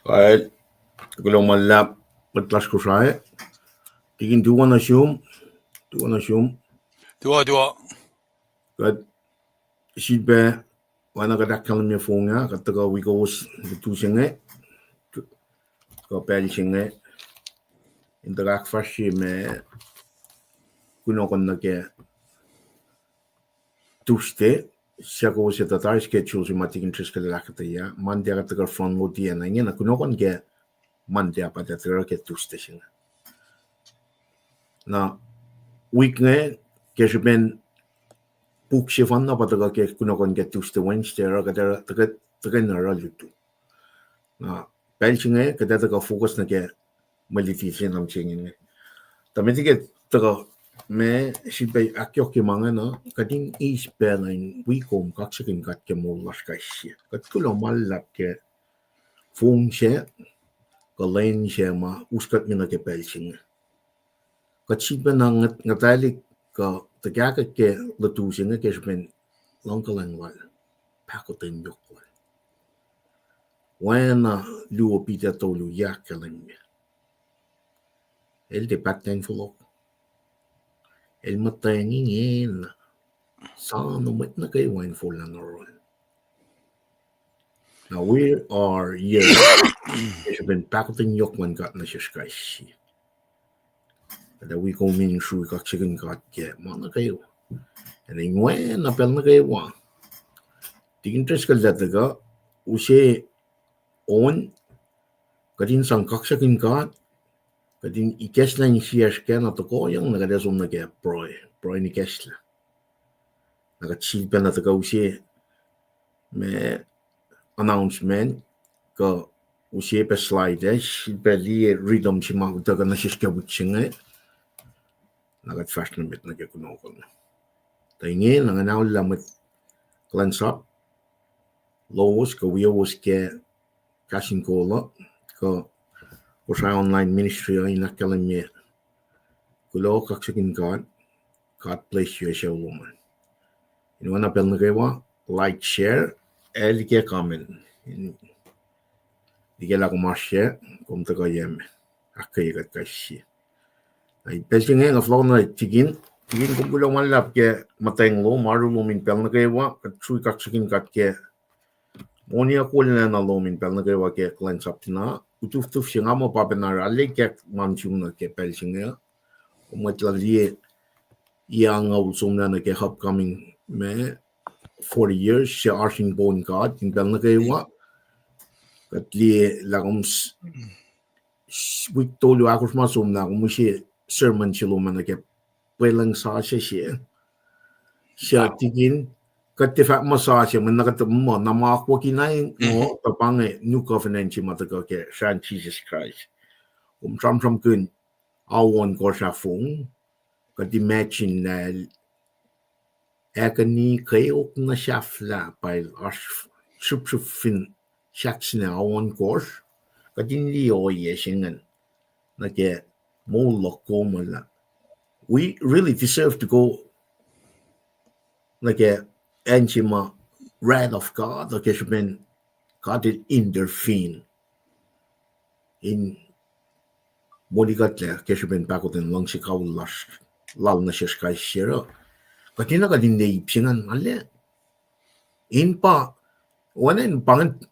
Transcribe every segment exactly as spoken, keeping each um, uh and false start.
Kal, kuloh ma luhlahp, mwet lasr Kosrae. Tikin, tuwo nuh sum, tuwo nuh sum. Tuwo, tuwo. Kuht sifilpac, oacna kuht ahkkahlwemye fong ah, kuht tuhkuh wi kowos lutu se inge, kuh pacl se inge, in tuhkuh ahkfahsrye ma kunohkohn nuh ke Tuesday, suc kowos etuh tari schedule se ma Tikin Driscoll el ahkuhtweyac, Monday kuht tuhkuh front load-i na ingena kunohkohn ke Monday ah pa tuh tuhkuh ke Tuesday se inge. Na wik inge, ke srihpen puk sefanna pa tuhkuh ke kunohkohn ke Tuesday, Wednesday, oruh kuht tuhkuh, tuhkweni oruh lutu. Na pacl se inge kuht ac tuhkuh focus nuh ke mwe luti se na mihsenge inge. Tuh met ke tuhkuh, ma sifilpac ahkyohkye ma inge na, kuht in eis pacl in wi kom kaksakihn God ke moul lasr kais sie. Kuht kuloh ma luhlahp ke fong sac, kuh lwen sac ma us kuht me nuh ke pacl se inge. Kuht sifilpac na nget-, ngetalik kuh tuhkahkwack ke lutu se inge ke srihpen luhngkuhlwacng lal, pahkotwen yohk lal. Oacna luo Peter tolu ahkkahlwemye, el tiac pahtacng fohlohk. El muhtweng ingena, soano mwet nuh kwewa in forlah nuh yohrohl. Now we are here ke srihpen pahkotwen yohk luhn God nuh sesr kais sie. Kuht ac wi kom in srui kaksakihn God ke ma nuh kwewa. Ac in oacna pacl nuh kwewa, Tikin Driscoll el tuhkuh, use on, kuht in sang kaksakihn God, kuht in ikacslah insiyacsr kac na tokoyang na kuht ac som nuh ke pruhe, pruhe in ikacslah. Na kuht sifilpac na tuhkuh use ma announcement, kuh use pac slide, sifilpac liye rhythm se ma utuckuh nuh sesr ke wik se inge. Na kuht fahsr nuh met nuh ke kunohkohn. Tuh inge na nga na olah mwet kuhlwacnsap lowos kuh wiowos ke Kahs in Kol uh, kuh Kosrae Online Ministry uh in ahkkahlwemye, kuloh, kaksakihn God, God bless you, ac sucu lom an. In oacna pacl nuh kwewa, like, share, ac like, comment. In like lah kom oasr yac, kom tuhkuh yac me, ahkkweye kuht kais sie. Na pacl se inge nga fohlohk nuh Tikin, Tikin, kom kuloh ma luhlahp ke muhtweng lom, oaru lom in pacl nuh kwewa, kuht srui kaksakihn God ke moniyuck wolacna lom in pacl nuh kwewa ke kuhlwacnsap na. Utuftuf se nga muh pa pacna arlac ikack ma nuh sum nuh ke pacl se inge. Kom mwet la liye yac angngaul somlah nuh ke upcoming ma forty years se oasr in poun God in pacl nuh kwewa. Kuht liye lah kom s-, s-, wik tolu ahkosr ma somlah kom use sermon se lom an nuh ke pwelucng sasuc se. Suc Tikin, kuht tiac fahk muh sasuc, mweyen na kuht muh na ma akwucki na in ngo tuh pa inge New Covenant se ma tuhkuh ke srahn Jisus Kraist. Kom sramsramkihn ao ohnkohsr ah fong, kuht imagine lah el agony, kweok na sahflah, pa el oasr srihpsrihp fin sahksna ao ohnkohsr, kuht in liye ohiyac se ingacn nuh ke moul luhk kom lah we really deserve to go nuh ke acn se ma wrath of God, uh, ke srihpen God el intervene in moli kuhtlac ke srihpen pahkotwen luhngse kawihl lasr, lal nuh sesr kais sie uh. Kuht enenuh kuht in liye ip se ingacn, ale, in pa, oacna in pa ingacn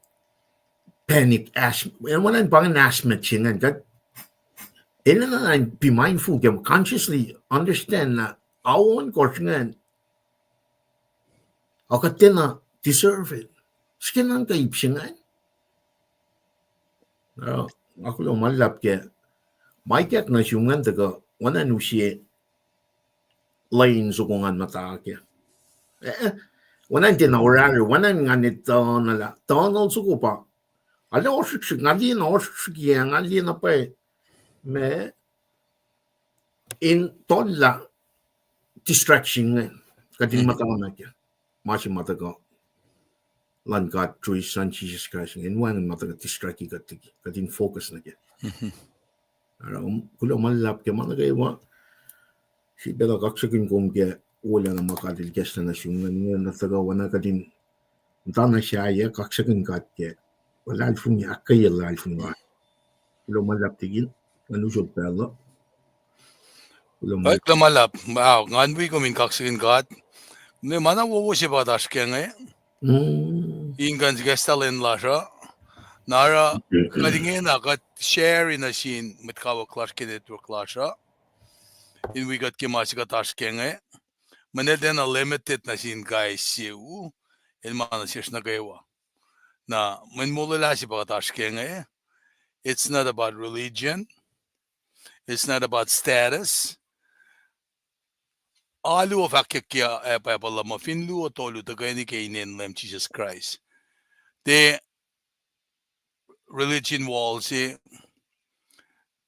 panic ask, oacna in pa ingacn ask met se ingacn, kuht enenuh na in be mindful ke consciously understand lah ao ohnkohsr ingacn, ac kuht tiacna deserve it. Srihke na kuh ip se ingacn. Uh, nga kuloh ma luhlahp ke ma ikack nuh sum ingacn tuhkuh oacna in use lwen soko ngan muhta kac. Eh, oacna in tiacna oraclah, oacna in ngan etuh na lah tunnel soko pa. Nga liye ohsrihksrihk, nga liye na ohsrihksrihkyac, nga liye na pwacye ma in tollah distraction inge, kuht in muhta nuh ke ma se ma tuhkuh luhn God through His Son Jesus Christ inge, in wacngihn ma tuhkuh distract kuht liki, kuht in focus nuh ke. Oruh kuloh ma luhlahp ke ma nuh kwewa. Sifilpac kaksakihn kom ke wolacna ma God El ikacslah nuh sum ingacn, na tuhkuh oacna kuht in muhtana sahyac, kaksakihn God ke Luhlahlfongi, ahkkweye luhlahlfongi. Kuloh ma luhlahp tikin, ngan usot pacl uh. Kuloh ma luhlahp. Wow, ngan wi kom in kaksakihn God. Ne ma na wowo se pa kuht oasr kac inge. In kuh in sikacslah lwen lasr uh. Na oruh, kuht ingena, kuht share nuh sin mwet kawuck lasr ke network lasr uh. In wi kuht ke ma se kuht oasr kac inge. Mweyen tiacna limited nuh sin kais sie u, el ma nuh sesr nuh kwewa. Na, mweyen molwelah se pa kuht oasr kac inge, it's not about religion, it's not about status. Alu uh fahkyuck ke, eh, Bible uh muh fin luo tolu tuhkweni ke inen Leum Jisus Kraist, tiac religion wall se,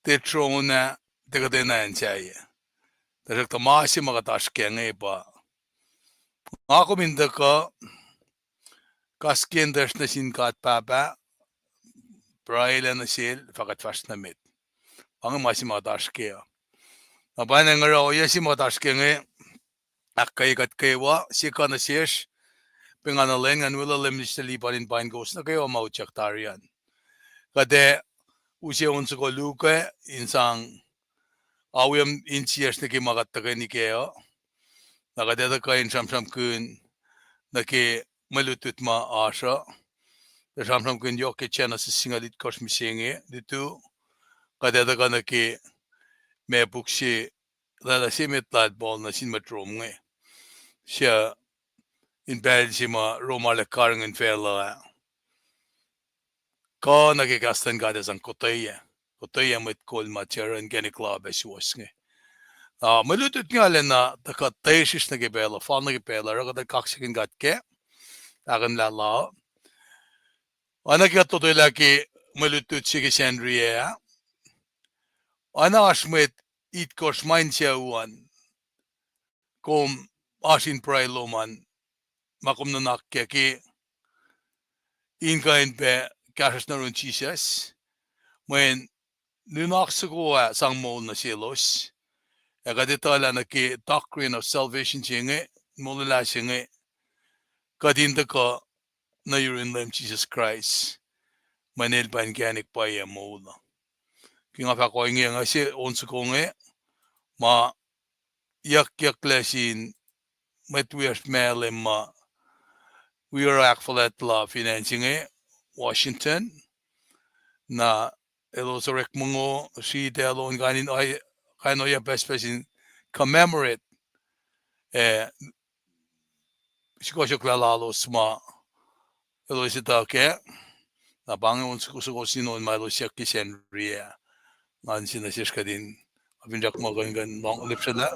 tiac throne ah, tiac kuhtwena acn sahyac. Tuhsruhktuh ma se ma kuht oasr kac inge pa, nga kom in tuhkuh, kaskiyacn tuhsr nuh sin God Pahpah, pruhelah nuh Sel, fah kuht fahsr nuh met. Pa inge ma se ma kuht oasr kac uh. Na pa inge oruh ohiyac se ma kuht oasr kac inge, ahkkweye kuht kwewa, sie kuh nuh sesr, pengana lwen ngan weluhl Leum Mister Lipan in paing kowos nuh kwewa ma utyak tari an. Kuht ac use on soko luo in sang awium insiyacsr nuh ke ma kuht tuhkweni kac uh. Na kuht etuh kuh in sramsramkihn nuh ke mwe lutlut ma oasr uh. Tuh sramsramkihn yohk ke Genesis singucul itkohsr mihsenge, lutu, kuht etuh kuh nuh ke ma puk se, lwelah se met lal Paul nuh sin mwet Rom inge. Suc in pacl se ma Rom arlac karihngihn facluh ah, kuh nuh ke kahs luhn God ac sang kotweyac, kotweyac mwet kol ma tiac oruh inkacnek lal pac suwohs inge. Ah, mwe lutlut inge arulacna tuhkuh tesrihsr nuh ke pacl uh, fal nuh ke pacl uh, oruh kuht ac kaksakihn God kac, ahkihn lah la uh. Oacna ke kuht totwelah ke mwe lutlut se ke Sacnri ah, oacna oasr mwet itkohsr ma in sucu an, kom oasr in pruhe lom an, ma kom nuhnak kac ke in kuh in pac kahsruhsr nuh yurin Jisus, mweyen nuhnak soko ah sang moul nuh selos. Ac kuht etuh lah nuh ke doctrine of salvation se inge, molwelah se inge, kuht in tuhkuh nuh yurin Leum Jisus Kraist, mweyen El pa inkacnek, pwacye, moul uh. Ke nga fahk ohinge, nga se on soko inge, ma yuckyaklac sin mwet wiyacsr Malem ma wi oruh ahkfuhlwact la fin acn se inge, Washington, na elos orekma mongo, sritacl on kain in, kain ohiyac pucspucs in commemorate, eh, sukohsohklah lalos ma elos etuh kac. Na pa inge on soko, soko sin on ma elos siyuck ke Sacnri ah. Ngan se nuh sesr kuht in, a fin srack muh kuh in kuh in lohng lipsraclah.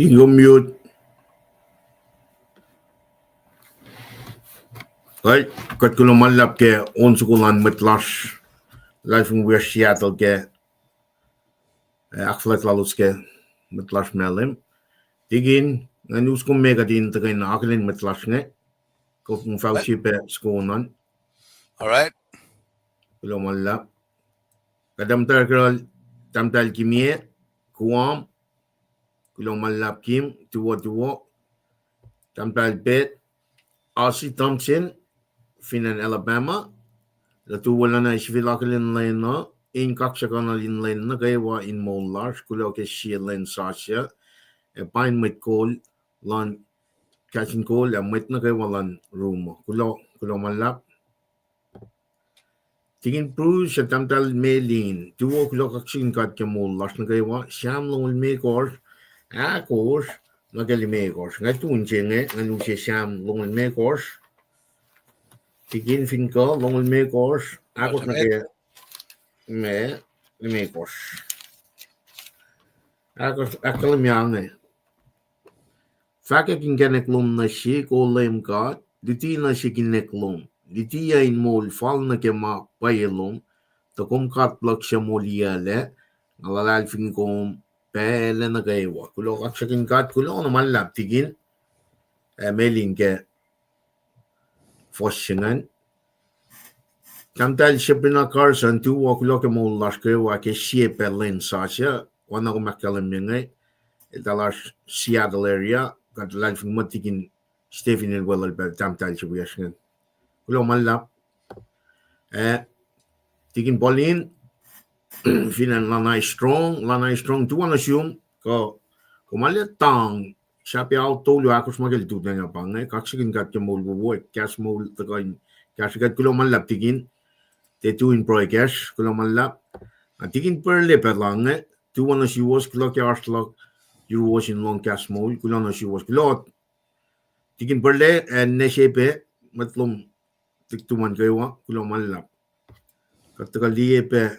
King, kom mute. Kuht, kuht kuloh ma luhlahp ke on soko luhn mwet lasr, luhlahlfongi wiyacsr Seattle ke, eh, ahkfuhlwact lalos ke mwet lasr Malem. Tikin, ngan us kom me kuht in tuhkweni akihlen mwet lasr inge. Kom fahk sie pac soko an. All right. Kuloh ma luhlahp. Kuht tahmtahel Carol, tahmtahel Kimie, Guam. Kuloh ma luhlahp Kim, tuwo, tuwo. Tahmtahel Pet, Ozzy Thompson, fin acn Alabama. Lutu wolacna sifil akihlen lwen uh, in kaksakihnuhl in lwen nuh kwewa in moul lasr, kuloh ke sie lwen sasuc, ac pain mwet kol luhn, kahs in kol ac mwet nuh kwewa luhn room uh. Kuloh, kuloh ma luhlahp. Tikin Bruce ac tahmtahel Melin, tuwo, kuloh, kaksakihn God ke moul lasr nuh kwewa. Sam longoul limekohsr, ahkosr nuh ke limekohsr. Nga tun se inge, ngan use Sam longoul limekohsr. Tikin, fin kuh, longoul limekohsr, ahkosr nuh ke, me, limekohsr. Ahkos, ahkkahlwemye inge. Fahkwack inkacnek lom nuh sihk, O Leum God, luti nuh sihk inkacnek lom. Lutiyuc in moul fal nuh ke ma pwacye lom, tuh kom God luhk suc moliyuclac, nga luhlahlfongi kom pacl nuh kwewa. Kuloh, kaksakihn God, kuloh na ma luhlahp Tikin, ac Melin ke fuhs se ingacn. Tahmtahel Sabrina Carson, tuwo, kuloh ke moul lasr kwewa ke sie pac lwen sasuc, oacna kom ahkkahlwemye inge, eltahl oasr Seattle area, kuht luhlahlfongi muh Tikin Stephen el weluhl pac tahmtahel se wiyacsr ingacn. Kuloh ma luhlahp. Eh, Tikin Pauline, fin acn Lanai Strong, Lanai Strong, tuwo nuh sum, kuh, kuh ma lututacng, sahp ao tolu ahkosr ma ke lututacng ah pa inge, kaksakihn God ke moul wowo, kahs moul tuhkuh in kahsrwe kuht. Kuloh ma luhlahp Tikin, tiac tu in pruhe kacsr, kuloh ma luhlahp. Ah, Tikin Purle pac lah inge, tuwo nuh suwos, kuloh ke oasr luhk yuruwos in lohng kahs moul, kuloh nuh suwos, kuloh. Tikin Purle, ac ninac se pac, mwet lom, tik tuhmom kwewa, kuloh ma luhlahp. Kuht tuhkuh liye pac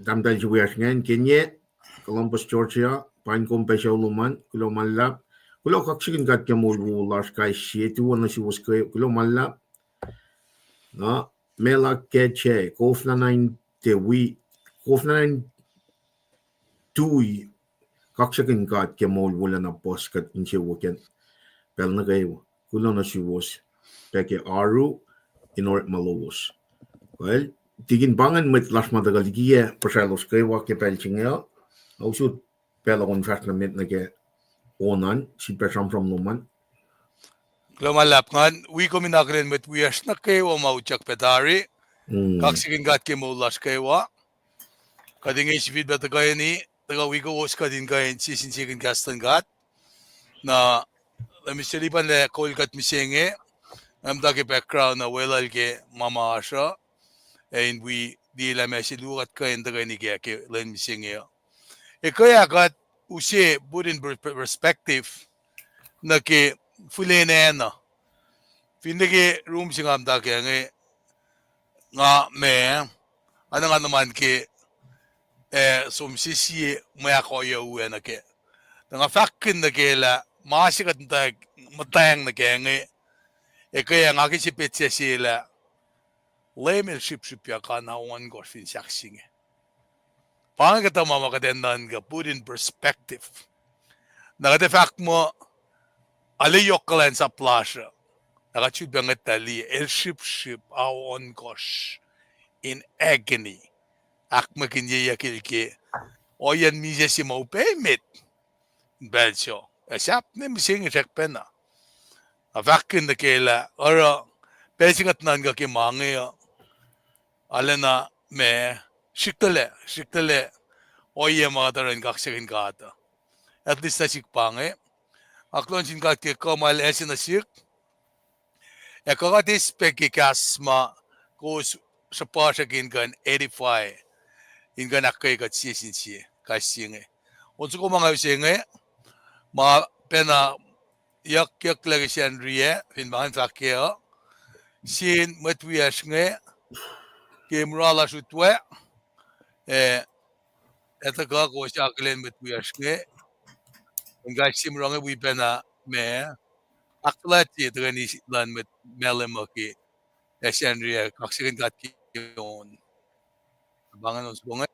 tahmtahel se wiyacsr ingacn, Kenye, Columbus, Georgia, pain kom pac sucu lom an, kuloh ma luhlahp. Kuloh, kaksakihn God ke moul wowo lasr kais sie, tuwo nuh suwos ke, kuloh ma luhlahp. Na, Mela Keche, koflana in te wi, koflana in tui, kaksakihn God ke moul wolacna puhs kuht insewowo ke pacl nuh kwewa. Kuloh nuh suwos pac ke oaru in orekma lowos. Well, Tikin, pa ingacn mwet lasr ma tuhkuh likiyac puhsralos kwewa ke pacl se inge uh. Nga usot pacl uh kom fahsr nuh met nuh ke on an, sifilpac sramsram lom an. Kuloh ma luhlahp, ngan wi kom in akihlen mwet wiyacsr nuh kwewa ma utyak pac tari. Mm. Kaksakihn God ke moul lasr kwewa. Kuht inge sifilpac tuhkweni, tuhkuh wi kowos kuht in kuh in sie sin sie kahs luhn God. Na, Mister Lipan el kol kuht mihsenge, nga muhta ke background na weluhl ke ma ma oasr uh, ac in wi liye lah ma se luo kuht kuh in tuhkweni kac ke lwen mihsenge uh. Ekuh ah kuht use put in per-, perspective nuh ke fihlacna. Fin nuh ke room se nga muhta kac inge, nga ma, nga nuhnuhnkuh ke, eh, som sie sie mwe ahkoeyuck nuh kac. Tuh nga fahkkihn nuh kac lah ma se kuht muhtwacng, muhtwacng nuh kac inge, ekuh ah nga ke se petsac se lah Leum El srihpsrihpyak na ohnkohsr fin sahk se inge. Pa inge kuhtuh ma ma kuht ac nuhnkuh put in perspective. Na kuht ac fahk muh, arlac yohk kuhlwacnsap lasr uh, na kuht sulpac ngwetlah liye, El srihpsrihp ao ohnkohsr in agony. Ahkmwekinyeyuck El ke ohiyacn misac se ma upac emet. pacl se. Ac sahp ne mihsenge srackpacna. Na fahkkihn nuh ke lah oruh pacl se kuht nuhnkuh ke ma inge uh, arulacna ma, srihklac, srihklac ohiyac ma kuht oruh in kaksakihn God uh. At least nuh sihk pa inge. Aklohn sin God ke kuh ma El ase nuh sihk. Ac kuh kuht eis pac ke kahs ma kowos suhpuhsrak in kuh in edify, in kuh in ahkkweye kuht sie sin sie, kais sie inge. On soko ma nga use inge, ma pacna yuckyak lah ke Sacnri ah, fin ma in fahk kac uh, sin mwet wiyacsr inge, ke mura lasr utwe, ac, ac tuhkuh kowos akihlen mwet wiyacsr inge, in kais sie mura inge wi pacna ma, ahkfuhlwactye tuhkweni luhn mwet Malem uh ke, ac Sacnri ah, kaksakihn God ke on. Pa inge on soko inge.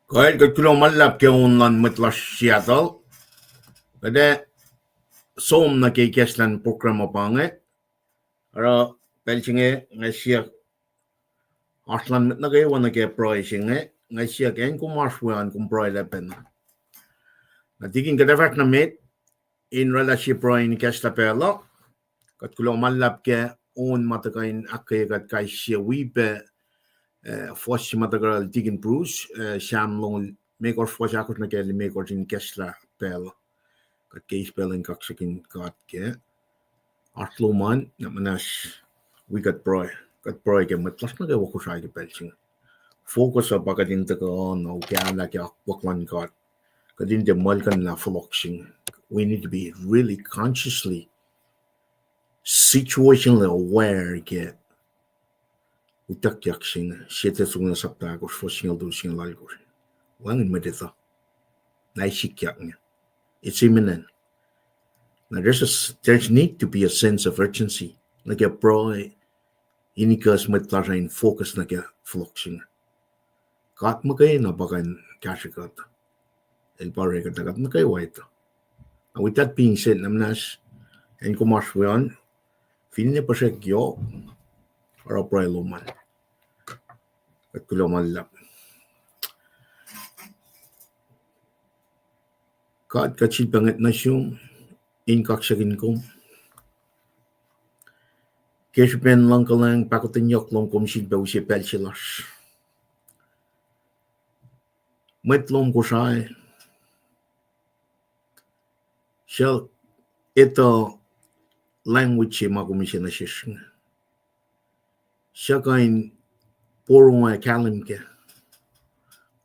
Kuht, kuht kuloh ma luhlahp ke on luhn mwet lasr Seattle. Kuht ac som nuh ke ikacslah program uh pa inge. Oruh pacl se inge nga siyuck oasr luhn mwet nuh kwewa nuh ke pruhe se inge, nga siyuck acn kom oasr we an kom pruhe lah pacna. Na tikin kuht ac fahsr nuh met in oraclah sie pruhe in ikacslah pacl uh. Kuht kuloh ma luhlahp ke on ma tuhkuh in ahkkweye kuht kais sie wi pac, eh, fuhs se ma tuhkuh oruh tikin Bruce, eh, Sam longoul limekohsr, fuhs ahkosr nuh ke limekohsr in ikacslah pacl uh. Kuht ke eis pacl in kaksakihn God ke oasr lom an, na muhnahs wi kuht pruhe, kuht pruhe ke mwet lasr nuh kwewa Kosrae ke pacl se inge. Focus uh pa kuht in tuhkuh na ukalah ke akwuck luhn God. Kuht in tiac muhlkuhnlah fohlohk se inge. We need to be really consciously, situationally aware ke utuckyak se inge, Sie Tesalonika sapta ahkosr, fuhs singucul tolu, singucul alkosr. Wacngihn mwet etuh. Na sikyak inge. It's imminent. Now there's a, there's need to be a sense of urgency nuh ke pruhe in ikacs mwet lasr in focus nuh ke fohlohk se inge. God muhkwena pa kuh in kahsrwe kuht. El pa orek kuht nuh kwewa etuh. And with that being said, na muhnahs, acn kom oasr we an, finne puhsrek yohk, oruh pruhe lom an. Kuht kuloh ma luhlahp. God, kuht sifilpac ngwet nuh sum in kaksakihn kom. Ke srihpen luhngkuhlwacng, pahkotwen yohk lom, kom sifilpac use pacl se lasr. Mwet lom Kosrae, Sel etuh language se ma kom use nuh sesr inge. Suc kuh in porongo ac kahlwem kac.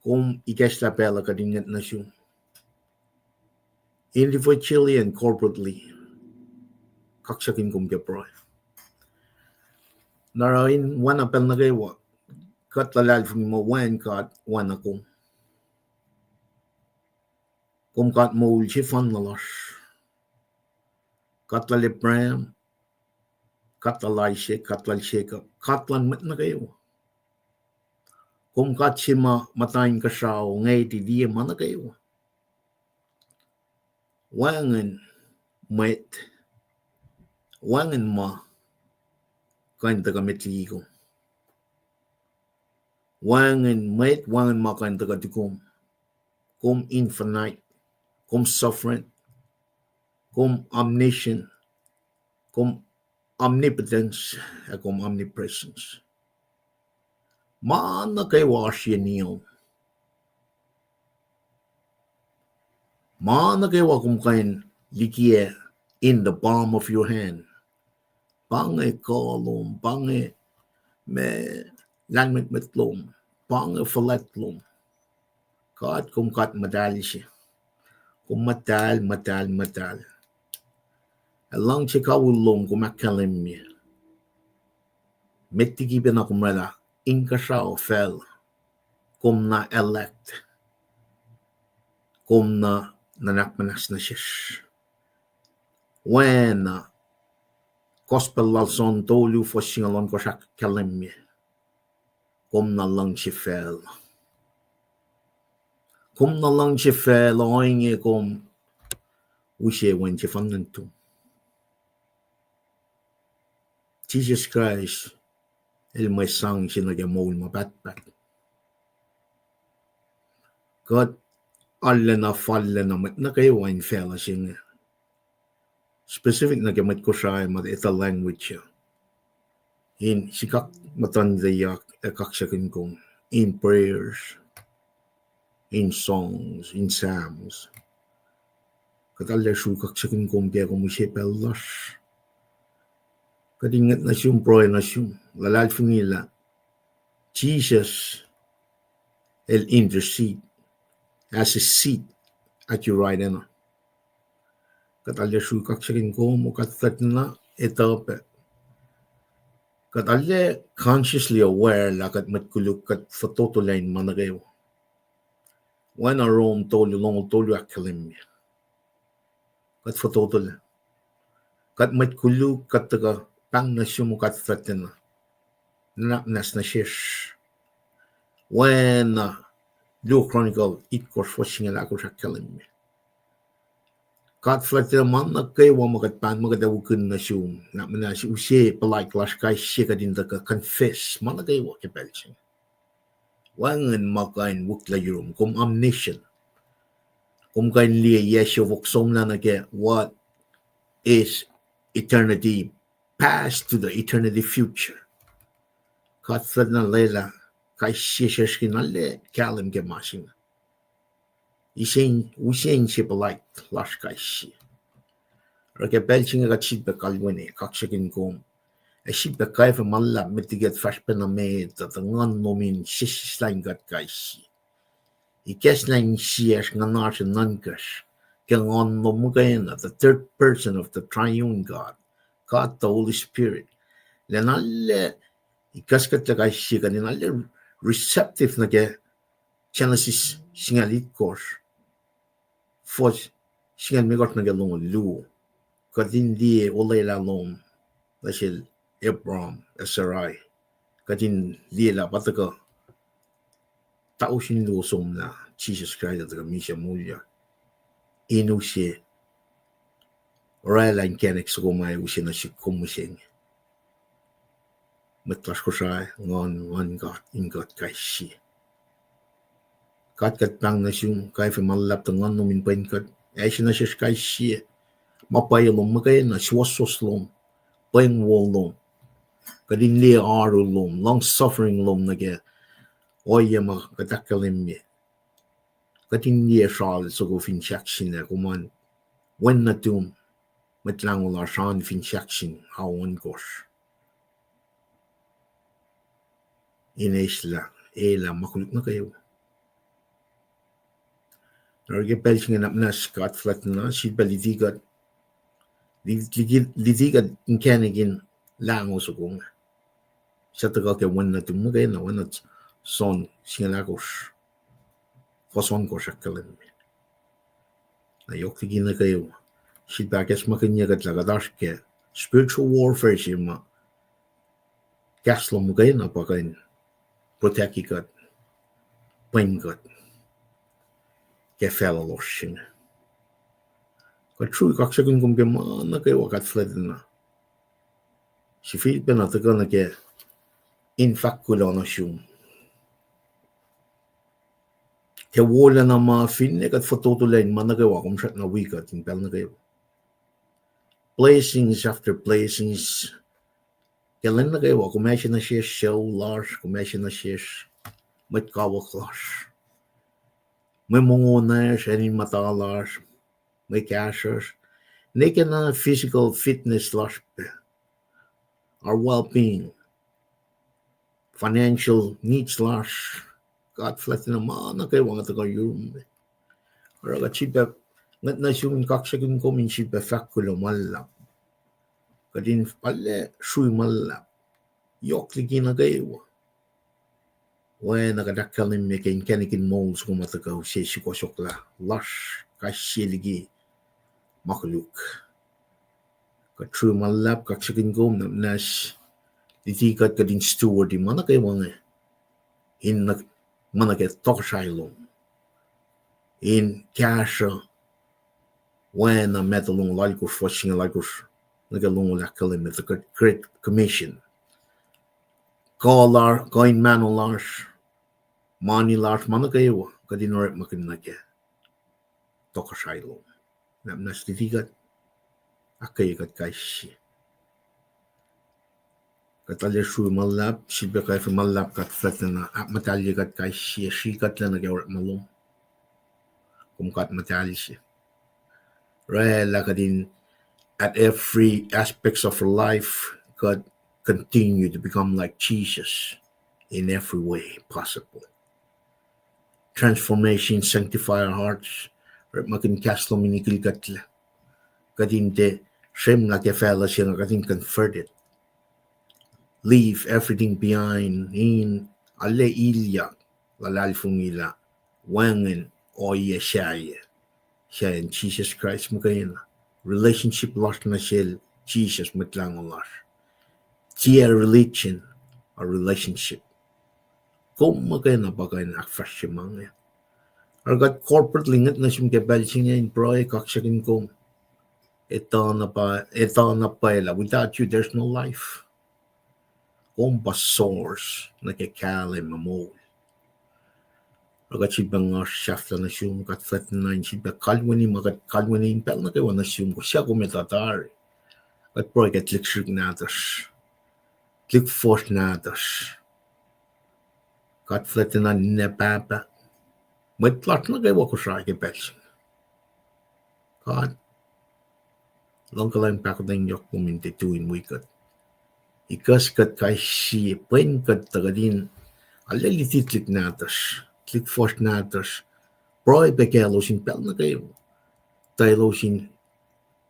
Kom ikacslah pacl uh kuht in ngwet nuh sum, individually and corporately. Kaksakihn kom ke pruhe. Na oruh in oacna pacl nuh kwewa, kuht luhlahlfongi muh wacngihn God oacna kom. Kom God moul sefanna lasr. God lal Abraham, God lal Isaac, God lal Jacob, God luhn mwet nuh kwewa. Kom God se ma muhta inkuhsrao, ngwet, liye ma nuh kwewa. Wacngihn mwet, wacngihn ma kuh in tuhkuh met liki kom. Wacngihn mwet, wacngihn ma kuh in tuhkuh tukom. Kom infinite, kom sovereign, kom omniscient, kom omnipotence, ac kom omnipresence. Ma nuh kwewa oasr yeniyom. Ma nuh kwewa kom kuh in likiyac in the palm of your hand. Pa inge kuh lom, pa inge ma lahlmwetmwet lom, pa inge fuhlwact lom. God, kom God muhtahl se. Kom muhtahl, muhtahl, muhtahl. Ac luhngse kawihl lom kom ahkkahlwemye. Met liki pacna kom oraclah inkuhsrao facluh, kom na elect, kom na nuhnak muhnahs nuh sesr. Oacna Gospel lal John tolu fuhs singucul ohnkohsr ahkkahlwemye, kom na luhngse facluh. Kom na luhngse facluh, ohinge kom use Wen sefanna nuhtum. Jisus Kraist el mwe sang se nuh ke moul ma pahtpaht. Kuht arulacna fallacna mwet nuh kwewa in facluh se inge. Specific nuh ke mwet Kosrae ma etuh language uh, in sikak muhtuhnteyak ac kaksakihn kom in prayers, in songs, in psalms. Kuht arlac sruhk kaksakihn kom ke kom use pacl lasr. Kuht in ngwet nuh sum, pruhe nuh sum, luhlahlfongi lah Jisus el intercede as a seed at your right hand. Kuht arlac sruhk kaksakihn kom, O God Fuhlwactna, etuh pac. Kuht arlac consciously aware lah kuht mwet koluk, kuht fototolah in ma nuh kwewa. Oacna Rom tolu, longoul tolu ahkkahlwemye, kuht fototolah. Kuht mwet koluk, kuht tuhkuh pahng nuh sum, O God Fuhlwactna, nuhnak muhnahs nuh sesr. Oacna Luo Chronicle itkohsr fuhs singucul ahkosr ahkkahlwemye, God Fuhlwactna, ma nuh kwewa ma kuht pahng, ma kuht ac wikihn nuh sum, nuhnak muhnahs, use puhlaik lasr kais sie, kuht in tuhkuh confess ma nuh kwewa ke pacl se inge. Wacngihn ma kuh in wihklac yurum. Kom omniscient. Kom kuh in liye yac siofok somlah nuh ke what is eternity past to the eternity future. God Fuhlwactna, lwelah kais sie sesr in arlac kahlwem ke ma se inge. Use, use inse puhlaik lasr kais sie. Oruh ke pacl se inge kuht sifilpac kalweni kaksakihn kom, ac sifilpac kwacfe ma luhlahp met liki kuht fahsr pacna met uh, tuh Nguhn lom in sesseslah in kuht kais sie. Ikacslah insiyacsr, nguhnasr, ac nuhnkacsr ke Nguhn lom muhkwena, the third person of the triune God, God the Holy Spirit. Lwelah arlac ikacklah kais sie kuht in arlac receptive nuh ke Genesis singucul itkohsr, fuhs singucul limekohsr nuh ke longoul luo. Kuht in liye olwelah lom nuh sel Abram ac Sarai. Kuht in liye lah pa tuhkuh tausin luo somlah, Jisus Kraist el tuhkuh misac moulyak in use, oraclah inkacnek soko ma ac use nuh sihk kom mihsenge. Mwet lasr Kosrae, Nguhn, Nguhn God, in kuht kais sie. God, kuht pahng nuh sum, kwacfe ma luhlahp tuh Nguhn lom in pwen kuht, ac se nuh sesr kais sie ma pwacye lom muhkwena, suwohswohs lom, pweng wo lom. Kuht in liye oaru lom, long suffering lom nuh ke ohiyac ma kuht ahkkahlwemye. Kuht in liye sral soko fin sahk sina kom an Wen nuhtum, Mwet Lahngo lasr an fin sahk sin ao ohnkohsr in eislah, elah ma koluk nuh kwewa. Oruh ke pacl se inge na muhnahs God fuhlwactna, sifilpac luti kuht, luti kuht inkacnek in lahngo soko inge. Suc tuhkuh ke wen nuhtum muhkwena, oacna John singucul ahkosr, fuhs ohnkohsr ahkkahlwemye. Na yohk liki nuh kwewa, sifilpac ahkacsmakihnye kuht lah kuht oasr ke spiritual warfare se ma kahs lom muhkwena pa kuh in protect-i kuht, pwen kuht ke facluh lohsr se inge. Kuht srui kaksakihn kom ke ma nuh kwewa God fuhlwactna. Sifilpac na tuhkuh nuh ke in fahk kuloh nuh sum ke wolacna ma finne kuht fototolac in ma nuh kwewa kom srackna wi kuht in pacl nuh kwewa. Blessings after blessings. Ke lwen nuh kwewa kom ase nuh sesr sucu lasr, kom ase nuh sesr mwet kawuck lasr, mwe mongo lasr, acn in muhta lasr, mwe kahsruhsr, ne ke na physical fitness lasr pac, our well-being, financial needs lasr, God fuhlwactna ma nuh kwewa nga tuhkuh yurum. Oruh kuht sifilpac ngwet nuh sum in kaksakihn kom in sifilpac fahk kuloh ma luhlahp. Kuht in arlac srui ma luhlahp yohk liki nuh kwewa. Oacna kuht ahkkahlwemye ke inkacnek in moul soko ma tuhkuh use sukohsohklah lasr kais sie liki ma koluk. Kuht srui ma luhlahp kaksakihn kom na muhnahs, luti kuht kuht in steward-i ma nuh kwewa inge in ma nuh ke tohkohsrahi lom, in kahsruh oacna Matthew longoul alkosr, fuhs singucul alkosr nuh ke longoul ahkkahlwemye the Great, Great Commission. Kuh la-, kuh in mahno lasr, mani lasr, ma nuh kwewa kuht in orekmakihn nuh ke tohkohsrahi lom. Na muhnahs luti kuht, ahkkweye kuht kais sie. Kuht arlac srui ma luhlahp, sifilpac kwacfe ma luhlahp God fuhlwactna, ahkmuhtahlye kuht kais sie, srihkactlac nuh ke orekma lom. Kom God muhtahl se. Oraclah kuht in, at every aspects of our life, kuht continue to become like Jesus in every way possible. Transformation, sanctify our hearts. Orekmakihn kahs lom in ikilkuhtlac. Kuht in tiac srwemlah ke facluh se inge, kuht in converted. Leave everything behind, in arlac ilyak luhlahlfongi lah wacngihn ohiyac sahyac, sahyacn Jisus Kraist muhkwena. Relationship lasr nuh sel Jisus Mwet Lahngo lasr. Tiac religion, a relationship. Kom muhkwena pa kuh in ahkfahsrye ma inge. Oruh kuht corporately ngwet nuh sum ke pacl se inge in pruhe, kaksakihn kom. Etuh na pa, etuh na pwacye lah without you, there's no life. Kom pa source nuh ke kahlwem ac moul. Oruh kuht sifilpac nguhsr sahflah nuh sum, God fuhlwactna, in sifilpac kalweni ma kuht kalweni in pacl nuh kwewa nuh sum, kowos suc kom etuh tari. Kuht pruhe ke tuhlihk srihk nahtuhsr, tuhlihk fuhsr nahtuhsr. God fuhlwactna, ninac pahpah, mwet lasr nuh kwewa Kosrae ke pacl se inge. God, luhngkuhlwacng, pahkotwen yohk lom in tiac tui in wi kuht. Ikacs kuht kais sie, pwen kuht tuh kuht in arlac luti tuhlihk nahtuhsr, tuhlihk fuhsr nahtuhsr, pruhe pac kaclos in pacl nuh kwewa, tuh elos in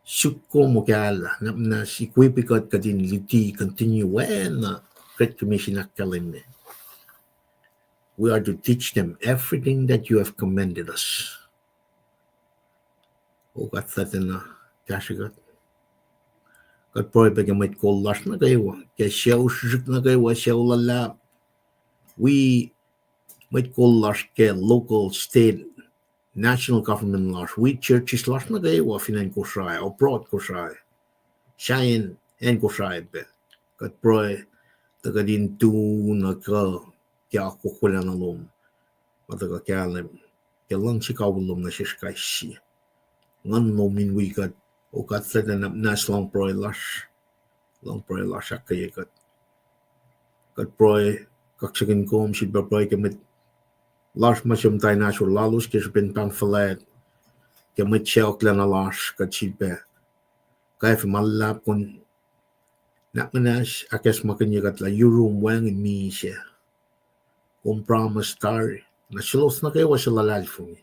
suk kom okahlah, na muhnahs equip kuht kuht in luti, continue oacna Great Commission ahkkahlwemye. We are to teach them everything that you have commanded us. O God fuhlwactna, kahsrwe kuht. Kuht pruhe pac ke mwet kol lasr nuh kwewa, ke sucu srihsrihk nuh kwewa, sucu luhlahp, wi mwet kol lasr ke local, state, national government lasr, wi churches lasr nuh kwewa fin acn Kosrae, abroad Kosrae, sahyacn acn Kosrae pac. Kuht pruhe tuh kuht in tu nuh kuh ke akwuckwelacna lom, ma tuhkuh kahlwem ke luhngse kawihl lom nuh sesr kais sie. Nguhn lom in wi kuht, O God fuhlwactna, na muhnahs luhng pruhe lasr, luhng pruhe lasr ahkkweye kuht. Kuht pruhe, kaksakihn kom, sifilpac pruhe ke mwet lasr ma suc muhta in ahsor lalos ke srihpen pahng fuhlwact, ke mwet sacohklacna lasr kuht sifilpac kwacfe ma luhlahp. Kom nuhnak muhnahs ahkacsmakihnye kuht lah yurum wacngihn misac. Kom promise tari, na selos nuh kwewa suc luhlahlfongi,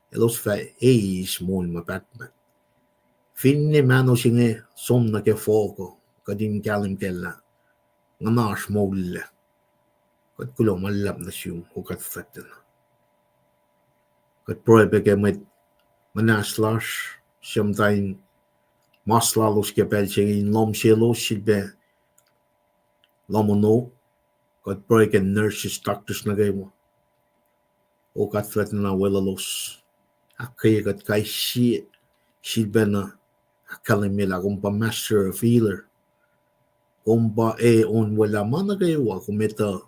elos fah eis moul ma pahtpaht. Finne mahno se inge som nuh ke fohk uh, kuht in kahlwem kac lah nguhnasr moul lac. Kuht kuloh ma luhlahp nuh sum, O God fuhlwactlacna. Kuht pruhe pac ke mwet muhnahs lasr, suc muhta in mas lalos ke pacl se inge in lohm selos sifilpac lohm ono. Kuht pruhe ke nurses, doctors nuh kwewa. O God fuhlwactlacna, weluhlos. Ahkkweye kuht kais sie, sifilpacna ahkkahlwemye lah kom pa master of healer. Kom pa e onwelah ma nuh kwewa, kom etuh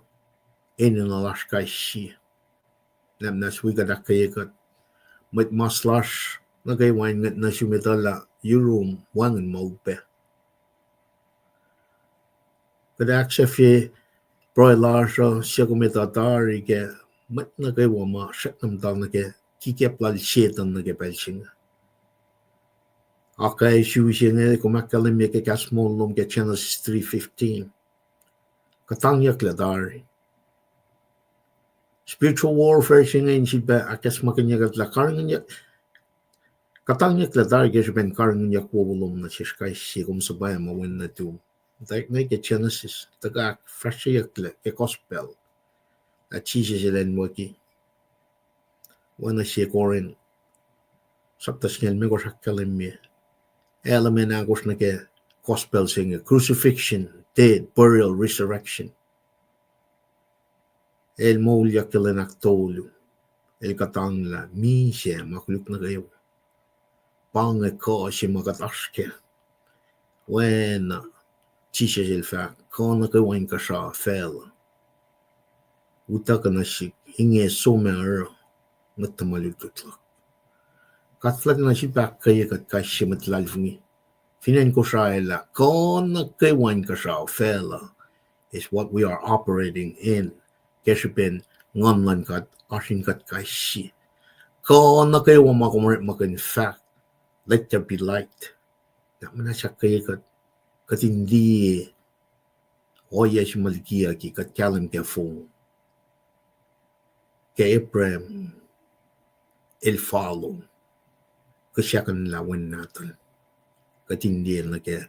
enenuh lasr kais sie. Nuhnak muhnahs wi kuht, ahkkweye kuht. Mwet mas lasr nuh kwewa in ngwet nuh sum etuh lah yurum wacngihn ma upac. Kuht ahksahfye pruhe lasr uh, suc kom etuh tari ke mwet nuh kwewa ma srackna muhta nuh ke kikap lal Setuhn nuh ke pacl se inge. Akacsruhi se inge kom ahkkahlwemye ke kahs moul lom ke Genesis three fifteen. Kuhtangyucklah tari. Spiritual warfare se inge in sifilpac ahkacsmakihnye kuht lah karihngihnyuck, kuhtangyucklah tari ke srihpen karihngihnyuck wowo lom nuh sesr kais sie, kom suhpwacma wen nuhtum. Tuh nwe ke Genesis, tuhkuh ahkfahsryeyucklac ke gospel lah Jisus el acnwucki. Oacna sie Corinth sapta singucul limekohsr ahkkahlwemye, element ahkosr nuh ke gospel se inge: crucifixion, death, burial, resurrection. El moulyak ke lwen ahktolu. El kuhtanglah misac ma koluk nuh kwewa. Pa inge kuh se ma kuht oasr kac. Oacna Jisus el fahk, kuh nuh kwewa inkuhsrao facluh, utuckuh nuh sihk, inge som oruh mwet tuhma lutlut luhk. God fuhlwactlacna sifilpac ahkkweye kuht kais sie mwet luhlahlfongi fin acn Kosrae lah kuh nuh kwewa inkuhsrao facluh is what we are operating in. Ke srihpen Nguhn luhn God oasr in kuht kais sie. Kuh nuh kwewa ma kom orekmakihn, fahk, let there be light. Nuhnak muhnahs ahkkweye kuht, kuht in liye ohiyac se ma likiyucki kuht kahlwem ke fong. Ke Abraham el follow, kihsackuhnlah wen nahtuhl, kuht in liye nuh ke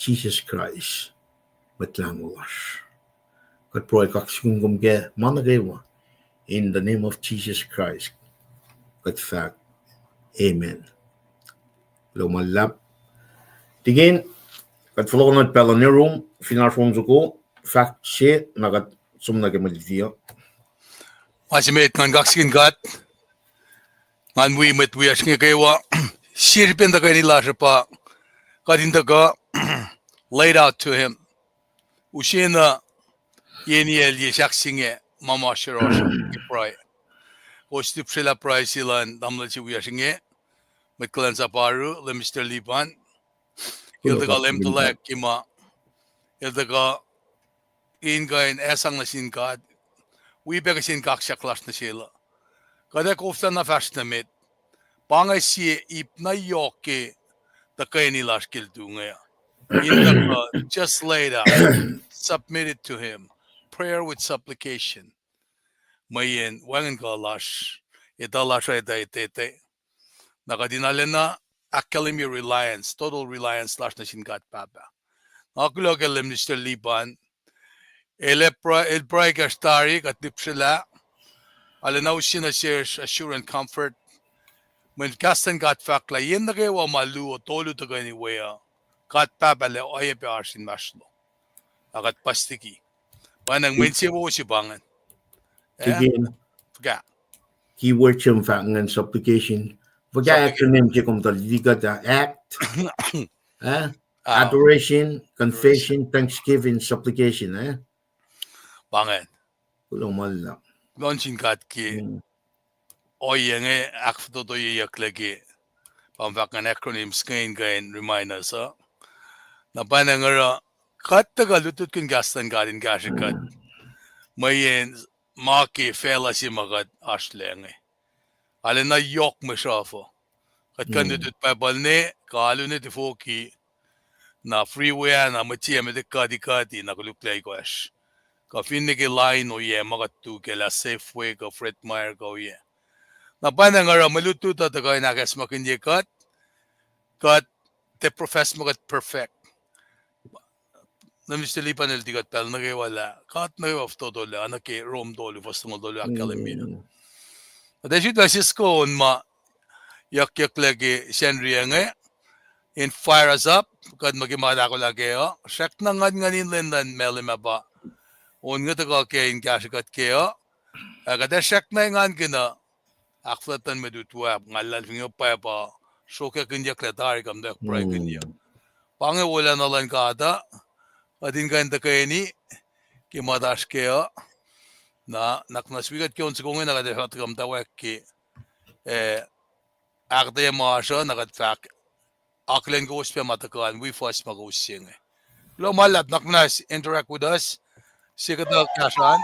Jisus Kraist, Mwet Lahngo lasr. Kuht pruhe kaksakihn kom ke ma nuh kwewa. In the name of Jesus Christ, kuht fahk, amen. Kuloh ma luhlahp. Tikin, kuht fohlohkohn pacl uh nuh yurum, fin oasr on soko, fahk se, na kuht som nuh ke mwe luti uh. Ma se met, ngan kaksakihn God, ngan wi mwet wiyacsr inge kwewa, sie srihpen tuhkweni lasr uh pa kuht in tuhkuh, lay it out to him. Use na, yen elyah sahk se inge, ma ma srohsr ke pruhe. Kowos lihpsrelah pruhe se luhn tamuhlwel se wiyacsr inge, mwet kuhlwacnsap Aru, Leum Mister Liban, el tuhkuh Leum tuhlac ke ma, el tuhkuh in kuh in asang nuh sin God, wi pac kihsen kaksak lasr nuh sel uh. Kuht ac koflana fahsr nuh met. Pa inge sie ip na yohk ke tuhkweni lasr ke lutlut inge. In tuhkuh, just lay it out. Submit it to him. Prayer with supplication. Mweyen wacngihn kuh lasr, etuh lasr uh etuh etete. Na kuht in arulacna ahkkahlwemye reliance, total reliance lasr nuh sin God Pahpah. Nga kuloh ke Leum Mister Liban, el pruhe, el pruhe kacsr tari, kuht lihpsrelah, arulacna use nuh sesr assurance, comfort. Mweyen kahs luhn God fahk lah yen nuh kwewa ma luo tolu tuhkweni we uh, God Pahpah lac oacyacpac oasr inmahsrlon. Na kuht puhs liki. Pwacnwacng mwe insewowo se pa ingacn. Keyword se fahk ingacn supplication. Fuhkah acronym se kom tuh liki kuht uh, act, adoration, confession, thanksgiving, supplication, eh? Pa ingacn. Kuloh ma luhlahp. Kuloh nuh sin God ke ohiyac inge ahkfototoyeyucklac ke, pa fahk ngan acronyms inge in kuh in remind us uh. Na pwacnwacng oruh kuht tuhkuh lutlutkihn kahs luhn God in kahsrwe kuht. Mweyen ma ke facluh se ma kuht oasr lac inge, arulacna yohk mwe sruhf uh. Kuht kuh in lutlut Bible ne, kuh alu ne tifoki, na freeway ah, na mwet sie met kuhti kuhti, na koluk lah ikoacsr. Kuh finne ke line oyac ma kuht tu ke lah Safeway kuh Fred Meyer kuh oyac. Na pwacnwacng oruh mwe lutlut uh tuhkuh in ahkacsmakihnye kuht, kuht tiac profess muh kuht perfect. Na Mister Lipan el ti kuht pacl nuh kwewa lah, kuht nuh kwewa fototo lah, oacna ke Rom tolu, fuhs longoul tolu ahkkahlwemye. Kuht ac sifilpac sisken ma yuckyacklah ke Sacnri inge, in fire us up, kuht muh ke ma kuht ahkolah kac uh, srackna nguhn, nguhn in lwen luhn Malem ah pa on inge tuhkuh ke in kahsrwe kuht kac uh, ac kuht ac srackna engankihn uh, ahkfuhlwactlacn mwet utwacp, nga luhlahlfongi pwacpa, sruokyackihnyucklah tari, kuh muhtwacwacack pruhekihnyuck. Pa inge wolacna luhn God uh, kuht in kuh in tuhkweni ke ma oasr kac uh, na, na kuht wi kuht ke on soko inge na kuht ac fah tuhkuh muhtwacwacack ke, eh, ahkuhtweyac ma oasr uh, na kuht fahk akihlen kowos pac ma tuhkuh an wi fuhs ma kowos se inge. Kuloh ma luhlahp, nuhnak muhnahs interact with us. Sie kuhtuh kahsruh an.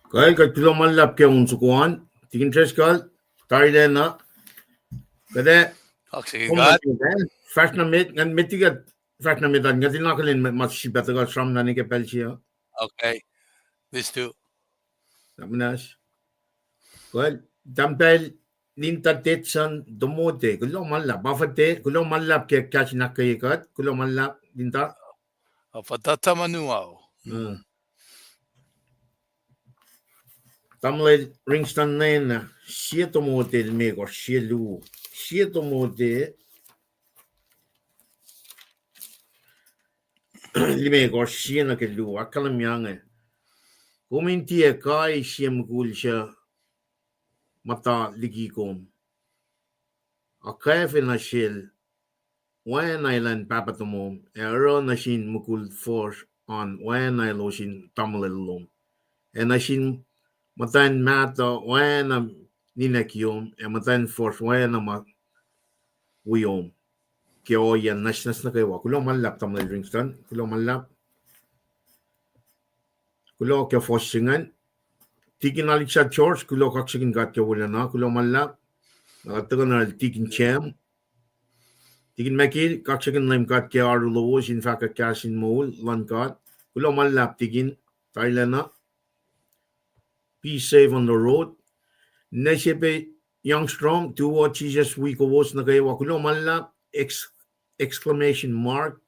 Kuh, kuht kuloh ma luhlahp ke on soko an, Tikin Driscoll, tarilacna. Kuht ac, fahsr nuh met, ngan met liki kuht fahsr nuh met an, ngan tiac akihlen ma srihpac tuhkuh sramsram nuh ke pacl se uh. Okay. These two. Nuhnak muhnahs. Kuh, tahmtahel Linda Tetson Tomote, kuloh ma luhlahp. Papa Ted, kuloh ma luhlahp ke kahs in ahkkweye kuht. Kuloh ma luhlahp, Linda. Papa Tata Manuao. Tamuhlwel Ringston Lena, sie Tomote limekohsr, sie luo. Sie Tomote limekohsr, sie nuh ke luo, ahkkahlwemye inge. Kom in tiac kai sie mukul suc muhta liki kom. Akafe nuh sel oacna elan pahpah tomom, ac oruh nuh sin mukul fuhsr an oacna elos in tamuhlwel lom, ac nuh sin muhtwacn mahtuh oacna ninac kiyom, ac muhtwacn fuhsr oacna ma wiyom. Ke ohiyacn nwacsnwacs nuh kwewa. Kuloh ma luhlahp, Tamuhlwel Ringston. Kuloh ma luhlahp. Kuloh ke fuhs se ingacn. Tikin Alexa George, kuloh kaksakihn God ke wolacna. Kuloh ma luhlahp. Na kuht tuhkuh nuh Tikin Cem. Tikin Mekil, kaksakihn Leum God ke oaru lowos in fahkwack kahs in moul luhn God. Kuloh ma luhlahp, Tikin, tailacna. Be safe on the road. Nesepe Youngstrom, tuwo, Jisus wi kowos nuh kwewa. Kuloh ma luhlahp, ex-, exclamation mark.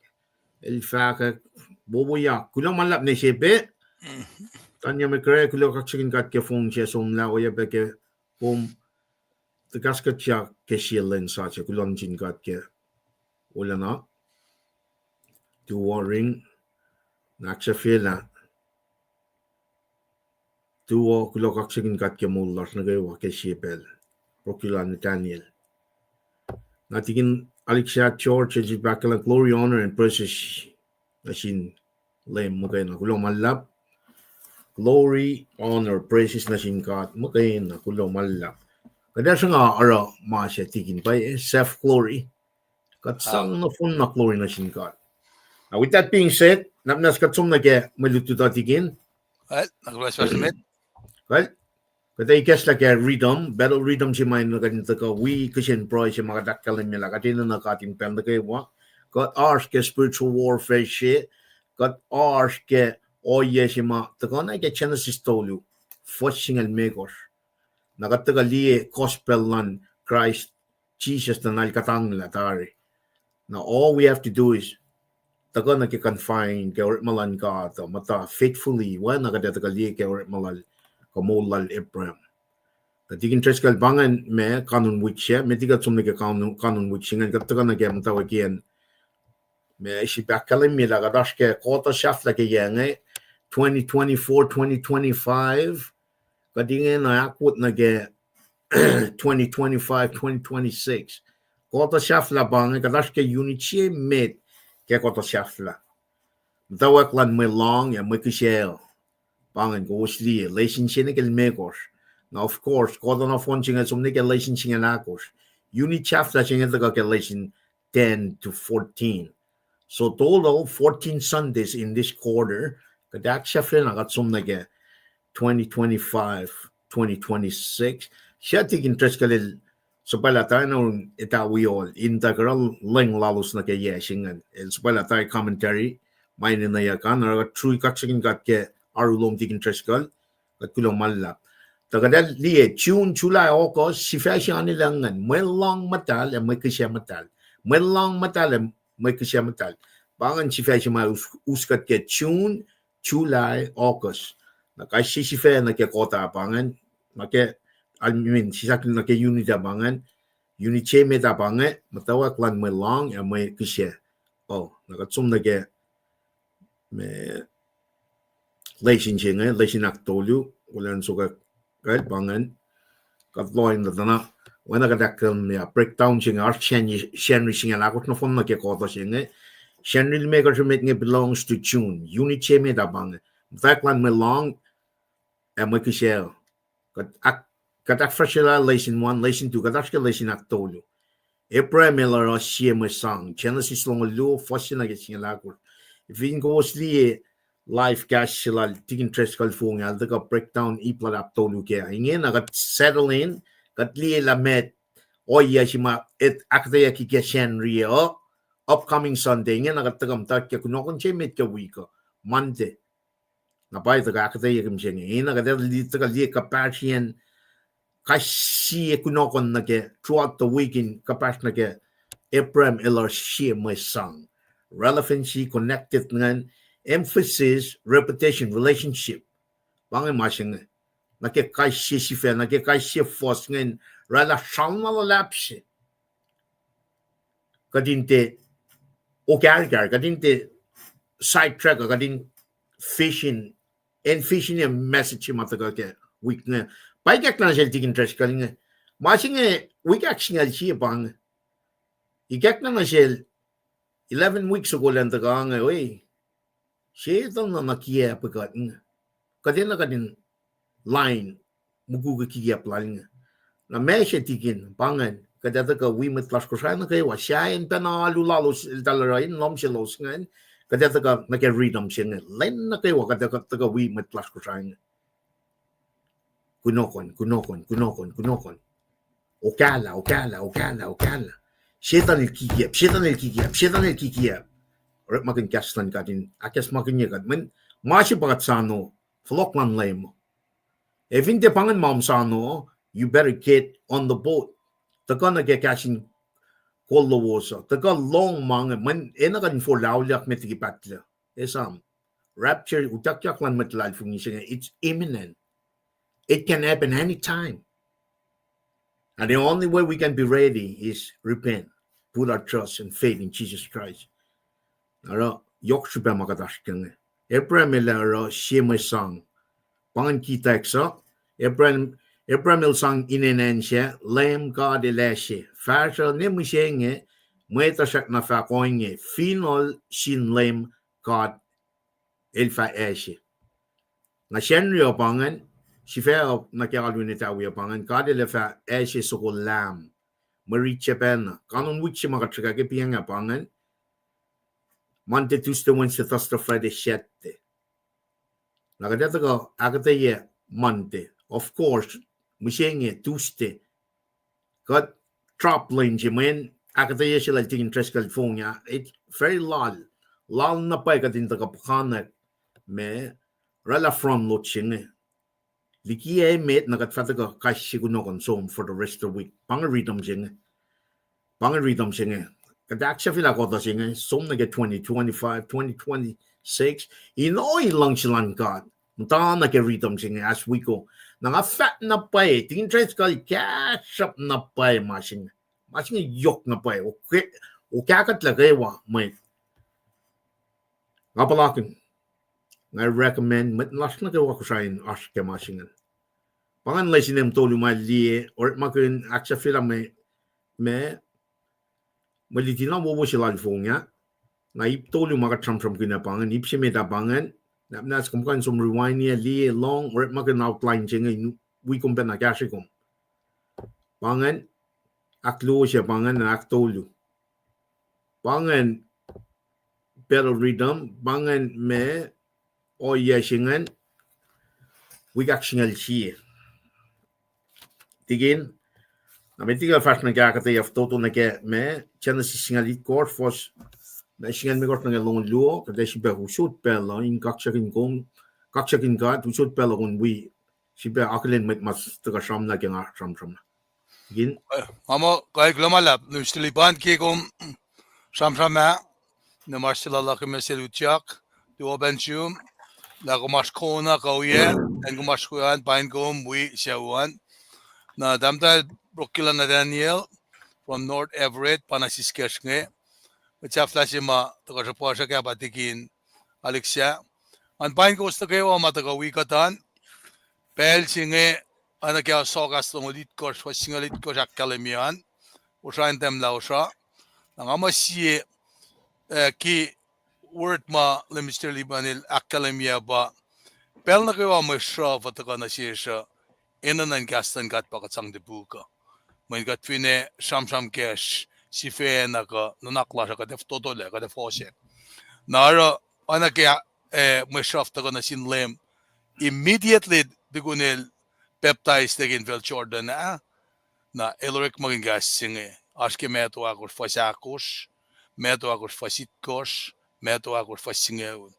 El fahkwack, wowoyak. Kuloh ma luhlahp, nesepe. Tanya McRae, kuloh kaksakihn God ke fong se somlah, oacyacpac ke kom tuhkahskahsyak ke sie lwen sasuc. Kuloh nuh sin God ke wolacna. Tuwo ring, na ahksahfyelah. Tuwo, kuloh kaksakihn God ke moul lasr nuh kwewa ke sie pacl. Prokula Nathaniel. Na Tikin Alexa George el sifil ahkkahlwemye, glory, honor, and praises nuh sin Leum muhkwena. Kuloh ma luhlahp. Glory, honor, praises nuh sin God muhkwena. Kuloh ma luhlahp. Kuht ac sruhnga oruh ma se, Tikin, pa self glory. Kuht sang nohfohn na glory nuh sin God. Now, with that being said, nwacsnwacs kuht som nuh ke mwe lutlut uh, Tikin. Kuht, kuht ac ikacslah ke rhythm, battle rhythm se ma enenuh kuht in tuhkuh wi kihsen pruhe se ma kuht ahkkahlwemye lah kuht enenuh God in pacl nuh kwewa. Kuht oasr ke spiritual warfare se, kuht oasr ke ohiyac se ma tuhkuh na ke Genesis tolu, fuhs singucul limekohsr. Na kuht tuhkuh liye gospel luhn Kraist Jisus tuh na el kuhtanglah tari. Now all we have to do is tuhkuh nuh ke confine ke orekma luhn God uh, muhta faithfully, oacna kuht ac tuhkuh liye ke orekma lal, kuh moul lal Abraham. Kuht Tikin Driscoll, pa ingacn ma kanun wik se, met liki kuht som nuh ke kanun, kanun wik se ingacn, kuht tuhkuh nuh ke muhtwacwacack an. Ma sifil ahkkahlwemye lah kuht oasr ke quarter sahflah ke yac inge, twenty twenty-four, twenty twenty-five, kuht ingena ahkwot nuh ke twenty twenty-five, twenty twenty-six. Quarter sahflah pa inge, kuht oasr ke unit se met ke quarter sahflah. Muhtwacwacack luhn mwe lohng ac mwe kihsac. Pa ingacn kowos liye, lesson se nuh ke limekohsr. Na of course, quarter nohfohn se inge som nuh ke lesson singucul ahkosr. Unit sahflah se inge tuhkuh ke lesson ten to fourteen. So total fourteen Sundays in this quarter. Kuht ahksahfyelah kuht som nuh ke twenty twenty-five, twenty twenty-six. Sahp Tikin Driscoll el suhpwaclah tari na un etuh wi ol in tuh kuhruh leng lalos nuh ke yac se ingacn. El suhpwaclah tari commentary ma enenweyuck an, oruh kuht truly kaksakihn God ke oaru lom Tikin Driscoll, kuht kuloh ma luhlahp. Tuh kuht ac liye June, July, August, sifac se anilacng ingacn, mwe lohng muhtahl ac mwe kihsac muhtahl. Mwe lohng muhtahl ac mwe kihsac muhtahl. Pa ingacn sifac se ma us-, us kuht ke June, July, August. Na kais sie sifac nuh ke quarter pa ingacn, nuh ke, I mean, sisakil nuh ke unit ah pa ingacn, unit se met ah pa inge, muhtwacwacack luhn mwe lohng ac mwe kihsac. Oh, na kuht som nuh ke, ma, lesson se inge, lesson ahktolu, olweacng sokwack, kuht pa ingacn, kuht lohng na tuh na, oacna kuht ahkkahlwemye, breakdown se inge, oasr Sacnri, Sacnri singucul ahkosr nohfohn nuh ke quarter se inge, Sacnri limekohsr met inge belongs to June, unit se met ah pa inge, muhtwacwacack luhn mwe lohng ac mwe kihsac. Kuht ahk-, kuht ahkfahsryelah lesson one, lesson two, kuht oasr ke lesson ahktolu. Abraham el oruh sie mwe sang, Genesis longoul luo, fuhs se nuh ke singucul ahkosr. Fin kowos liye live cast se lal Tikin Driscoll fong ah, el tuhkuh breakdown ip lal ahktolu kac. Ingena kuht settle in, kuht liye lah met ohiyac se ma ahkuhtweyucki ke Sacnri uh, upcoming Sunday, ingena kuht tuhkuh muhta ke kunohkohn se met ke wik uh, Monday. Na pa tuhkuh ahkuhtweyac ke mihsenge. Ingena kuht ac li-, tuhkuh liye kuhpahsriyacn kais sie kunohkohn nuh ke throughout the week in kuhpahsr nuh ke Abraham el oruh sie mwe sang. Relevancy, connected ingacn, emphasis, repetition, relationship. Pa inge ma se inge. Nuh ke kais sie sifac, nuh ke kais sie fuhs ingacn, oraclah sramsram luhlahp se. Kuht in tiac okahrkahr, kuht in tiac sidetrack, kuht in fishing, in fishing a message ma tuhkuh ke wik inge. Pa ikacklah nuh sel tikin Driscoll inge. Ma se inge wik ahksingucul sie pa inge. Ikacklah nuh sel eleven weeks ago elan tuhkuh inge, we. Setuhn na nuh kiacp kuht inge. Kuht enenuh kuht in lain mukwikwi kikiacp lal inge. Na ma se tikin pa ingacn, kuht ac tuhkuh wi mwet lasr Kosrae nuh kwewa, sahyacn pacna alu lalos eltahl oruh in lohm selos ingacn, kuht ac tuhkuh nuh ke freedom se inge. Lwen nuh kwewa kuht ac tuhkuh wi mwet lasr Kosrae inge. Kunohkohn, kunohkohn, kunohkohn, kunohkohn. Okahlah, okahlah, okahlah, okahlah. Setuhn el kikiacp, setuhn el kikiacp, setuhn el kikiacp. Orekmakihn kahs luhn God in ahkacsmakihnye kuht. Mweyen ma se pa kuht soano, fohlohk luhn Leum. Ac fin tiac pa ingacn ma kom soano, you better get on the boat. Tuhkuh nuh ke kahs in kol lowos uh. Tuhkuh lohng ma inge, mweyen enenuh kuht in forlah auliyak met liki pahtlac. Esam. Rapture, utuckyak luhn mwet luhlahlfongi se inge, it's imminent. It can happen anytime. And the only way we can be ready is repent, put our trust and faith in Jesus Christ. Oruh, yohk srihpac ma kuht oasr ke inge. Abraham el oruh sie mwe sang. Pa ingacn key text uh. Abraham, Abraham el sang inen acn sac, Leum God El Acse. Fahsruh ne mihsenge, mwet uh srackna fahk ohinge, Finohl sin Leum God El fah acse. Na Sacnri uh pa ingacn, sifac uh nuh ke alu in Etawi uh pa ingacn, God El ac fah acse soko lam. Mwe rit se pacna. Kanon wik se ma kuht srihke ke pianga pa ingacn, Monday, Tuesday, Wednesday, Thursday, Friday, Saturday. Na kuht ac tuhkuh ahkuhtweyac Monday. Of course, mihsenge Tuesday. Kuht drop lwen se mweyen ahkuhtweyac se lal tikin Driscoll fong ah, it's very lal. Lal na pwacye kuht in tuhkuh puhkantwen ma oraclah front load se inge. Liki emet na kuht fah tuhkuh kais sie kunohkohn som for the rest of the week. Pa inge freedom se inge. Pa inge freedom se inge. Kuht ahksahfyelah kuhtuh se inge, som nuh ke twenty twenty-five, twenty twenty-six. In ohiyac luhngse luhn God muhta nuh ke freedom se inge as we go. Na nga fahk na pwacye, tikin Driscoll kahsruhp na pwacye ma se inge. Ma se inge yohk na pwacye. Okahkuhtlac kwewa mwet. Nga puhlakihn, nga recommend mwet lasr nuh kwewa Kosrae in oasr ke ma se ingacn. Pa ingacn lesson se tolu ma liye, orekmakihn ahksahfyelah mwe, mwe luti na wowo se lal fong ah. Na ip tolu ma kuht sramsramkihn ah pa ingacn, ip se met ah pa ingacn, nahpnahs kom kuh in som rewind ah, liye, lohng, orekmakihn outline se inge, wi kom pacna kahsre kom. Pa ingacn, ahkluo se pa ingacn, ahktolu. Pa ingacn, Battle Rhythm, pa ingacn ma ohiyac se ingacn, wik ahksingucul sie. Tikin, na met liki fahsr nuh ke ahkuhtweyac fototo nuh ke ma Genesis singucul itkohsr, fuhs ma singucul limekohsr nuh ke longoul luo, kuht ac sifilpac usot pacl uh in kaksakihn kom, kaksakihn God, usot pacl uh kom wi sifilpac akihlen mwet ma tuhkuh sramsram ke nga sramsram. Tikin. Nga muh kuh kuloh ma luhlahp, Minister Liban, ke kom sramsram ah, na ma oasr se luhk uh ke mwe sel utyak, tuo pan sum, lah kom oasr kona kuh ohiyac, acn kom oasr we an, pain kom wi sucu an. Na tahmtahel Brokila Nathaniel from North Everett, pa na siskacsr inge. Mwet sahflah se ma tuhkuh sruhpuhsrak ah pa tikin Alexa. Ngan pain kowos nuh kwewa ma tuhkuh wi kuht an. Pacl se inge, oacna ke sohkahs longoul itkohsr, fuhs singucul itkohsr ahkkahlwemye an, Kosrae in tahmlah osra. Na nga muh sie, eh, key word ma Minister Liban el ahkkahlwemye pa, pacl nuh kwewa mwe sruhf uh tuhkuh nuh sesr uh, enenuh in kahs luhn God pa kuht sang topuk uh. Mweyen kuht finne sramsram kacsr, sifacna kuh nuhnak lasr uh kuht ac fototolac, kuht ac fohsack. Na oruh, oacna ke, eh, mwe sruhf tuhkuh nuh sin Leum, immediately tukun el pacptais nuh ke infacl Jordan ah, na el orekmakihn kahs se inge, oasr ke Matthew ahkosr fuhs ahkosr, Matthew ahkosr fuhs itkohsr, Matthew ahkosr fuhs singucul.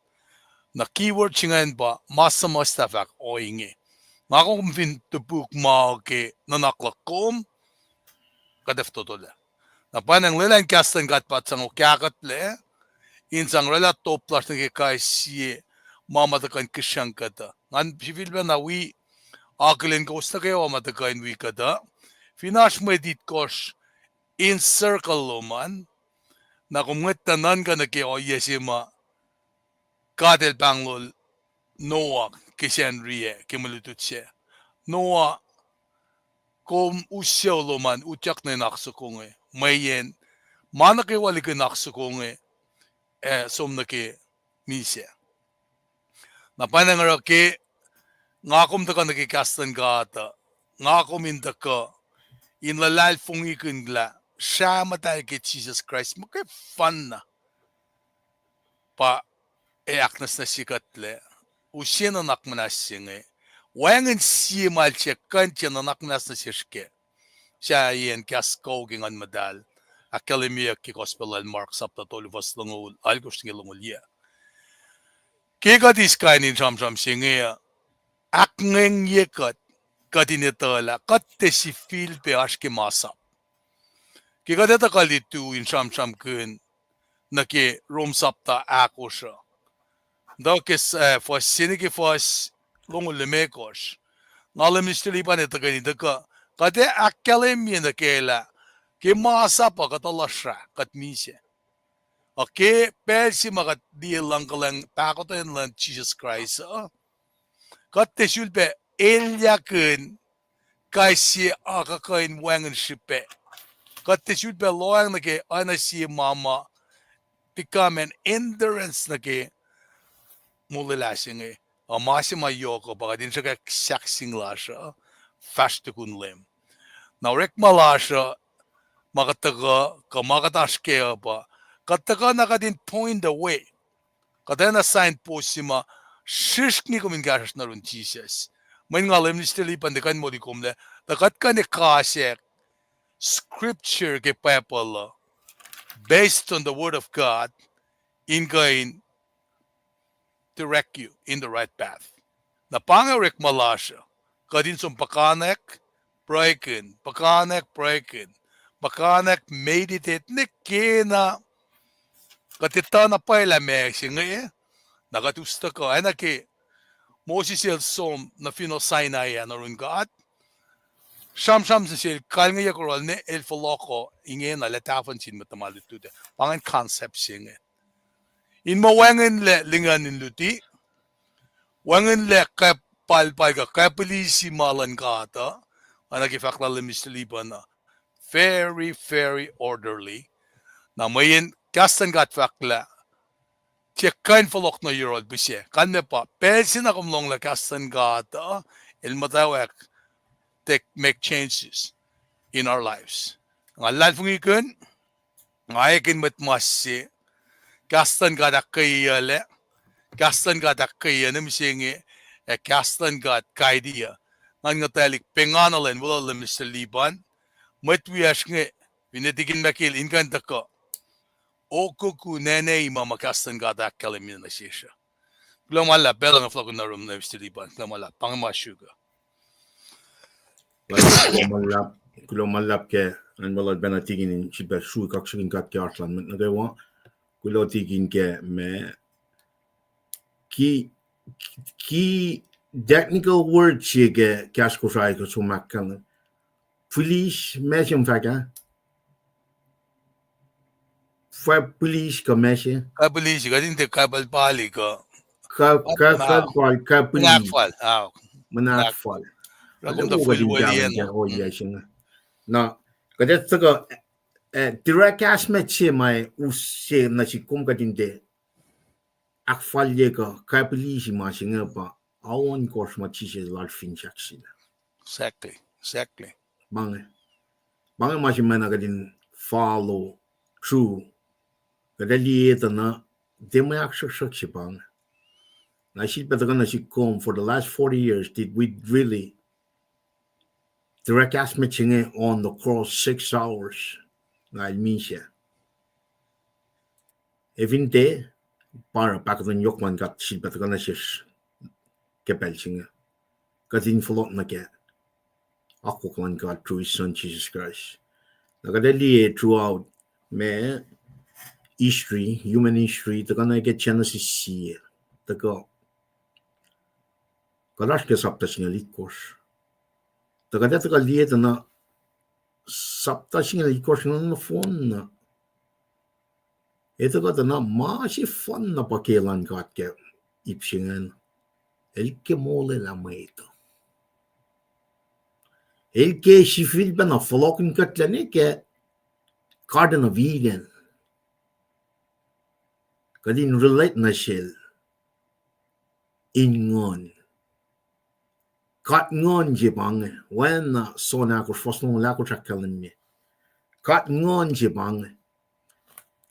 Na keyword se ingacn pa ma suhmuhslah fahk ohinge. Nga kom fin topuk ma ke nuhnak luhk kom, kuht ac fototolac. Na pwacnwacng lwelah in kahs luhn God pa sang okahkuhtlac, in sang oraclah top lasr nuh ke kais sie ma ma tuhkuh in kihsrang kuhtuh. Ngan sifilpacna wi akihlen kowos nuh kwewa ma tuhkuh in wi kuhtuh. Fin oasr mwet itkohsr in circle lom an, na kom ngwetlah nuhnkuh nuh ke ohiyac se ma God El pahnglol Noah ke Sacnri ah ke mwe lutlut sac. Noah, kom us sucu lom an utyak nuh in oak soko inge, mweyen ma nuh kwewa liki in oak soko inge, ac som nuh ke misac. Na pwacnwacng oruh ke nga kom tuhkuh nuh ke kahs luhn God uh, nga kom in tuhkuh in luhlahlfongikihn lah srah muhtahl ke Jisus Kraist muhkwena pa ac ahknwacsnwacsye kuhtlac, use nuhnak muhnahs se inge, wacngihn sie ma el siyuck kuh in tiac nuhnak muhnahs nuh sesr kac. Sahyacn kahs kuh ke Nguhn Muhtahl ahkkahlwemyeyuck ke Gospel lal Mark sapta tolu fuhs longoul alkosr nuh ke longoul yuc. Ke kuht eis kain in sramsram se inge uh, ahkngwengye kuht, kuht in etuh lah kuht tiac sifilpac oasr ke masap. Ke kuht etuh kuht lutu in sramsramkihn nuh ke Rom sapta ahkosr uh, tuh ke fuhs se nuh ke fuhs longoul limekohsr, nga lem Mister Lipan etuh kuh in tuhkuh, kuht ac ahkkahlwemye nuh ke lah ke masap uh kuht lusra, kuht misac. Ac ke pacl se ma kuht liye luhngkuhlwacng pahkotwen luhn Jisus Kraist uh, kuht tiac sulpac elyahkihn kais sie akuhkuhin wacngihn srihpac. Kuht tiac sulpac lohacng nuh ke oacna sie ma ma become an hindrance nuh ke molwelah se inge. Ac ma se ma yohk uh pa kuht in sruhkwack sahkseng lasr uh fahsr tukun Leum. Na orekma lasr uh, ma kuht tuhkuh, kuh ma kuht oasr kac uh pa, kuht tuhkuh na kuht in point away. Kuht oacna signpost se ma srihsrngi kom in kahsruhsr nuh yurin Jisus. Mweyen nga lem Mister Lipan tiac kuh in moli komlac, tuh kuht kuh in kasack scripture ke Bible uh, based on the word of God, in kuh in direct you in the right path. Na pa inge orekma lasr uh, kuht in som puhkantwen, pruhekihn, puhkantwen, pruhekihn, puhkantwen, meditate nuh kena. Kuht etuh na pwacye lah meac se inge, na kuht us tuhkuh, oacna ke Moses el som nuh finohl Sinai ah nuh yurin God, sramsram se sel kalngeyuck yohrohl ne el fohlohkoh ingena lah tahfuhn sin mwet tuhma lutlut ah. Pa ingacn concept se inge. In muh wacngihnlac lingacn in luti, wacngihnlac kapalpal kuh kapilisi ma luhn God uh, oacna ke fahk lal Mister Lipan uh, very, very orderly. Na mweyen kahs luhn God fahk lah tiac kuh in fohlohk nuh yohrohl pihsac. Kalmac pa pacl se na kom lohng lah kahs luhn God uh, el muhtwacwacack take, make changes in our lives. Nga luhlahlfongikihn, nga ekihn mwet mas se, kahs luhn God ahkkweyeyuclac, kahs luhn God ahkkweye nuh mihsenge, ac kahs luhn God guide-i uh. Ngan nguhtwaclihk pengana lwen weluhl lal Mister Lipan, mwet wiyacsr inge, finne Tikin Michael, in kuh in tuhkuh okokun nene ma ma kahs luhn God ahkkahlwemye nuh sesr uh. Kuloh ma luhlahp, pacl inge fohlohkihn nuh yurum Mister Lipan, kuloh ma luhlahp, pa inge ma suk uh. Kuloh ma luhlahp, kuloh ma luhlahp ke an weluhl pacna Tikin in sifilpac sruhk kaksakihn God ke oasr lal mwet nuh kwewa. Kuloh Tikin ke ma ki, ki technical word se ke kahs Kosrae kuh som ahkkahlwem. Police, ma se fahk ah? Fah police kuh ma se? Kapilisi, kuht in tiac kapalpali kuh, kuh, kuh, kapal, kapilisi. Muhnahkfal, ah. Muhnahkfal. Oruh kom tuh fuhlweliyacn ohiyac se inge. Na kuht ac tuhkuh, eh, direct kahs met se ma use nuh sihk kom kuht in tiac ahkfalye kuh kapilisi ma se inge pa, ohnkohsr ma Jisus el oasr fin sahk sel. Exactly, exactly. Pa inge, pa inge ma se ma na kuht in follow through. Kuht ac liye tuh na tiac mwe ahksruhksruhk se pa inge. Na sifilpac tuhkuh nuh sihk kom, for the last forty years, did we really direct kahs met se inge on the cross six hours? Nga el misac. Ac fin tiac, pa oruh pahkotwen yohk luhn God sifilpac tuhkuh nuh sesr ke pacl se inge. kuht in fohlohk nuh kac akwuck luhn God through His Son Jesus Christ. Na kuht ac liye throughout ma history, human history, tuhkuh nuh ke Genesis sie, tuhkuh, kuht oasr ke sapta singucul itkohsr. Tuh kuht ac tuhkuh liye tuh na sapta singucul itkohsr na nohfohn na, e tuhkuh tuh na ma sefanna pa ke luhn God ke ip se ingacn. El ke molwelah mwet uh. El ke sifilpacna fohlohkihn kuht lac nuh ke Garden of Eden. Kuht in relate nuh sel in nguhn. God nguhn se pa inge, oacna John ahkosr, fuhs longoul ahkosr ahkkahlwemye. God nguhn se pa inge.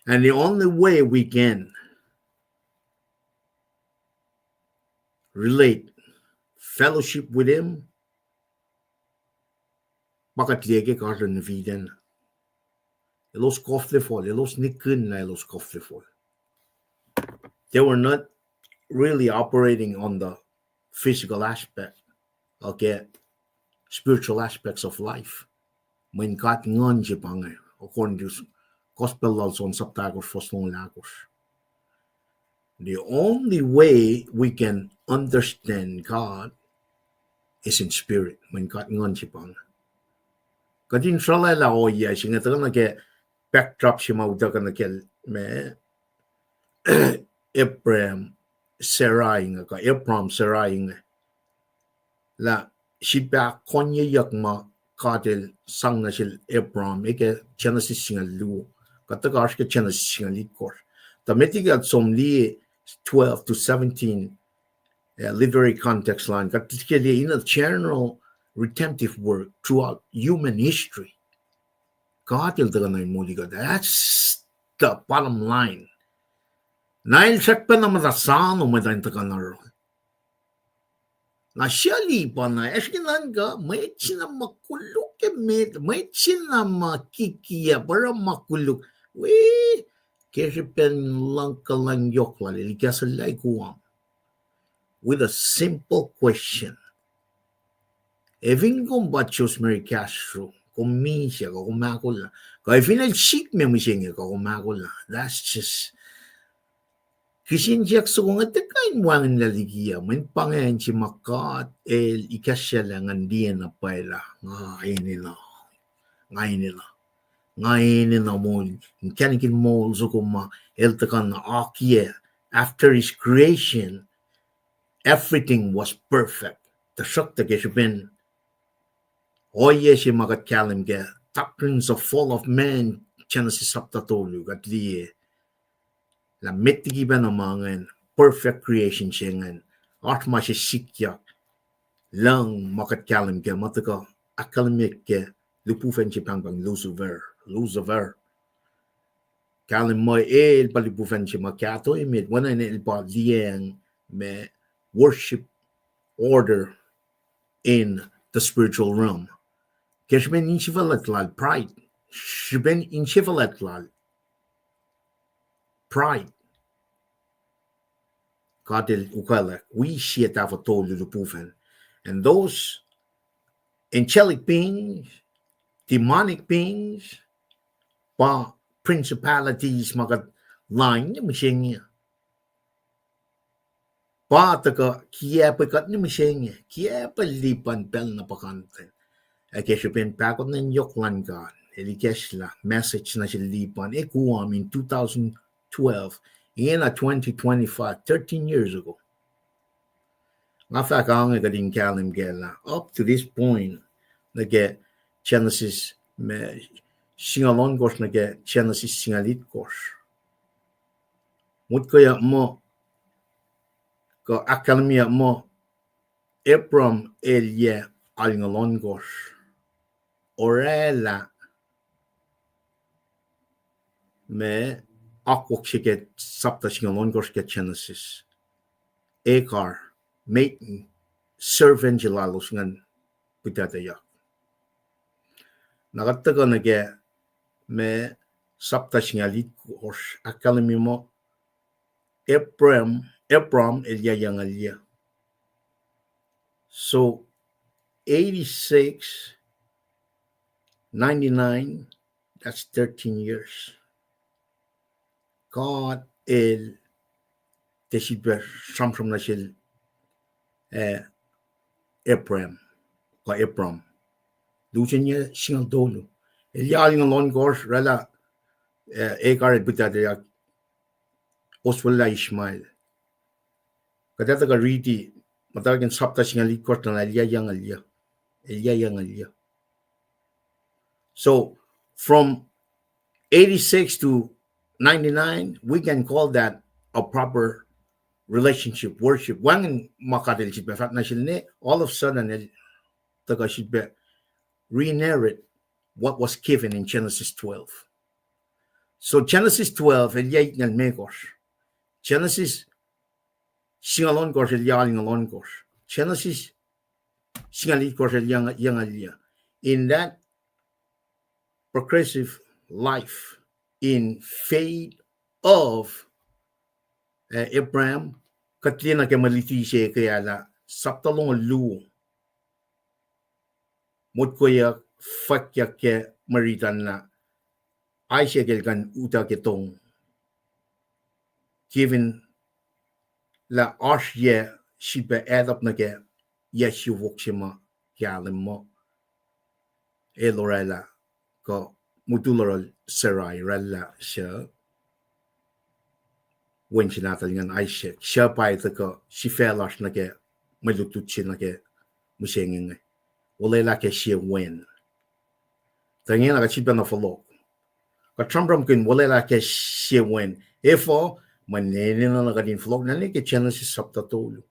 And the only way we can relate, fellowship with Him, pa kuht liye ke Garden of Eden. Elos koflefol, elos nikihn lah elos koflefol. They were not really operating on the physical aspect, okay, spiritual aspects of life. Mweyen God nguhn se pa inge, according to gospel lal John sapta ahkosr, fuhs longoul ahkosr. The only way we can understand God is in spirit, mweyen God nguhn se pa inge. Kuht in srolwaclah ohiyac se inge tuhkuh nuh ke backdrop se ma utuckuh nuh ke ma Abraham, Sarai inge, kuh Abram, Sarai inge. Lah srihpac konyeyuck ma God El sang nuh sel Abram, e ke Genesis singucul luo. Kuht tuhkuh oasr ke Genesis singucul itkohsr. Tuh met liki kuht som liye twelve to seventeen, uh, literary context line, kuht ke liye in a general redemptive work throughout human history. God El tuhkuh na in moli kuht. That's the bottom line. Na El srackpacna muhta sano mwet in tuhkuh na ro. Na suli pa na, ac srihke nuhnkuh, mwet se na ma koluk ke met, mwet se na ma kikiacp, oruh ma koluk. Wi, ke srihpen luhngkuhlwacng yohk lal, El ikacslah Guam with a simple question. Efin kom pa Joseph Mary Castro, kom misac, kuh kom ahkolah. Kuh efin el sikme mihsenge, kuh kom ahkolah. That's just kihsen siyuck soko inge tiac kuh in wacngihnlac liki uh, mweyen pa ingacn se ma God El ikacslah ngan liye na pwacye lah nga enenuh, nga enenuh, nga enenuh moul, inkacnek in moul soko ma El tuhkuh na akiyac. After His creation, everything was perfect. Tuhsruhktuh ke srihpen ohiyac se ma kuht kahlwem ke doctrines of fall of man, Genesis sapta tolu, kuht liye lah met liki pacna ma ingacn, perfect creation se ingacn, oasr ma se sikyak, lucng ma kuht kahlwem ke, ma tuhkuh ahkkahlwemye ke lihpufacn se pahngpahng Lucifer, Lucifer. Kahlwem muh el pa lihpufacn se ma kahto emet, oacna el pa liyacacng ma worship order in the spiritual realm. Ke srihpen insefuhlwact lal, pride. Srihpen insefuhlwact lal, pride. God El ukwaclwack, wi sie tahfuh tolu lihpufacn. And those angelic beings, demonic beings, pa principalities ma kuht lain mihsenge. Pa tuhkuh kiacpwe kuht mihsenge, kiacpwe lipun pacl na puhkantwen. Ac ke srihpen pahkotwen yohk luhn God, El ikacslah message nuh sel lipun, e Guam in two thousand twelve, ingena twenty twenty-five, thirteen years ago. Nga fahk ange kuht in kahlwem kac lah up to this point, nuh ke Genesis ma singucul ohnkohsr nuh ke Genesis singucul itkohsr, motkoyuck muh, kuh ahkkahlwemyeyuck muh, Abram el yac alngoul ohnkohsr, orwaclah ma akwuck se ke sapta singucul ohnkohsr ke Genesis. Hagar, maiden servant se lalos ingacn, pihtuctucyak. Na kuht tuhkuh nuh ke ma sapta singucul itkohsr, ahkkahlwemye muh Abram, Abram el yac yucngucul yac. So, eighty-six, ninety-nine, that's thirteen years. God el tiac sifilpac sramsram nuh sel, eh, Abraham, kuh Abram. Lusen yac singucul tolu. El yac alngucul ohnkohsr, oraclah, eh, Hagar el pihtuctuyak, oswellah Ishmael. Kuht ac tuhkuh riti, muhtwacwacack in sapta singucul itkohsr tuh na el yac yucngucul yac. El yac yucngucul yac. So, from eighty-six to ninety-nine, we can call that a proper relationship, worship. Wacngihn ma God el sifilpac fahk nuh sel ne, all of a sudden, el tuhkuh sifilpac re-narrate what was given in Genesis twelve. So Genesis twelve, el yac itngucul limekohsr. Genesis singucul ohnkohsr, el yac alngucul ohnkohsr. Genesis singucul itkohsr, el yac yucngucul yac. In that progressive life, in faith of, uh, Abraham, kuht liye nuh ke mwe luti se ke ah lah sapta longoul luo. Motkoyuck, fwackyuck ke mwe riti an lah Isaac el kuh in utuck ke tong. Given lah oasr yac sifilpac add up nuh ke yac siofok se ma kahlwem muh el oraclah, kuh mutul oruh Sarai oraclah suc wen se nahtuhl ingacn Isaac, suc pa tuhkuh sifac lasr nuh ke mwe lutlut se nuh ke mihsenge inge. Olwelah ke sie wen. Tuh ingena kuht sifilpacna fohlohk. Kuht sramsramkihn olwelah ke sie wen. Efuh? Mweyen enenuh na kuht in fohlohk na nuh ke Genesis sapta tolu.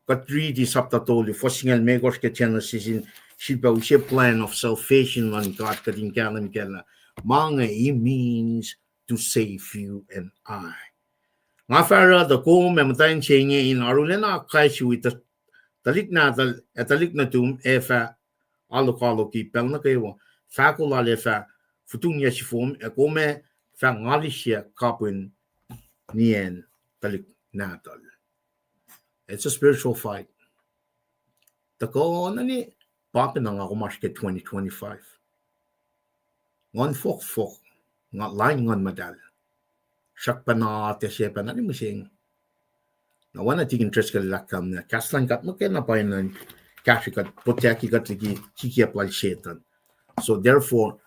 Kuht riti sapta tolu, fuhs singucul limekohsr ke Genesis in sifilpac use plan of salvation luhn God kuht in kahlwem kac lah ma inge He means to save you and I. Nga fah oruh tuh kom ac muhtwacn se inge in arulacna kais wi tuh-, tuhlihk nahtuhl ac tuhlihk nuhtum ac fah alokaloki pacl nuh kwewa. Fahko lal ac fah futung yac sifom ac kom ac fah ngalisyac kapihn niyacn tuhlihk nahtuhl. It's a spiritual fight. Tuhkuh na ne, pa pacna nga kom oasr ke twenty twenty-five. Nguhn fohkfohk, nga lain Nguhn Muhtahl. Srackpacna tiac se pacna ne mihsenge. Na oacna Tikin Driscoll el ahkkahlwemye, kahs luhn God muhkwena pa enenuh in kahsrwe kuht, protect kuht liki kikiap lal Setuhn. So therefore,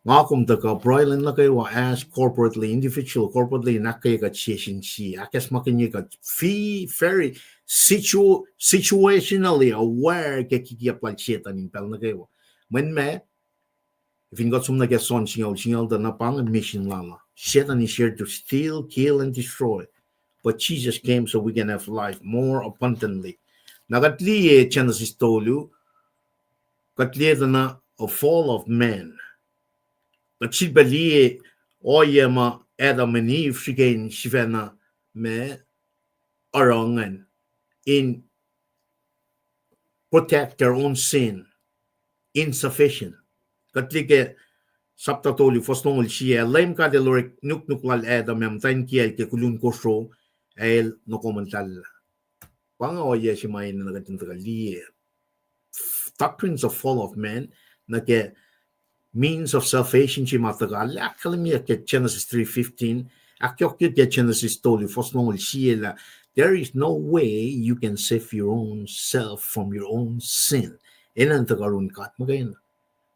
nga kom tuhkuh pruhe lwen nuh kwewa as corporately, individual, corporately, in ahkkweye kuht sie sin sie, ahkacsmakihnye kuht, be very situ-, situationally aware ke kikiap lal Setuhn in pacl nuh kwewa. Mweyen ma, fin kuht som nuh ke John singucul, singucul tuh na pa inge mission lal uh. Satan is here to steal, kill, and destroy. But Jesus came so we can have life more abundantly. Na kuht liye Genesis tolu, kuht liye tuh na a fall of man. Kuht sifilpac liye ohiyac ma Adam and Eve srihke in sifacna ma oruh ingacn in protect their own sin, insufficient. Kuht liye ke sapta tolu, fuhs longoul sie, Leum God El orek nuknuk lal Adam ac muhtwacn kiyacl ke kulun kosro, ac El nohkomtacllah. Pa inge ohiyac se ma enenuh kuht in tuhkuh liye doctrines of fall of man, nuh ke means of salvation se ma tuhkuh ahkkahlwemye ke Genesis three fifteen, ahkyohkye ke Genesis tolu, fuhs longoul sie lah, there is no way you can save your own self from your own sin. Enenuh in tuhkuh run God muhkwena.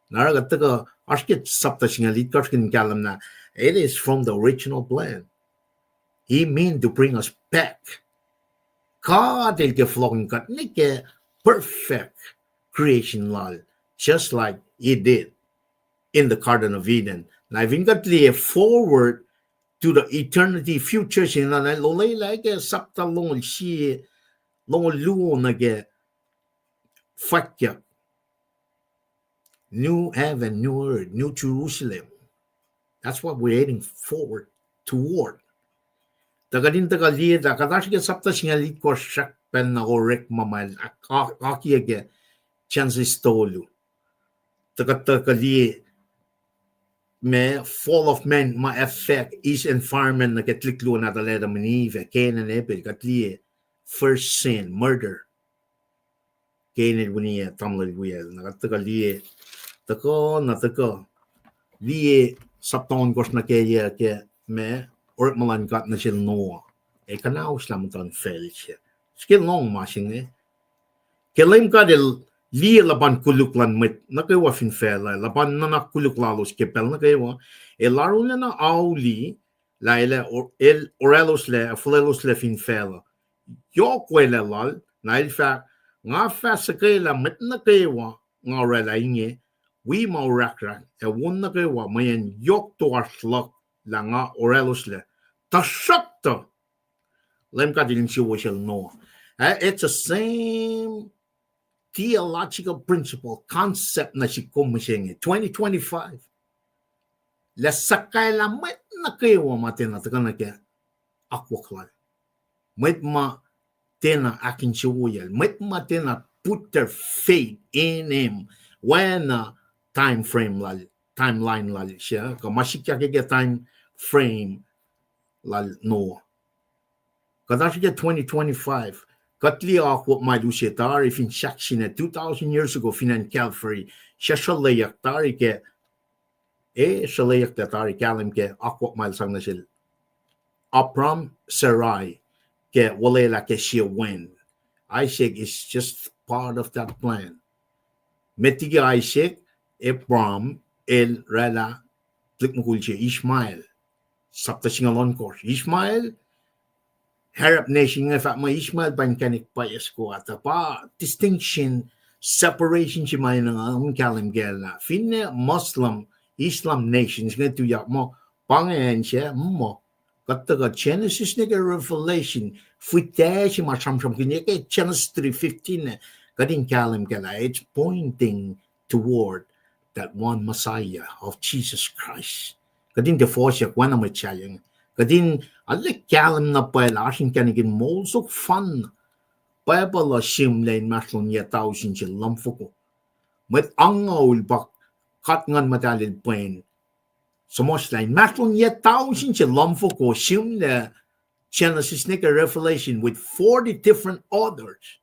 Na oruh kuht tuhkuh oasr ke sapta singucul itkohsr kuht in kahlwem na, it is from the original plan. He meant to bring us back. God El ke fohlohkihn kuht nuh ke perfect creation lal, just like He did in the Garden of Eden. Na fin kuht liye forward to the eternity future se na, na El olwelah ke sapta longoul sie, longoul luo nuh ke fwackyuck. New heaven, new earth, new Jerusalem. That's what we're heading forward toward. Tuh kuht in tuhkuh liye tuh kuht oasr ke sapta singucul itkohsr srackpacna orekma ma El ak-, ak-, akiyac ke Genesis tolu. Tuh kuht tuhkuh liye ma fall of man ma affect his environment nuh ke tuhlihk luo nahtuhl Adam and Eve, Cain and Abel, kuht liye first sin, murder. Cain el winiyac tamuhlwel wiyacl. Na kuht tuhkuh liye, tuhkuh na tuhkuh liye sapta ohnkohsr nuh ke yac ke ma orekma luhn God nuh sel Noah. Ac kuhnahoslah muhtuhnfacl se. Srihke lohng ma se inge. Ke Leum God El liye luhpan koluk luhn mwet nuh kwewa fin facluh, luhpan nuhnak koluk lalos ke pacl nuh kwewa, El arulacna auli lah El, El oracloslac, fuhlweloslac fin facluh. Yohk welac Lal, na El fahk, Nga fah sukwelah mwet nuh kwewa nga oraclah inge, wi ma orahkrahk, ac won nuh kwewa, mweyen yohk toasr luhk lah nga oracloslac. Tuhsruhktuh, Leum God El insewowo sel Noah. Ah, it's the same theological principle, concept nuh sihk kom mihsenge, twenty twenty-five. Lah sukwelah mwet nuh kwewa ma tiacna tuhkuh nuh ke akwuck Lal. Mwet ma tiacna ahkinsewowoyacl. Mwet ma tiacna put their faith in Him. Oacna time frame Lal, timeline Lal se, kuh ma sikyak ke time frame lal Noah. Kuht oasr ke twenty twenty-five. Kuht liye akwuck ma El use tari fin sahk sine two thousand years ago fin acn Calvary. Sruhsruhleyuck tari ke, e, sruhleyuck lah tari kahlwem ke akwuck ma El sang nuh sel Abram, Sarai, ke olwelah ke sie wen. Isaac is just part of that plan. Met liki Isaac, Abram el oraclah tuhlihk mukul se Ishmael. Sapta singucul ohnkohsr. Ishmael, Arab nation inge fahk muh Ishmael pa inkacnek pwacye soko ah, tuh pa distinction, separation se ma enenuh in kahlwem kac lah finne Muslim, Islam nations inge tuyak muh pa inge acn se, muh kuht tuhkuh Genesis nuh ke Revelation, fihtac se ma sramsramkihn ke Genesis three fifteen ah, kuht in kahlwem kac lah it's pointing toward that one Messiah of Jesus Christ. Kuht in tiac fohsyak oacna mwet sahyac inge. Kuht in arlac kahlwem na pwacye lah oasr inkacnek in moul soko fanna. Bible uh sihmlac inmahsrlon yac tausin se luhmfoko. Mwet angngaul pa God Nguhn Muhtahl El pwen suhmuhslah inmahsrlon yac tausin se luhmfoko, sihmlac Genesis nuh ke Revelation with forty different authors,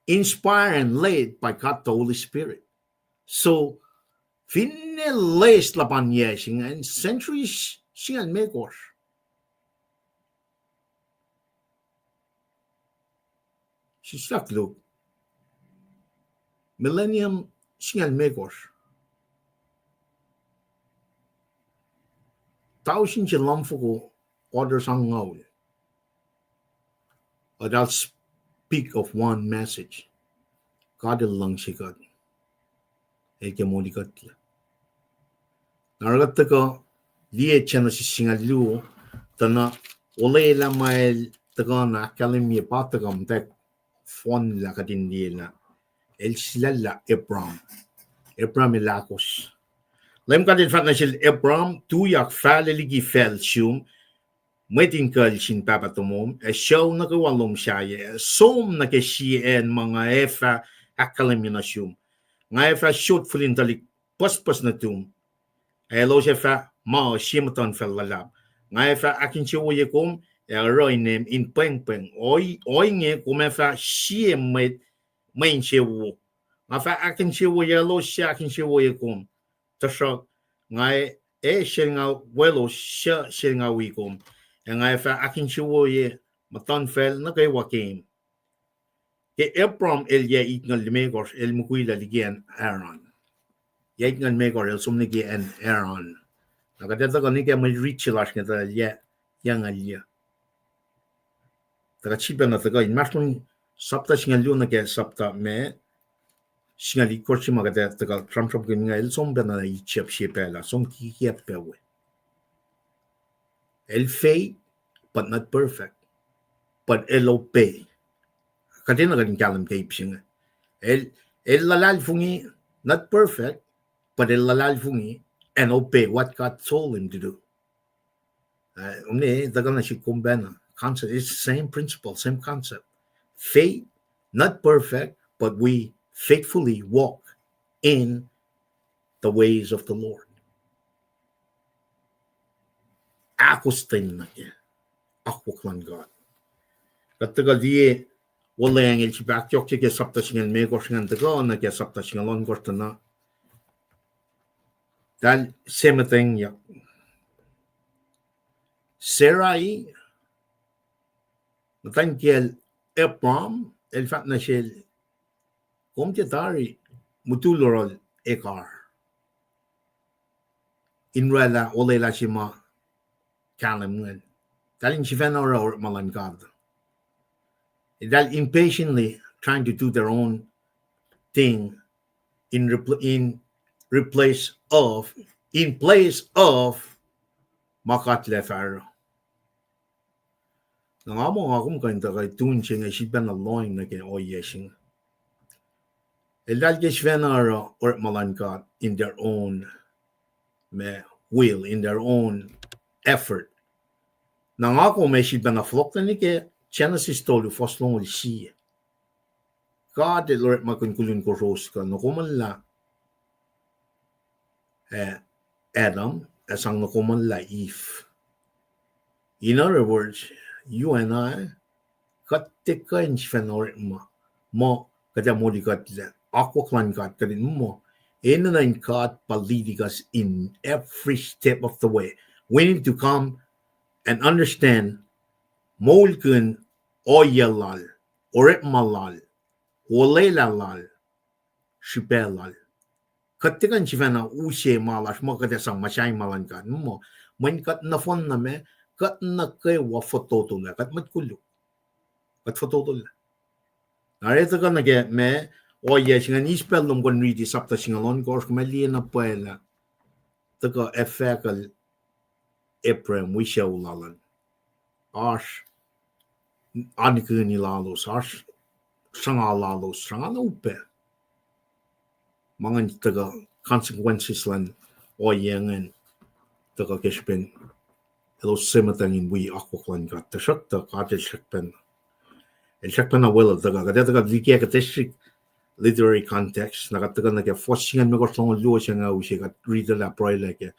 inspired and led by God the Holy Spirit. So, finne loes luhpan yac se ingacn, centuries singucul limekohsr. Sislah koluk. Millennium singucul limekohsr. Tausin se luhmfoko, authors angngaul. But I'll speak of one message. God El luhngse kuht. El ke molikuhtlac. Na oruh kuht tuhkuh liye Genesis singucul luo, tuh na olwelah ma El tuhkuh na ahkkahlwemye pa tuhkuh muhtwacwacack fohnlah kuht in liye lah El sulaclah Abram. Abram el ahkos. Leum God El fahk nuh sel Abram, Tuyak fahlac liki facl sum, mwet in kucl sin pahpah tomom, ac sucu nuh kwewa lom sahyac, ac som nuh ke sie acn ma nga ac fah ahkkahlwemye nuh sum. Nga ac fah sot fihlin tuhlihk pucspucs nuhtum, ac elos ac fah ma sie muhtuhnfacl luhlahp. Nga ac fah ahkinsewowoye kom ac oruh inem in pwengpweng. Ohinge kom ac fah sie mwet, mwe insewowo. Nga fah ahkinsewowoye elos suc ahkinsewowoye kom, tuhsruhk nga ac selnga welos suc selnga wi kom, ac nga ac fah ahkinsewowoye muhtuhnfacl nuh kwewa keim. Ke Abram el yac itngucul limekohsr, el mukwilac liki acn Haran. Yac itngucul limekohsr el som liki acn Haran. Na kuht ac tuhkuh nuh ke mwe riti se lasr inge tuh el yac, yac itngucul yac. Tuh kuht sifilpacna tuhkuh inmahsrlon sapta singucul luo nuh ke sapta ma singucul itkohsr se ma kuht ac tuhkuh sramsramkihn inge, el som pacna Egypt sie pacl ah, som kikiacp pac we. El faith, but not perfect. But el obey. Kuht enenuh kuht in kahlwem ke ip se inge. El, el luhlahlfongi, not perfect, but el luhlahlfongi and obey what God told him to do. Uh, omne, tuhkuh na sik kom pacna. Concept is same principle, same concept. Faith, not perfect, but we faithfully walk in the ways of the Lord. Ahkostwen nuh ke akwuck luhn God. Kuht tuhkuh liye Wuhlweacng el sifil ahkyohkye ke sapta singucul limekohsr ingacn tuhkuh nuh ke sapta singucul ohnkohsr tuh na, eltahl semuhtwengyak. Sarai, muhtwacn kiyacl Abram, el fahk nuh sel, kom tiac tari mutul oruhl Hagar in oraclah olwelah se ma kahlwem ingacn. Eltahl in sifacna oruh orekma luhn God. Eltahl impatiently trying to do their own thing in repl-, in replace of, in place of ma God El ac fahsr. Na nga muh nga kom kuh in tuhkuh tun se inge sifacna lohacng nuh ke ohiyac se inge. Eltahl ke sifacna oruh orekma luhn God in their own, ma, will, in their own effort. Na nga kom ac sifacna fohlohklac nuh ke Genesis tolu, fuhs longoul sie. God El orekmakihn koluk in kowos kuh nokomuhllah, eh, Adam, ac sang nokomuhllah Eve. In other words, you and I, kuht tiac kuh in sifacna orekma muh kuht ac molikuhtlac. Akwuck luhn God kuht in muh, enenuh in God pa leading us in every step of the way. We need to come and understand, moulkihn ohiyac Lal, orekma Lal, olwelah Lal, srihpac Lal. Kuht tiac kuh in sifacna use ma lasr muh kuht ac sang muhsahi ma luhn God. Muh, mweyen kuht nohfohnna ma, kuht nuh kwewa fototolac, kuht mwet koluk. Kuht fototolac. Na oruh tuhkuh nuh ke ma, ohiyac se ingacn, eis pacl lom kom riti sapta singucul ohnkohsr, kom ac liye na pwacye lah tuhkuh ac fahk Abraham wi sucu lal an. Oasr anikihni lalos, oasr sruhnga lalos, sruhnga na upac. Ma ingacn tuhkuh consequences luhn ohiyac ingacn, tuhkuh ke srihpen elos semuhtweng in wi akwuck luhn God. Tuhsruhktuh God El srackpacna, El srackpacna weluhl tuhkuh. Kuht ac tuhkuh liki kuht ac srihk literary context, na kuht tuhkuh nuh ke fuhs singucul limekohsr, longoul luo, singucul use, kuht riti lah pruhelah ke.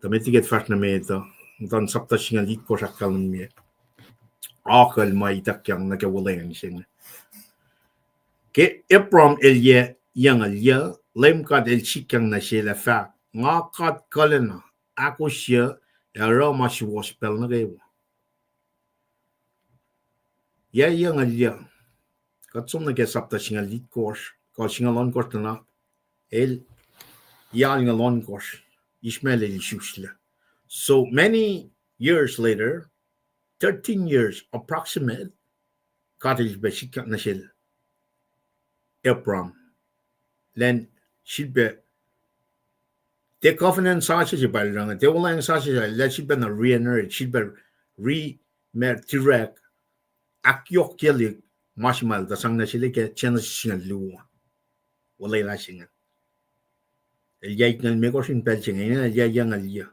Tuh met liki kuht fahsr nuh met uh, muhtuhn sapta singucul itkohsr ahkkahlwemye akucl ma ituckyang nuh ke wuhlweacng se inge. Ke Abram el yac yucngucul yuc, Leum God El sikyang nuh sel ac fahk, nga God kuhlacna, ahkosr yuc ac oruh ma suwohs pacl nuh kwewa. Yac yucngucul yuc. Kuht som nuh ke sapta singucul itkohsr, kuh singucul ohnkohsr tuh na, el, yac alngoul ohnkohsr, Ishmael el isuslac. So many years later, thirteen years approximate, God El pac sikyak nuh sel Abram. Lwen sifilpac, tiac covenant sasuc se pa el oruh inge, tiac wuhlweacng sasuc se, lah sifilpac na re-inherit, sifilpac re-, ma direct, ahkyohkyelihk ma se ma el tuh sang nuh sel ke Genesis singucul luo. Wuhlwelah se inge. El yac itngucul limekohsr in pacl se inge, el yac yucngucul yuc.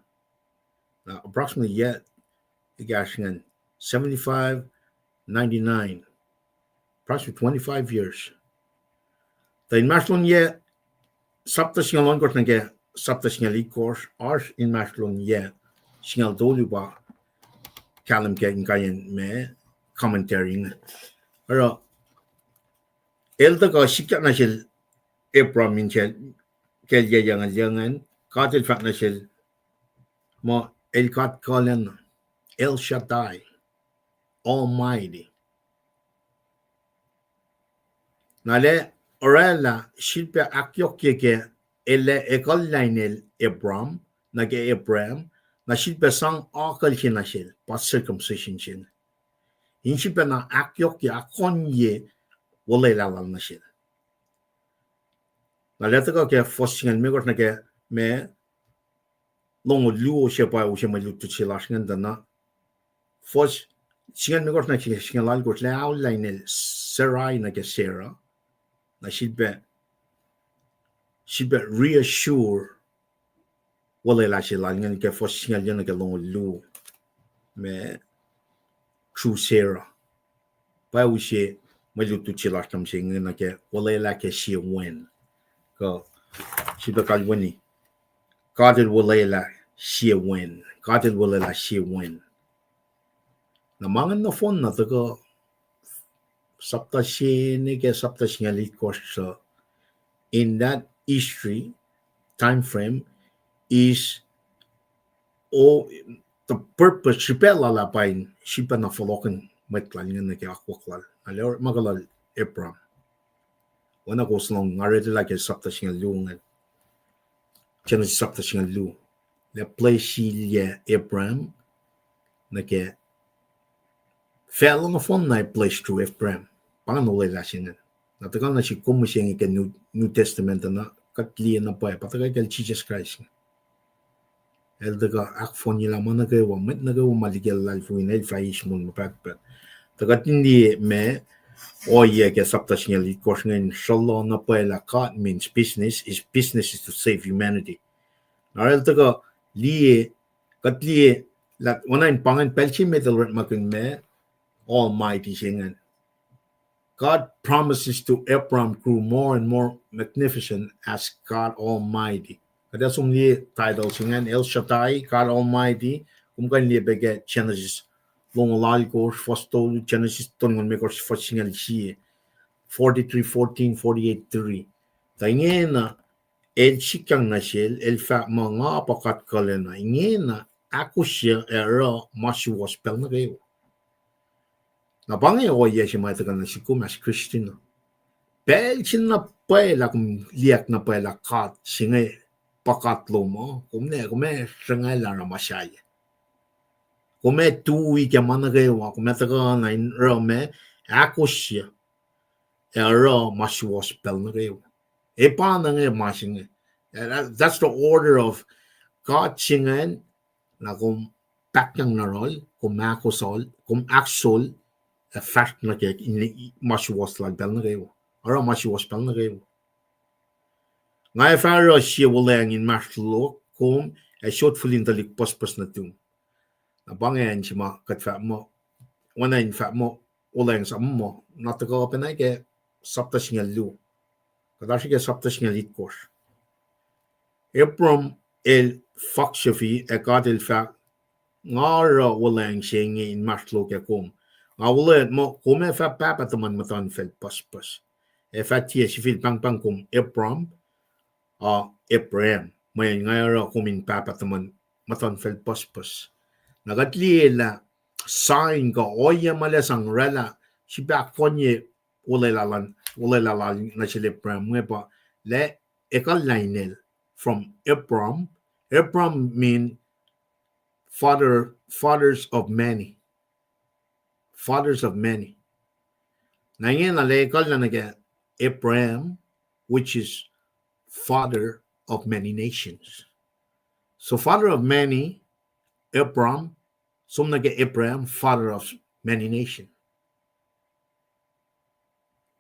Na approximately yac ekahsr ingacn, seventy-five, ninety-nine, approximately twenty-five years. Tuh inmahsrlon yac, sapta singucul ohnkohsr nuh ke sapta singucul itkohsr, oasr inmahsrlon yac singucul tolu pa kahlwem ke inkaiyacn ma commentary inge. Oruh, el tuhkuh sikyak nuh sel Abram in sel, ke el yac yucngucul yuc ingacn, God El fahk nuh sel muh el God kuhlacna, El Shaddai, Almighty. Na el oraclah sifilpac ahkyohkye ke el ac ekuhllah inel Abram, nuh ke Abraham, na sifilpac sang akucl se nuh sel, pa circumcision se inge. In sifilpac na ahkyohkye, ahkkonye wuhlwelah lal nuh sel. Na el tuhkuh ke fuhs singucul limekohsr nuh ke ma longoul luo se pa use mwe lutlut se lasr ingacn tuh na. Fuhs singucul limekohsr nuh ke singucul alkohsr, el ac aollah inel Sarai nuh ke Sarah. Na sifilpac, sifilpac reassure wuhlwelah se lal ingacn ke fuhs singucul yuc nuh ke longoul luo. Ma, through Sarah. Pa use mwe lutlut se lasr nuh mihsenge nuh ke wuhlwelah ke sie wen. Kuh sifilpac kalweni, God El wuhlwelah sie wen. God El wuhlwelah sie wen. Na ma ingacn nohfohn na tuhkuh Sapta se nuh ke sapta singucul itkohsr uh, in that history time frame is, o, the purpose, srihpac lal ah pa in sifacna fohlohkihn mwet lal inge nuh ke akwuck lal, na el orekma lal Abraham. Oacna kowos lohng, nga read lah ke sapta singucul luo ingacn, Genesis sapta singucul luo, lah bless-i Abraham nuh ke facluh nohfohn na bless through Abraham. Pa ingacn olwelah se ingacn. Na tuhkuh na sihk kom mihsenge ke New, New Testament uh na kuht liye na pwacye, pa tuhkuh kacl Jisus Kraist inge. El tuhkuh ahkfohnyelah ma nuh kwewa, mwet nuh kwewa ma liki luhlahlfongi, el fah eis moul ma pahtpaht. Tuhkuh in liye ma ohiyac ke sapta singucul itkohsr inge in sruhluh na pwacye lah God means business, his business is to save humanity. Na el tuhkuh liye, kuht liye lah oacna in pa ingacn pacl se met el orekmakihn ma Almighty se ingacn. God promises to Abraham grew more and more magnificent as God Almighty. Kuht ac som liye title se ingacn, El Shaddai, God Almighty. Kom kuh in liye pac ke Genesis longoul alkosr, fuhs tolu, Genesis tolngoul limekohsr, fuhs singucul sie, forty-three fourteen, forty-eight three. Tuh ingena, el sikyang nuh sel, el fahk muh, nga pa God kuhlwacna, ingena ahkosr ac oruh ma suwohs pacl nuh kwewa. Na pa inge ohiyac se ma tuhkuh nuh sihk kom as Christian. Pacl se na pwacye lah kom liye na pwacye lah God se inge pa God lom uh, kom ne, kom ac sruhnga lah oruh ma sahyac. Kom ac tui ke ma nuh kwewa, kom ac tuhkuh na in oruh ma, ahkosr ac oruh ma suwohs pacl nuh kwewa. Ac pa na inge ma se inge. That's the order of God se ingacn, na kom pahkyang nuh yohrohl, kom ahkosr, kom ahkosr, ac fahsr nuh ke ma suwohs lal pacl nuh kwewa. Oruh ma suwohs pacl nuh kwewa. Nga ac fah oruh sie wuhlweacng inmahsrlok kom, ac sot fihl in tuhlihk pucspucs nuhtum. Na pa inge acn se ma kuht fahk muh, oacna in fahk muh, wuhlweacng sahyac muh, na tuhkuh pacna ke sapta singucul luo. Kuht oasr ke sapta singucul itkohsr. Abraham el faksufi, ac God el fahk, nga oruh wuhlweacng se inge inmahsrlok ac kom. Nga wuhlweacng muh kom ac fah pahpah tuhmuhn muhtuhnfacl pucspucs. Ac fah tiac sifil pahngpahng kom Abram, uh, Abraham. Mweyen nga oruh kom in pahpah tuhmuhn muhtuhnfacl pucspucs. Na kuht liye lah sign kuh ohiyac ma el sang oraclah, srihpac ahkfohnye olwelah lal nuh sel Abraham inge pa, lah ekuhllah inel from Abram. Abram mean father, fathers of many. Fathers of many. Na ingena lah ekuhllah nuh ke Abraham, which is father of many nations. So father of many, Abram, som nuh ke Abraham, father of many nations.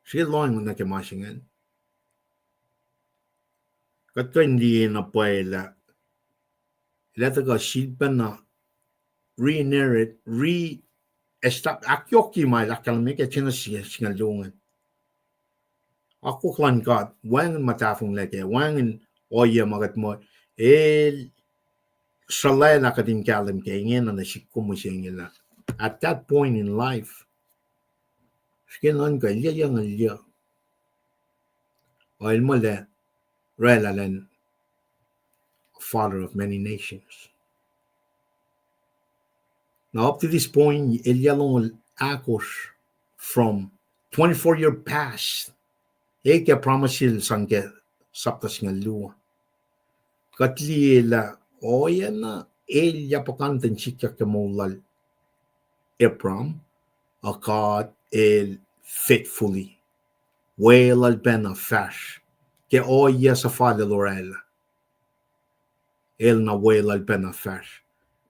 Srihke lohacng nuh ke ma se ingacn. Kuht kuh in liye na pwacye lah, lah tuhkuh sifilpacna re-narrate, re-establish, ahkyohkye ma el ahkkahlwemye ke Genesis singucul luo ingacn. Akwuck luhn God, wacngihn ma tahfonglac kac, wacngihn ohiyac ma kuht muh, el sruhlwaclah kuht in kahlwem kac, ingena nuh sihk kom mihsenge lah at that point in life, srihke nuhnkuh, el yac yucngucul yac, el muh lah oraclah elan father of many nations. Now up to this point, el yac longoul ahkosr, from twenty-four year past, e ke promise el sang ke sapta singucul luo. Kuht liye lah ohiyac na el yac puhkantwen in sikyak ke moul lal Abram, ac God el faithfully, weluhl pacna fahsr, ke ohiyac suhfal el oraclah, el na weluhl pacna fahsr.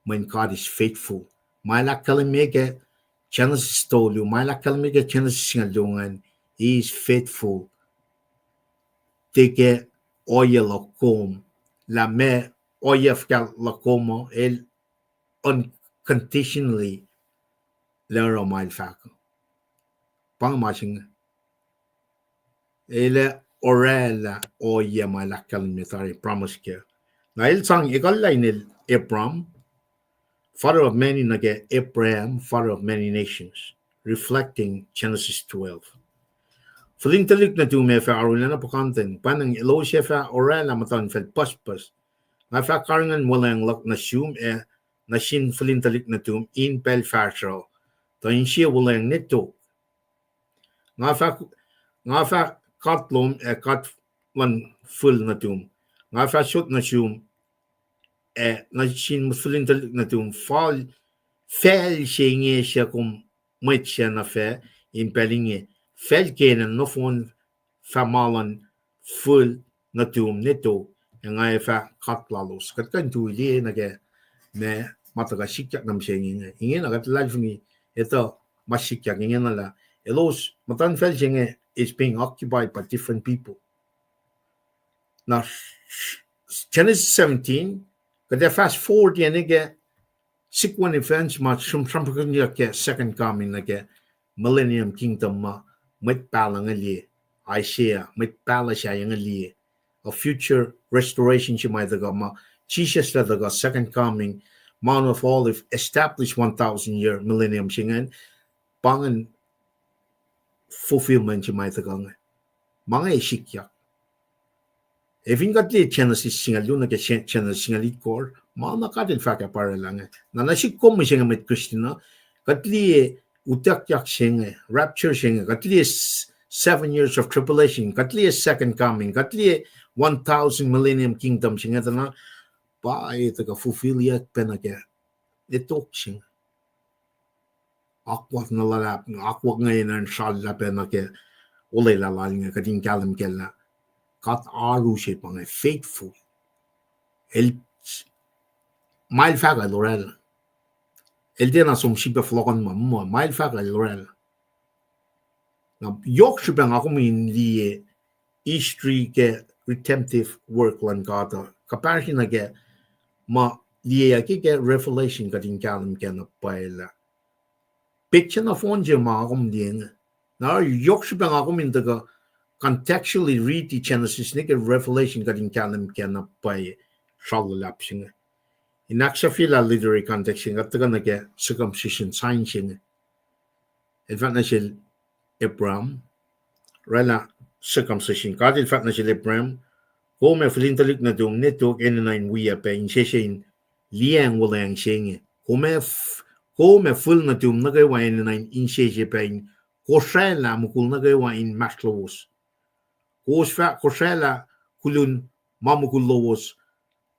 Mweyen God is faithful. Ma el ahkkahlwemye ke Genesis tolu, ma el ahkkahlwemye ke Genesis singucul luo ingacn, he is faithful. Tiac ke ohiyac luhk kom, lah meac ohiyac fuhkah luhk kom uh, el unconditionally lah oruh ma el fahk. Pa inge ma se inge. El ac oraclah ohiyac ma el ahkkahlwemye tari, promise kac. Na el sang ekuhllah inel Abram, father of many, nuh ke Abraham, father of many nations. reflecting Genesis twelve. Fihlin tuhlihk nuhtum ac fah arulacna puhkantwen, pwacnwacng elos ac fah oraclah muhtuhnfacl pucspucs. Nga fah karihngihn wuhlweacng luhk nuh sum ac nuh sin fihlin tuhlihk nuhtum in pacl fahsruh, tuh in sie wuhlweacng ne tok. Nga fah, nga fah God lom ac God luhn fihl nuhtum. Nga fah sot nuh sum ac nuh sin fihlin tuhlihk nuhtum, fal, facl se inge suc kom mwet sac nuh fac in pacl inge. Facl Canaan nohfohn fah ma luhn fihl nuhtum ne tok, ac nga ac fah God lalos. Kuht kuh in tui liye nuh ke ma, ma tuhkuh sikyak nuh mihsenge inge. Ingena kuht luhlahlfongi etuh ma sikyak ingena lah elos, muhtuhnfacl se inge is being occupied by different people. Na Genesis seventeen, kuht ac fast forward nuh ke sequence events ma sram, sramsramkihnyuck ke second coming nuh ke millennium kingdom ma mwet pahluh inge liye, Isaiah, mwet pahluh sahyac inge liye, a future restoration se ma tuhkuh ma Jisus el tuhkuh second coming, Mount of Olives, establish one thousand year millennium se ingacn, pa ingacn fulfillment se ma tuhkuh inge. Ma inge sikyak. Ac fin kuht liye Genesis singucul luo nuh ke Genesis singucul itkohsr, ma na God el fahk ah pa oraclah inge. Na nuh sihk kom mihsenge mwet Christian uh, kuht liye utuckyak se inge, rapture se inge, kuht liye seven years of tribulation, kuht liye second coming, kuht liye one thousand millennium kingdom se inge, tuh na pa e tuhkuh fulfillyuck pac nuh ke, e tok se inge. Akwuck na luhlahp, akwuck inge in srallah pac nuh ke olwelah lal inge, kuht in kahlwem kac lah God oaru se pa inge, faithful. El, ma el fahk ah el oraclah. El tiacna som srihpac fohlohkohnma, ma el fahk ah el oraclah. Na yohk srihpac nga kom in liye history ke redemptive work luhn God uh, kuhpahsr nuh ke ma liyeyucki ke Revelation kuht in kahlwem kac na pwacye lah petsac nohfohn se ma nga kom liye inge. Na yohk srihpac nga kom in tuhkuh contextually read Genesis nuh ke Revelation kuht in kahlwem kac na pwacye sral luhlahp se inge. In ahksahfyelah literary context se inge, kuht tuhkuh nuh ke circumcision sign se inge. El fahk nuh sel Abraham, oraclah circumcision. God el fahk nuh sel Abraham, kom ac fihlin tuhlihk nuhtum ne tok enenuh in wiyac pac insese in liyacacng wuhlweacng se inge. Kom ac f-, kom ac fihl nuhtum nuh kwewa enenuh in insese pac in kosraclah mukul nuh kwewa inmahsrlowos. Kowos fah kosraclah kulun ma mukul lowos,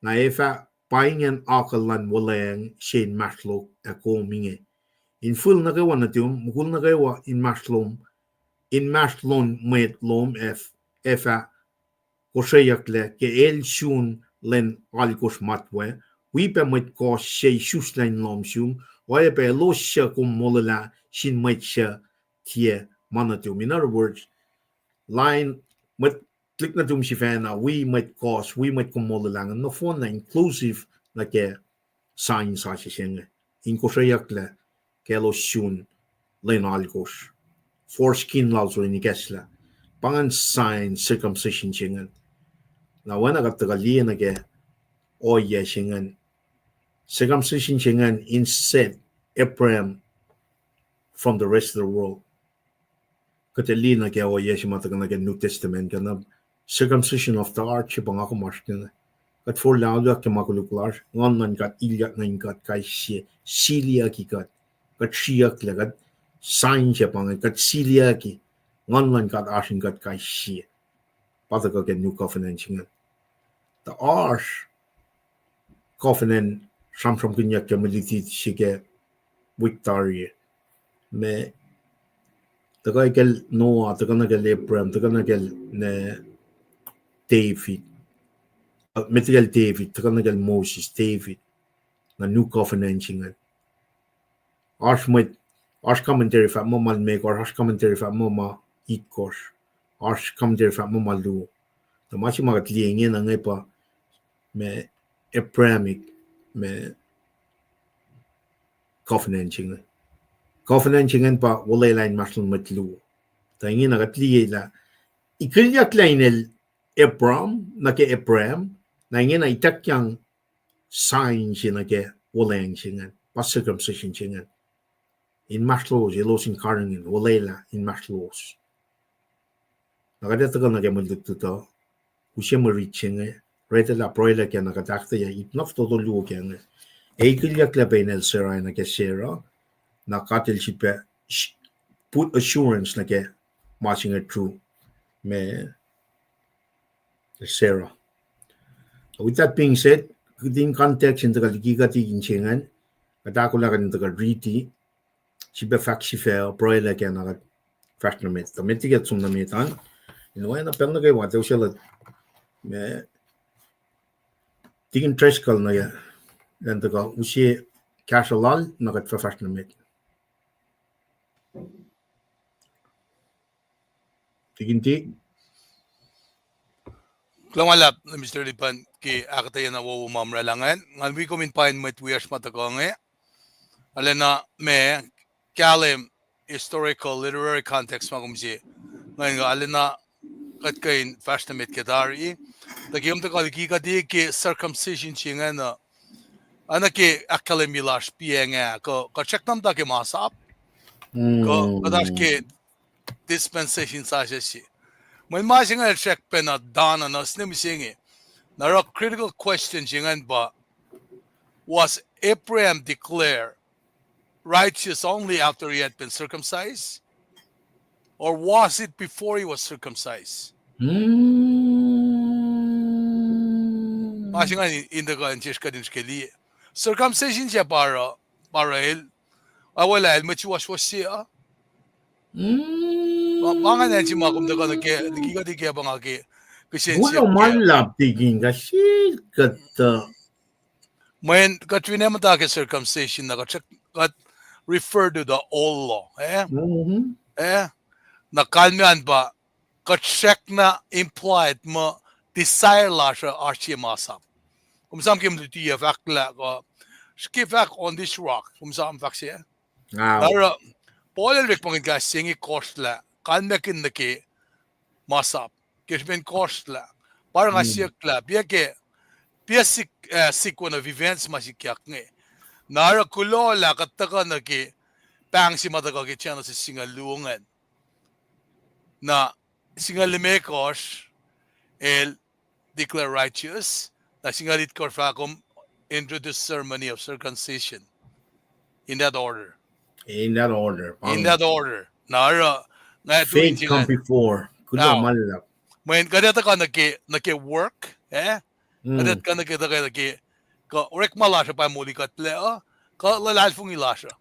na ac fah pa ingacn akucl luhn wuhlweacng se inmahsrlok ac kom inge. In fihl nuh kwewa nuhtum, mukul nuh kwewa inmahsrlom, inmahsrlon mwet lom ac f-, ac fah kosreyucklac ke el sun lwen alkosr matwac, wi pac mwet kohs se isuslac in lohm sum, oacyacpac elos suc kom molwelah sin mwet suc tiac ma nuhtum. In other words, lain mwet tuhlihk nuhtum sifacna, wi mwet kohs, wi mwet kom molwelah inge, nohfohnna inclusive nuh ke sign sasuc se inge, in kosreyucklac ke elos sun lwen alkosr, foreskin lalos in ikacslah. Pa ingacn sign circumcision se ingacn. Na oacna kuht tuhkuh liye nuh ke ohiyac se ingacn, circumcision se ingacn in set Abraham from the rest of the world. Kuht ac liye nuh ke ohiyac se ma tuhkuh nuh ke New Testament, kuh na circumcision of the heart se pa nga kom oasr ke inge. Kuht forlah auliyak ke ma koluk lasr, Nguhn luhn God ilyak nuh in kuht kais sie, siliyucki kuht, kuht sriyucklac, kuht sign se pa inge, kuht siliyucki Nguhn luhn God oasr in kuht kais sie. Pa tuhkuh ke new covenant se ingacn. Tuh oasr covenant sramsramkihnyuck ke mwe luti se ke wik tari, ma tuhkuh kacl Noah, tuhkuh nuh kacl Abraham, tuhkuh nuh kacl ne David, uh, met kacl David, tuhkuh nuh kacl Moses, David, na new covenant se ingacn. Oasr mwet, oasr commentary fahk muh ma limekohsr, oasr commentary fahk muh ma itkohsr, oasr commentary fahk muh ma luo. Tuh ma se ma kuht liye ingena inge pa ma Abrahamic, ma covenant se inge. Covenant se ingacn pa olwelah inmahsrlon mwet luo. Tuh ingena kuht liye lah ikulyucklac inel Abram nuh ke Abraham, na ingena ituckyang sign se nuh ke olwelah se ingacn, pa circumcision se ingacn. inmahsrlowos, elos in karihngihn olwelah inmahsrlowos. Na kuht ac tuhkuh nuh ke mwe lutlut uh, use mwe rit se inge, retelah pruhelah ke na kuht ahkuhtweyac ip na fototo luo ke inge. Ekihlyucklac pac in el Sarah, nuh ke Sarah, na God el sifilpac put assurance nuh ke ma se inge through me Sarah. With that being said, kihtin context in tuhkuh liki kuht in se ingacn, kuht ahkolah kuht in tuhkuh riti, sifilpac fahk sifac, pruhelah ke na kuht fahsr nuh met. Tuh met liki kuht som nuh met an, in oacna pacl nuh kwewa, tiac usaclah, ma, tikin Driscoll nuh ke, elan tuhkuh use kahsruh lal na kuht fahfahsr nuh met. Tikin T. Kuloh ma luhlahp, Mister Lipan, ke ahkuhtweyac na wowo ma oraclah ingacn. Ngan wi kom in pain mwet wiyacsr ma tuhkuh inge. Arulacna ma kahlwem historical, literary context ma kom se. Ngan arulacna kuht kuh in fahsr nuh met ke tari. Tuh ke kom tuhkuh liki kuht ke circumcision se ingacn, oacna ke ahkkahlwemye lasr piacng ah, kuh kuht srackna muhta ke masap, kuh kuht oasr ke dispensation sasuc se. Mweyen ma se inge el srackpacna dana na snem se inge. Na oruh critical question se ingacn pa, was Abraham declared righteous only after he had been circumcised? Or was it before he was circumcised? Ma se ingacn in tuhkuh in sesr kuht in srihke liye. Circumcision se pa oruh, pa oruh el, awelah el mwet suwohswohs se uh. Pa, pa ingacn se ma kom tuhkuh nuh ke, liki kuht ke pa nga ke, kihsen se ma luhlahp tikin kuh sihk kuht uh. Mweyen kuht fin muhta ke circumcision na kuht, kuht refer to the old law, eh? Eh? Na kalmac an pa, kuht srackna implied muh desire lasr uh oasr sie masap. Kom esam ke luti uh fahk lah kuh, srihke fahk on this rock, kom esam fahk se. Na oruh, Paul el orekmakihn kahs se inge kohsrlah, kalmackihn nuh ke masap ke srihpen kohsrlah. Pa oruh nga siyuck lah, pa ke, pa sequence of events ma sikyak inge. Na oruh kuloh lah kuht tuhkuh nuh ke pahng se ma tuhkuh ke Genesis singucul luo ingacn. Na singucul limekohsr, el declare righteous. Na singucul itkosr fahk kom introduce ceremony of circumcision. In that order. In that order. Na oruh, nga, faith come before. Kuloh ma luhlahp. Mweyen kuht ac tuhkuh nuh ke, nuh ke work, eh? Kuht ac tuhkuh nuh ke, tuhkuh nuh ke, kuh orekma lasr uh pa molikuhtlac uh, kuh luhlahlfongi lasr uh.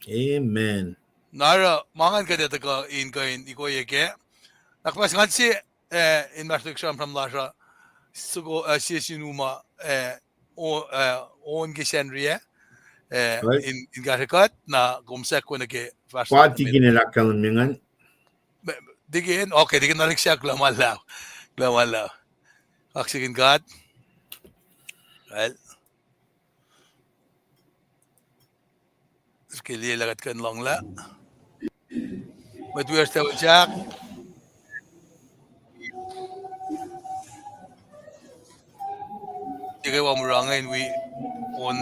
Amen. Na oruh, ma ingacn kuht ac tuhkuh in kuh in ikoye kac. Na kuhpahs ngan se, eh, inmahsrlok sramsram lasr uh, soko, eh, sie sin u ma, eh, on ke Sacnri ah, in, in kahsrwe kuht, na kom sahk nuh ke fahsr. Pa tikin el ahkkahlwemye ingacn. Tikin, okay, tikin Alexia, kuloh ma luhlahp. Kuloh ma luhlahp. Kaksakihn God. Well, ke liye lah kuht kuh in lohnglah. Mwet wiyacsr, tamuhlwel Jack. Tiac kwewa mura inge in wi on.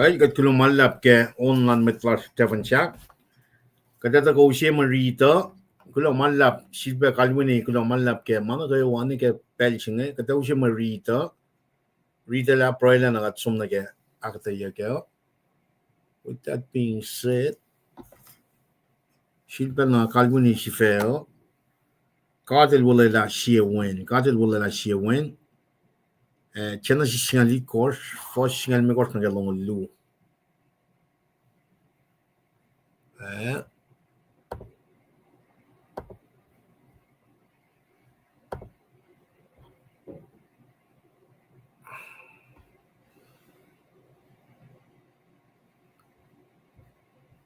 Kuh, kuht kuloh ma luhlahp ke on luhn mwet lasr Stephen Sack. Kuht etuh kuh use mwe riti uh, kuloh ma luhlahp, sifilpac kalweni kuloh ma luhlahp ke ma nuh kwewa nuh ke pacl se inge, kuht ac use mwe riti uh. Riti lah pruhelah na kuht som nuh ke ahkuhtweyac kac. With that being said, sifilpac na kalweni sifac uh, God El olwelah sie wen, God El olwelah sie wen. Eh, Genesis singucul itkohsr, fuhs singucul limekohsr nuh ke longoul luo. Eh.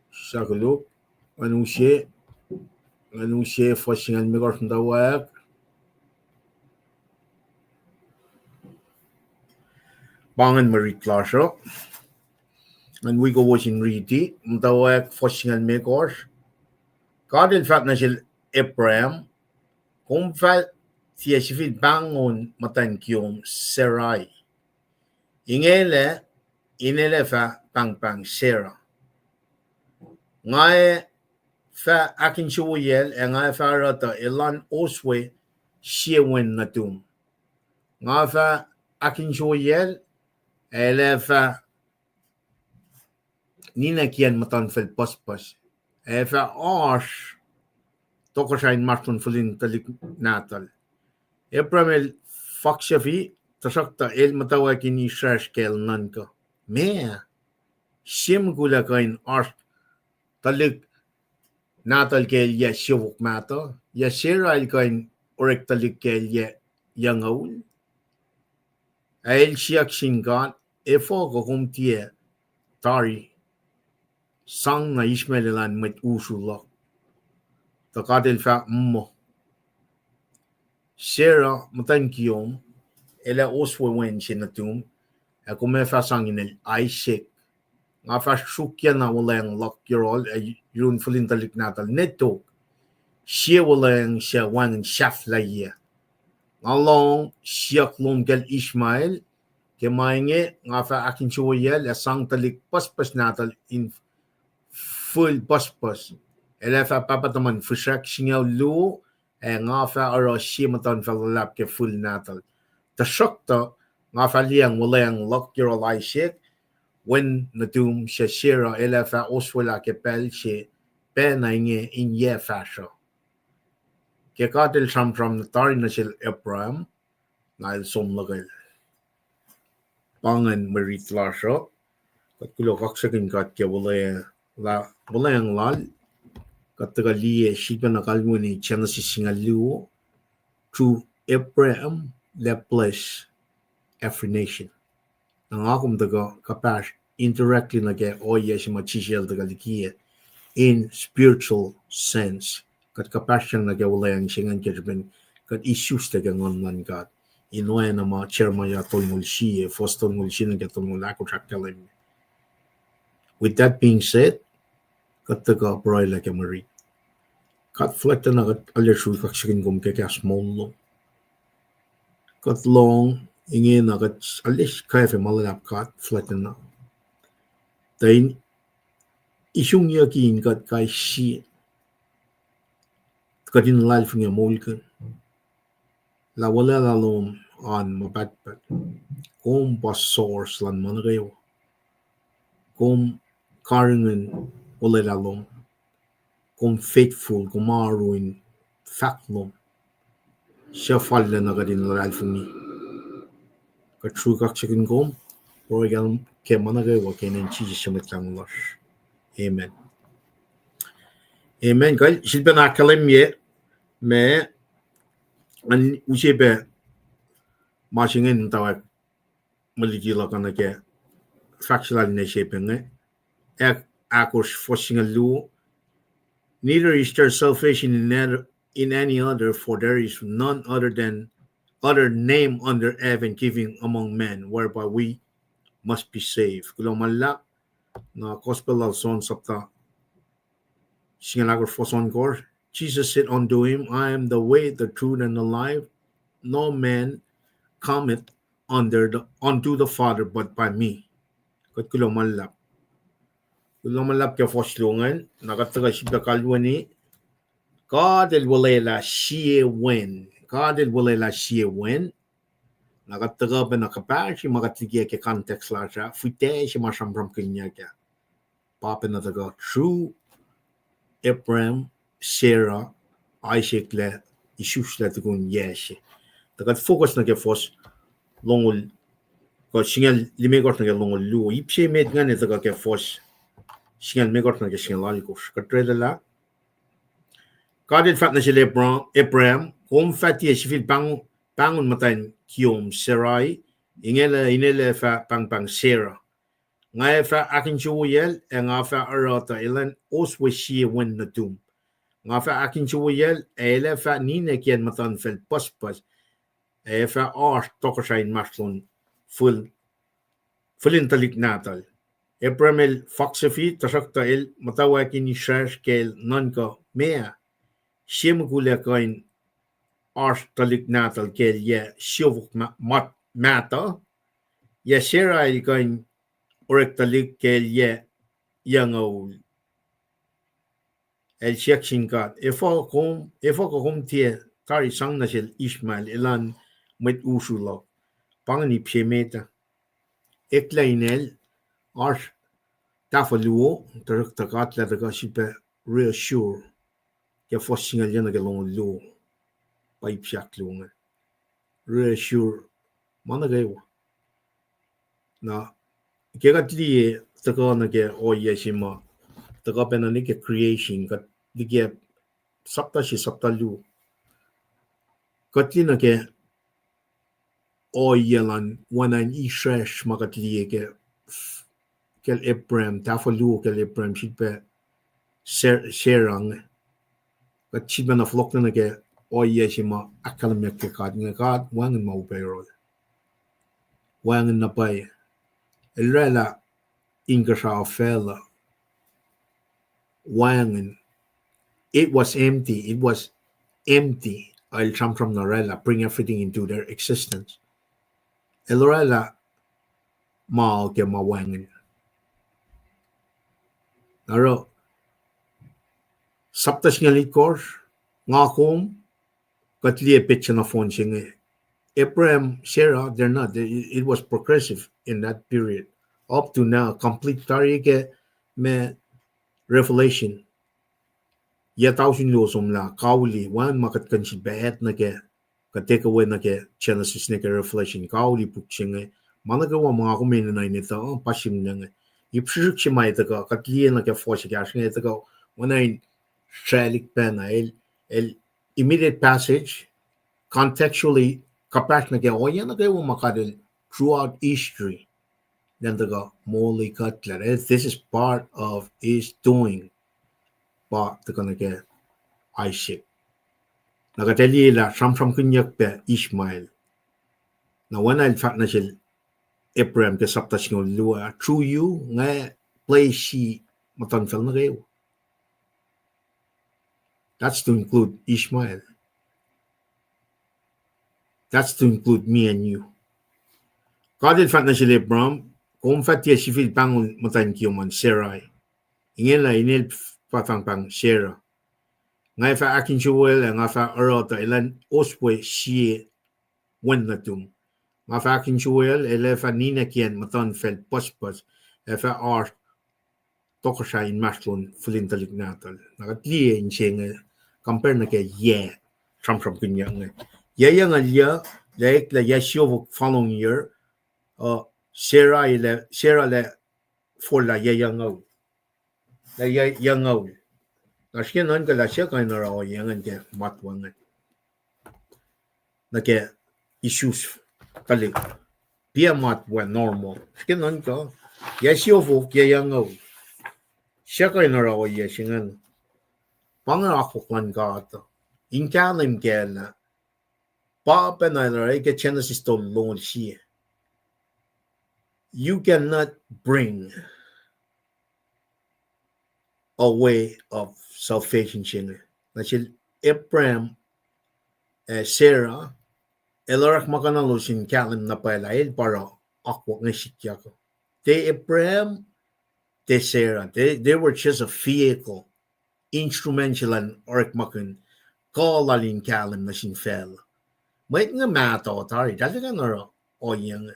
Sahk luo, ngan use, ngan use fuhs singucul limekohsr muhtwacwacack. Pa ingacn mwe rit lasr uh. Ngan wi kowos in riti, muhtwacwacack fuhs singucul limekohsr. God El fahk nuh sel Abraham, kom fah tiac sifil pahngon muhtwacn kiyom Sarai. Ingelac, inelac fah pahngpahng Sarah. Nga ac fah ahkinsewowoyacl, ac nga ac fah oruh tuh elan oswe sie wen nuhtum. Nga fah ahkinsewowoyacl, ac el ac fah ninac kiyacn muhtuhnfacl pucspucs, ac fah oasr tohkohsrahi inmahsrlon fihl in tuhlihk nahtuhl. Abraham el faksucfi, tuhsruhktuh el muhtwacwacack in isracsr kacl nuhnkuh, meac, sie mukul ac kuh in oasr tuhlihk nahtuhl ke el yac siofok mahtuh? Yac Sarah el kuh in orek tuhlihk ke el yac yucngucul? Ac el siyuck sin God, efuh kuh kom tiac tari sang na Ishmael elan mwet usru luhk? Tuh God El fahk muh, Sarah muhtwacn kiyom el ac oswe wen se nuhtum, ac kom ac fah sang inel Isaac. Nga fah sruokyacna wuhlweacng luhk yohrohl ac yurun fihl in tuhlihk nahtuhl ne tok, sie wuhlweacng suc wacngihn sahflahiyac. Nga lohng siyuck lom kacl Ishmael, ke ma inge nga fah ahkinsewowoyacl ac sang tuhlihk pucspucs nahtuhl in fihl pucspucs. El ac fah pahpah tuhmuhn fihsracsr singucul luo, ac nga fah oruh sie muhtuhnfacl luhlahp ke fihl nahtuhl. Tuhsruhktuh nga fah liyacacng wuhlweacng luhk yohrohl Isaac, wen nuhtum suc Sarah el ac fah oswelah ke pacl se pacna inge in yac fahsruh. Ke God El sramsram na tari nuh sel Abraham, na El som luhkel. Pa ingacn mwe rit lasr uh. Kuht kuloh kaksakihn God ke wuhlweacng lal. Kuht tuhkuh liye sifilpacna kalweni Genesis singucul luo, through Abraham, lah bless every nation. Na nga kom tuhkuh kuhpahsr indirectly nuh ke ohiyac se ma Jisus El tuhkuh likiyac in spiritual sense. Kuht kuhpahsryang nuh ke wuhlweacng se ingacn ke srihpen kuht isuslac ke Nguhn luhn God. In oacna ma Jeremiah tolngoul sie, fuhs tolngoul sie nuh ke tolngoul ahkosr ahkkahlwemye. With that being said, kuht tuhkuh pruhelah ke mwe rit. God fuhlwactlacna kuht arlac srui kaksakihn kom ke kahs moul lom. Kuht lohng, ingena kuht arlac kwacfe ma luhlahp God fuhlwactlacna. Tuh in isungyucki in kuht kais sie, kuht in luhlahlfongi moulkihn lah olwelah lom an ma pahtpaht. Kom pa source luhn ma nuh kwewa. Kom karihngihn olwelah lom. Kom faithful, kom oaru in fahk lom. Suc fal na kuht in luhlahlfongi? Kuht sruhk kaksakihn kom, pruhe ke ma nuh kwewa ke inen Jisus su Mwet Lahngo lasr. Amen. Amen. Kuh sifilpacna ahkkahlwemye ma an use pac ma se inge in muhtwacwacack mwe luti luhk uh nuh ke fahk se lal Nehshepac inge. Ahk-, ahkosr, fuhs singucul luo. Neither is there salvation in, an- in any other, for there is none other than other name under heaven giving among men whereby we must be saved. Kuloh ma luhlahp. Na Gospel lal John sapta singucul ahkosr, fuhs ohnkohsr, Jesus said unto him, I am the way, the truth, and the life. No man cometh under the, unto the Father but by me. Kuht kuloh ma luhlahp. Kuloh ma luhlahp ke fuhs luo ingacn, na kuht tuhkuh sifilpac kalweni. God El olwelah sie wen. God El olwelah sie wen. Na kuht tuhkuh pacna kuhpahsri ma kuht liye ke context lasr ah, fihtac se ma sramsramkihnyuck ah. Pa pacna tuhkuh through Abraham, Sarah, Isaac, lah isuslac tukun yac se. Tuh kuht focus nuh ke fuhs longoul, kuh singucul limekohsr nuh ke longoul luo. Ip se met ingacn tuhkuh ke fuhs singucul limekohsr nuh ke singucul alkohsr. Kuht orwaclah lah God El fahk nuh sel Abra-, Abraham, Kom fah tiac sifil pahng-, pahngon muhtwacn kiyom Sarai, ingena inel ac fah pahngpahng Sarah. Nga ac fah ahkinsewowoyacl, ac nga fah oruh tuh elan oswe sie wen nuhtum. Nga fah ahkinsewowoyacl, ac el ac fah ninac kiyacn muhtuhnfacl pucspucs, ac fah oasr tohkohsrah inmahsrlon fihl-, fihl in tuhlihk nahtuhl. Abraham el faksufi, tuhsruhktuh el muhtwacwacack in isracsr ke el nuhnkuh, Meac, sie mukul ac kuh in oasr tuhlihk nahtuhl ke el yac siofok ma-, ma-, mahtuh? Yac Sarah el kuh in orek tuhlihk ke el yac yucngucul? El siyuck sin God, Efuh kom, efuh kuh kom tiac tari sang nuh sel Ishmael elan mwet usru luhk? Pa ingacn ip se met ah. Eklac inel, oasr tahfuh luo, tuhsruhktuh God El ac tuhkuh sifilpac reassure ke fuhs singucul yuc nuh ke longoul luo. Pa ip se ahkluo inge. Reassure ma nuh kwewa. Na, ke kuht liye tuhkuh nuh ke ohiyac se ma tuhkuh pacna nuh ke creation, kuht liye sapta se, sapta luo. Kuht liye nuh ke ohiyac luhn oacna in isracsr ma kuht liye ke, kacl Abraham, tahfuh luo kacl Abraham, sifilpac Sar-, Sarah inge. Kuht sifilpacna fohlohklac nuh ke ohiyac se ma ahkkahlwemyeyuck ke God inge, God wacngihn ma upac yohrohl. Wacngihn na pwacye. El oraclah inkuhsrao facluh. Wacngihn. It was empty. It was empty. El sramsram na oraclah, bring everything into their existence. El oraclah ma ke ma wacngihn. Na oruh, sapta singucul itkohsr, nga kom, kuht liye petsac nohfohn se inge. Abraham, Sarah, they're not, they, it was progressive in that period. Up to now, complete tari ke ma Revelation. Yac tausin luo somlah, kauli, wacngihn ma kuht kuh in sifilpac add nuh ke, kuh take away nuh ke Genesis nuh ke Revelation, kauli puk se inge. Ma nuh kwewa ma nga kom enenuh in etuh, pa sihmlac inge. Ip srihsrihk se ma etuh kuh, kuht liye nuh ke fuhs ekahsr inge etuh kuh, oacna in sraclihk pacna, el, el immediate passage, contextually, kuhpahsr nuh ke ohiyac nuh kwewa ma God El throughout history. Then tuhkuh moli kuhtlac, eh, this is part of his doing. Pa tuhkuh nuh ke Isaac. Na kuht ac liye lah sramsramkihnyuck pac Ishmael. Na oacna el fahk nuh sel Abraham ke sapta singucul luo, through you, nga place muhtuhnfacl nuh kwewa. That's to include Ishmael. That's to include me and you. God El fahk nuh sel Abraham, kom fah tiac sifil pahngon muhtwacn kiyom an Sarai. Ingena inel fah pahngpahng Sarah. Nga fah ahkinsewowoyacl ac nga fah oruh tuh elan oswe sie wen nuhtum. Nga fah ahkinsewowoyacl, el ac fah ninac kiyacn muhtuhnfacl pucspucs, ac fah oasr tohkohsrahi inmahsrlon fihlin tuhlihk nahtuhl. Na kuht liye inse inge, compare nuh ke yac, sramsramkihnyuck inge. Yac yucngucul, lah eklac yac siofok following year, uh, Sarah el, Sarah el ac forlah yac yucngucul. Lah yac yucngucul. Na srihke nuhnkuh lah suc kuh in oruh ohiyac ingacn ke matwac ingacn. Nuh ke isus tuhlihk. Piac matwac normal. Srihke nuhnkuh, yac siofok, yac yucngucul. Suc kuh in oruh ohiyac se ingacn. Pa inge akwuck luhn God. In kahlwem kac lah pa pacna el oruh ke Genesis tolngoul sie. You cannot bring a way of salvation se inge. Nuh sel Abraham, eh, Sarah, el orekmakihnulos in kahlwem na pwacye lah el pa oruh akwuck inge sikyak. Tiac Abraham, tiac Sarah, they, they were just a vehicle, instrument se luhn orekmakihn kuh lal in kahlwem nuh sin facluh. Mwet inge mahtuh tari, eltahl tiac kuh in oruh ohiyac inge.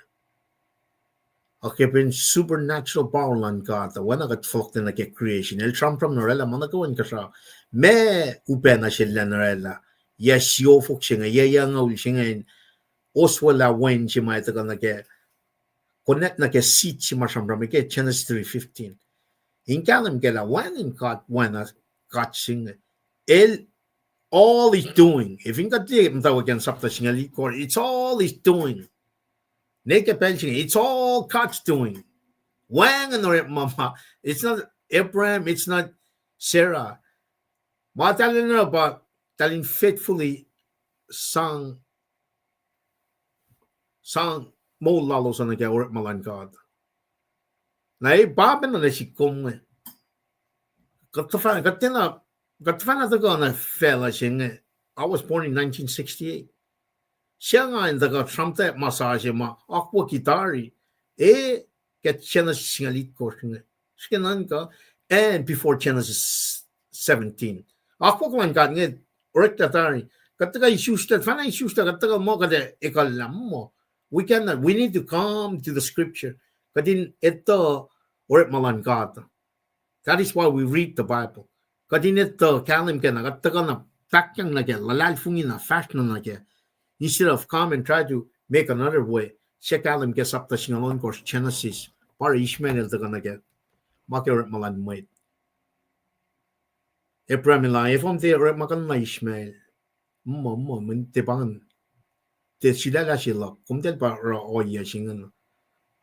Ac ke pacna supernatural power luhn God, oacna kuht fohlohk nuh ke creation. El sramsram in orwaclah ma nuh kwewa inkuhsrao. Ma upac nuh sel in orwaclah yac siofok se inge, yac yucngucul se inge, oswelah wen se ma tuhkuh nuh ke, connect nuh ke seed se ma sramsram ke Genesis three fifteen. In kahlwem kac lah wacngihn God, oacna God se inge. El, all he's doing. If in kuht liye muhtwacwacack in sapta singucul itkohsr, it's all he's doing. Ne ke pacl se inge, it's all God's doing. Wacngihn orekma ma, it's not Abraham, it's not Sarah. Ma eltahl enenuh pa, eltahl in faithfully sang, sang moul lalos uh nuh ke orekma luhn God. Na e pa pacna nuh sik kom inge. Kuht tuhfah-, kuht tiacna, kuht tuhfahna tuhkuh nuh facluh se inge. I was born in nineteen sixty-eight. Suc nga in tuhkuh sramtweack ma sasuc ma akwucki tari, e, ke Genesis singucul itkohsr inge. Srihke nuhnkuh, and before Genesis seventeen. Akwuck luhn God inge, oreklah tari. Kuht tuhkuh isusla, tuhfahna isusla, kuht tuhkuh muh kuht ac ekuhllah muh. We cannot, we need to come to the scripture. Kuht in etuh orekma luhn God. That is why we read the Bible. Kuht in etuh kahlwem kacna, kuht tuhkuh na fahkyang nuh kac, luhlahlfongi na, fahsr na nuh kac. Instead of come and try to make another way, suc kahlwem ke sapta singucul ohnkohsr Genesis, pa oruh Ishmael el tuhkuh nuh kac, ma ke orekma luhn mwet. Abraham el, efuh kom tiac orekmakihn na Ishmael? Muh, muh, mweyen tiac pa ingacn. Tiac sulaclah se luhk, kom tiac pa oruh ohiyac se ingacn.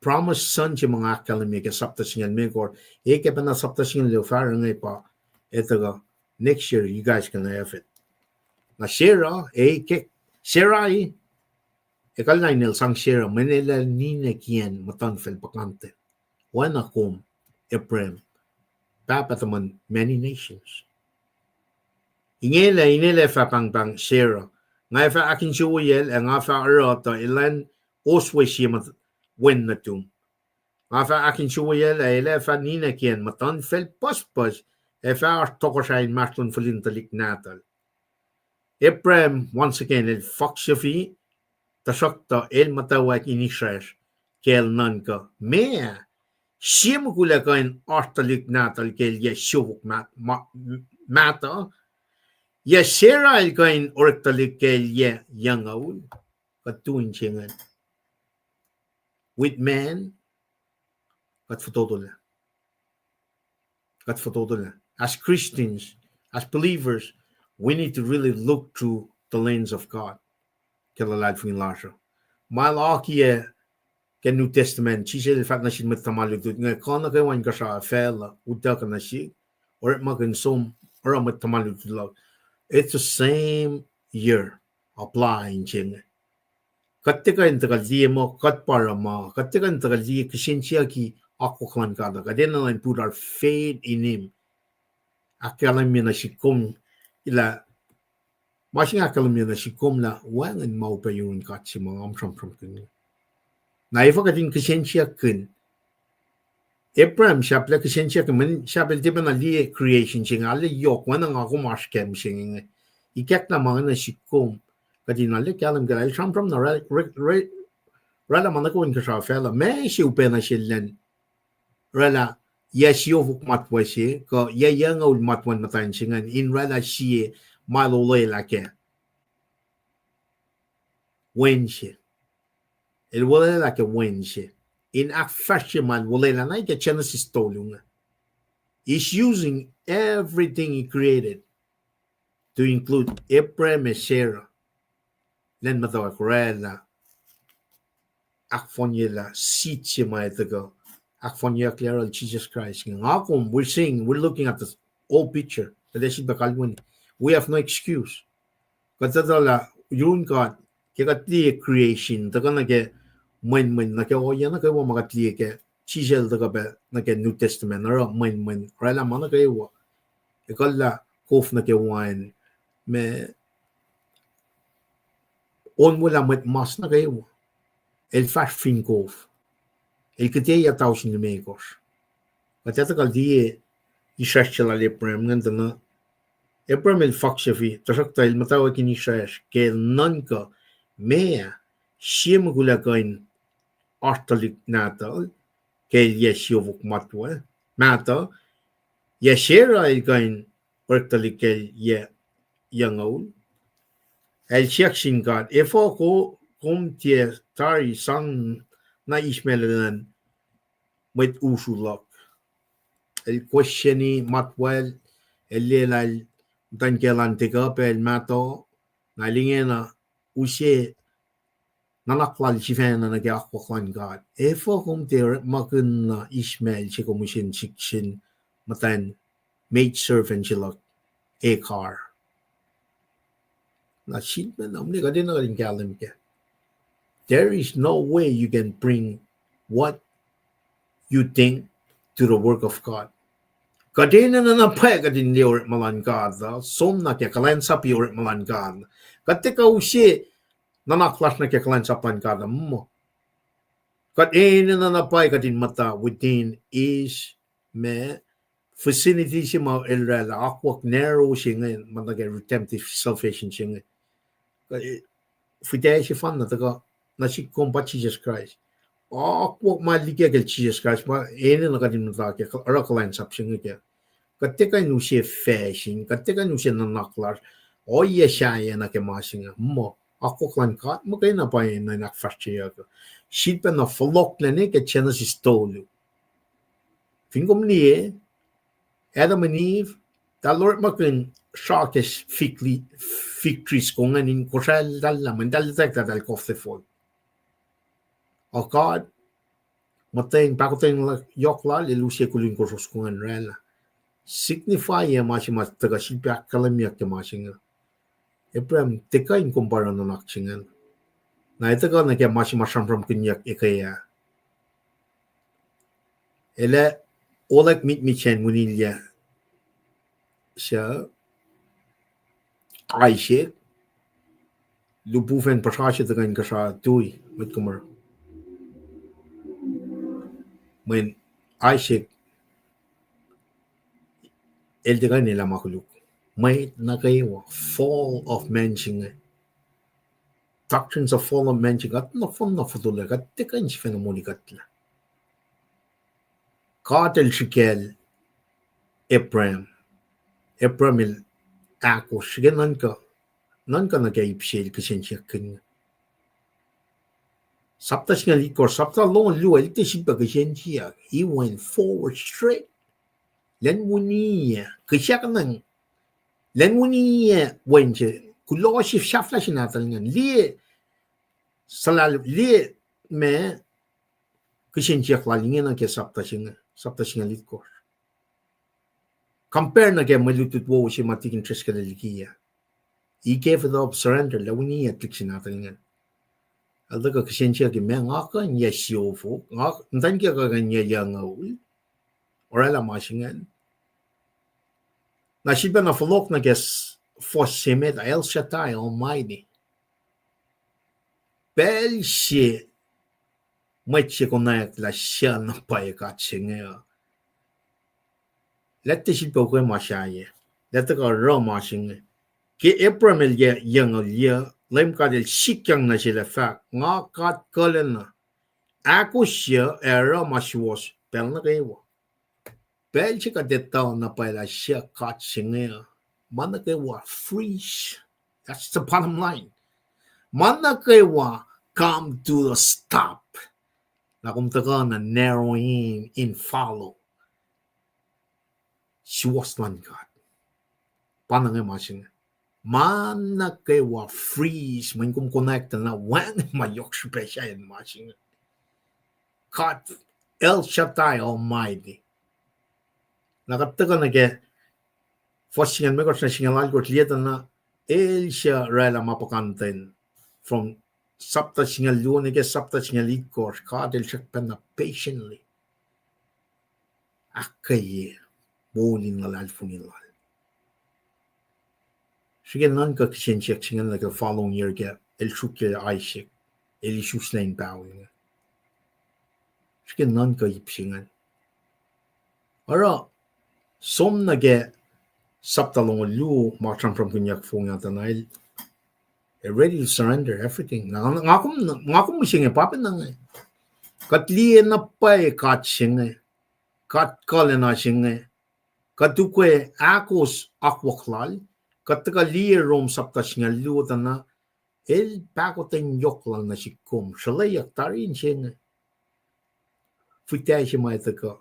Promise son se ma nga ahkkahlwemye ke sapta singucul limekohsr, e ke pacna sapta singucul limekohsr inge pa, e tuhkuh, next year you guys gonna have it. Na Sarah, e ke, Sarah e, ekuhllah in el sang Sarah, mweyen el ac ninac kiyacn muhtuhnfacl puhkantwen. Oacna kom, Abraham, pahpah tuhmwacn many nations. Inge lah, inge lah fah pahngpahng Sarah. Nga fah ahkinsewowoyacl, ac nga fah oruh tuh elan oswe sie wen nuhtum. Nga fah ahkinsewowoyacl, ac el ac fah ninac kiyacn muhtuhnfacl pucspucs, ac fah oasr tohkohsrahi inmahsrlon fihlin tuhlihk nahtuhl. Abraham, once again, el fohksufi, tuhsruhktuh el muhtwacwacack in isracsr, ke el nuhnkuh, meac, sie mukul ac kuh in oasr tuhlihk nahtuhl ke el yac siofok mahtuh, yac Sarah el kuh in orek tuhlihk ke el yac yucngucul? Kuht tu in se ingacn. With man, kuht fototolah. Kuht fototolah. As Christians, as believers, we need to really look through the lens of God ke luhlahlfongi lasr uh. Ma el akiyac ke New Testament, Jisus el fahk nuh sin mwet tuhma lutlut inge, kuh nuh kwewa inkuhsrao facluh utuckuh nuh sihk, orekmakihn som, oruh mwet tuhma lutlut luhk. It's the same year apply in se inge. Kuht tiac kuh in tuhkuh liye muh kuht pa oruh ma, kuht tiac kuh in tuhkuh liye kihsen siyucki akwuck luhn God uh, kuht enenuh in put our faith in him. Ahkkahlwemye nuh sihk kom, lah, ma se inge ahkkahlwemye nuh sihk kom lah wacngihn ma upac yurin God se ma nga sramsramkihn. Na efuh kuht in kihsen siyuck kihn? Abraham sahp kihsen siyuck, mweyen sahp el tiac pacna liye creation se inge, arlac yohk, oacna nga kom oasr kac mihsenge inge. Ikacklah ma inge nuh sihk kom, kuht in arlac kahlwem kac lah el sramsram na re-, re-, re-, Oraclah ma nuh kwewa inkuhsrao facluh. Ma se upac nuh sel lwen oraclah yac siofok matwac se, kuh yac yucngoul matwac in muhtwacn se ingacn, in oraclah sie ma el olwelah kac. Wen se. El olwelah kac wen se. In ahkfahsrye ma el olwelah na ke Genesis tolu inge. He's using everything he created to include Abraham ac Sarah. Lwen muhtwacwacack oraclah ahkfohnyelah seed se ma etuh kuh ahkfohnyeyucklac yohrohl Jisus Kraist inge. Nga kom, we're seeing, we're looking at the whole picture. Kuht ac sifilpac kalweni. We have no excuse. Kuht etuh lah yurin God, ke kuht liye creation, tuhkuh nuh ke mwenmwen, nuh ke ohiyac nuh kwewa ma kuht liye ke Jisus el tuhkuh pac nuh ke New Testament, oruh mwenmwen, oraclah ma nuh kwewa. Ekuhllah kof nuh ke wain, ma onwelah mwet mas nuh kwewa. El fahsr fin kof. El kihteyac tausin limekohsr. Kuht etuh kuh liye isracsr se lal Abraham ingacn tuh na Abraham el faksufi, tuhsruhktuh el muhtwacwacack in isracsr ke el nuhnkuh, meac, sie mukul ac kuh in oasr tuhlihk nahtuhl ke el yac siofok matwac, mahtuh, yac Sarah el kuh in orek tuhlihk ke el yac yucngoul. El siyuck sin God, efuh ko-, kom tiac tari sang na Ishmael elan mwet usru luhk? El questioni matwacl, el lwelah el muhtwacn kiyacl an take up, el mahtuh, na el ingena use nuhnak lal sifacna nuh ke akwuck luhn God. Efuh kom tiac orekmakihn na Ishmael se kom use in sik sin muhtwacn maid servant se luhk Hagar? Na sifilpac na, mwe kuht enenuh kuht in kahlwem kac. There is no way you can bring what you think to the work of God. Kuht enenuh na pwacye kuht in liye orekma luhn God uh, som na ke kuhlwacnsapuh orekma luhn God. Kuht tiac kuh use nuhnak lasr nuh ke kuhlwacnsap luhn God uh, muh kuht enenuh na pwacye kuht in muhta within his, ma, vicinity se ma el oraclah, akwuck narrow se inge, ma nuh ke redemptive salvation se inge. Fihtac sefanna tuhkuh nuh sihk kom pa Jisus Kraist. Akwuck ma liki ke Jisus Kraist, ma enenuh kuht in muhta ke oruh kuhlwacnsap se inge kac. Kuht tiac kuh in use facsin, kuht tiac kuh in use nuhnak lasr, ohiyac sahyac nuh ke ma se inge. Muh, akwuck luhn God muhkwena pwacye na in ahkfahsryeyuck. Sifilpac na fohlohklac ne ke Genesis tolu. Fin kom liye, Adam and Eve, eltahl orekmakihn sra ke fig li-, fig tree skongacn in kosracllah, mweyen eltahl etuh lah eltahl kof tefuhl. Ac God, muhtweng, pahkotwen yohk lal, el use koluk in kosro skongacn oraclah. Signify ma se ma tuhkuh sifilpac ahkkahlwemyeyuck ke ma se inge. Abraham, tiac kuh in kom pa oruh nuhnak se ingacn. Na etuh kuh nuh ke ma se ma sramsramkihnyuck eke ah. El ac olwack mitmit sacn winilyac, suc Isaac, lihpufacn puhsra se tuhkuh inkuhsrao tui, mwet kom oruh. Mweyen Isaac el tiac kuh in elah ma koluk. Mwet nuh kwewa, fall of man se inge. Doctrines of fall of man se inge, kuht nohfohn na fototolac, kuht tiac kuh in sifacna molikuhtlac. God el srihkacl Abraham. Abraham el ahkosr srihke nuhnkuh, nuhnkuh nuh ke ip se el kihsen siyuck inge. Sapta singucul itkohsr, sapta longoul luo, el tiac sifilpac kihsen siyuck. He went forward straight. Lwen winiyac, kihsackuhnacng, lwen winiyac wen se, kuloh se sahflah sin nahtuhl ingacn. Liye, suhlal, liye ma kihsen siyuck lal ingena ke sapta singucul, sapta singucul itkohsr. Compare nuh ke mwe lutlut wowo se ma tikin Driscoll el liki ah. He gave it up, surrender, lwen winiyac tuhlihk se nahtuhl ingacn. El tuhkuh kihsen siyuck, ma nga kuh in yac siofok, nga muhtwacn kiyuck kuh in yac yucngoul. Oraclah ma se ingacn. Na sifilpac na fohlohk nuh ke s-, fuhs se met, El Shaddai Almighty. Pacl se mwet se konwacack lah suc na pwacye God se inge uh, eltahl tiac sifilpac ukwe ma sahyac. Eltahl tuhkuh oruh ma se inge. Ke Abraham el yac yucngoul, Leum God El sikyang nuh sel ac fahk, nga God kuhlacna. ahkosr uh, ac oruh ma suwohs pacl nuh kwewa. Pacl se kuht etuh na pwacye lah siyuck God se inge, ma nuh kwewa freeze. That's the bottom line. Ma nuh kwewa come to a stop. Na kom tuhkuh na narrow in, in follow suwohs luhn God. Pa na inge ma se inge. Ma nuh kwewa freeze, mweyen kom connect na wacngihn ma yohk srihpac sahyacn ma se inge. God, El Shaddai Almighty. Na kuht tuhkuh nuh ke fuhs singucul limekohsr nuh singucul alkohsr, liye tuh na, el suc oraclah ma puhkantwen. From sapta singucul luo nuh ke sapta singucul itkohsr, God El srackpacna patiently ahkkweye moul in luhlahlfongi lal. Srihke nuhnkuh kihsen siyuck se inge nuh ke following year ke el sruokyac Isaac, el isuslac in paho inge. Srihke nuhnkuh ip se ingacn. Oruh, som nuh ke sapta longoul luo, ma sramsramkihnyuck fong ah tuh na el, el ready to surrender everything. Na, nga kom, nga kom mihsenge pa pacna inge. Kuht liye na pwacye God se inge, God kuhlacna se inge. Kuht ukwe ahkos akwuck lal, kuht tuhkuh liye Rom sapta singucul luo tuh na, el pahkotwen yohk lal nuh sihk kom, sruhlweyuck tari in se inge. Fihtac se ma tuhkuh,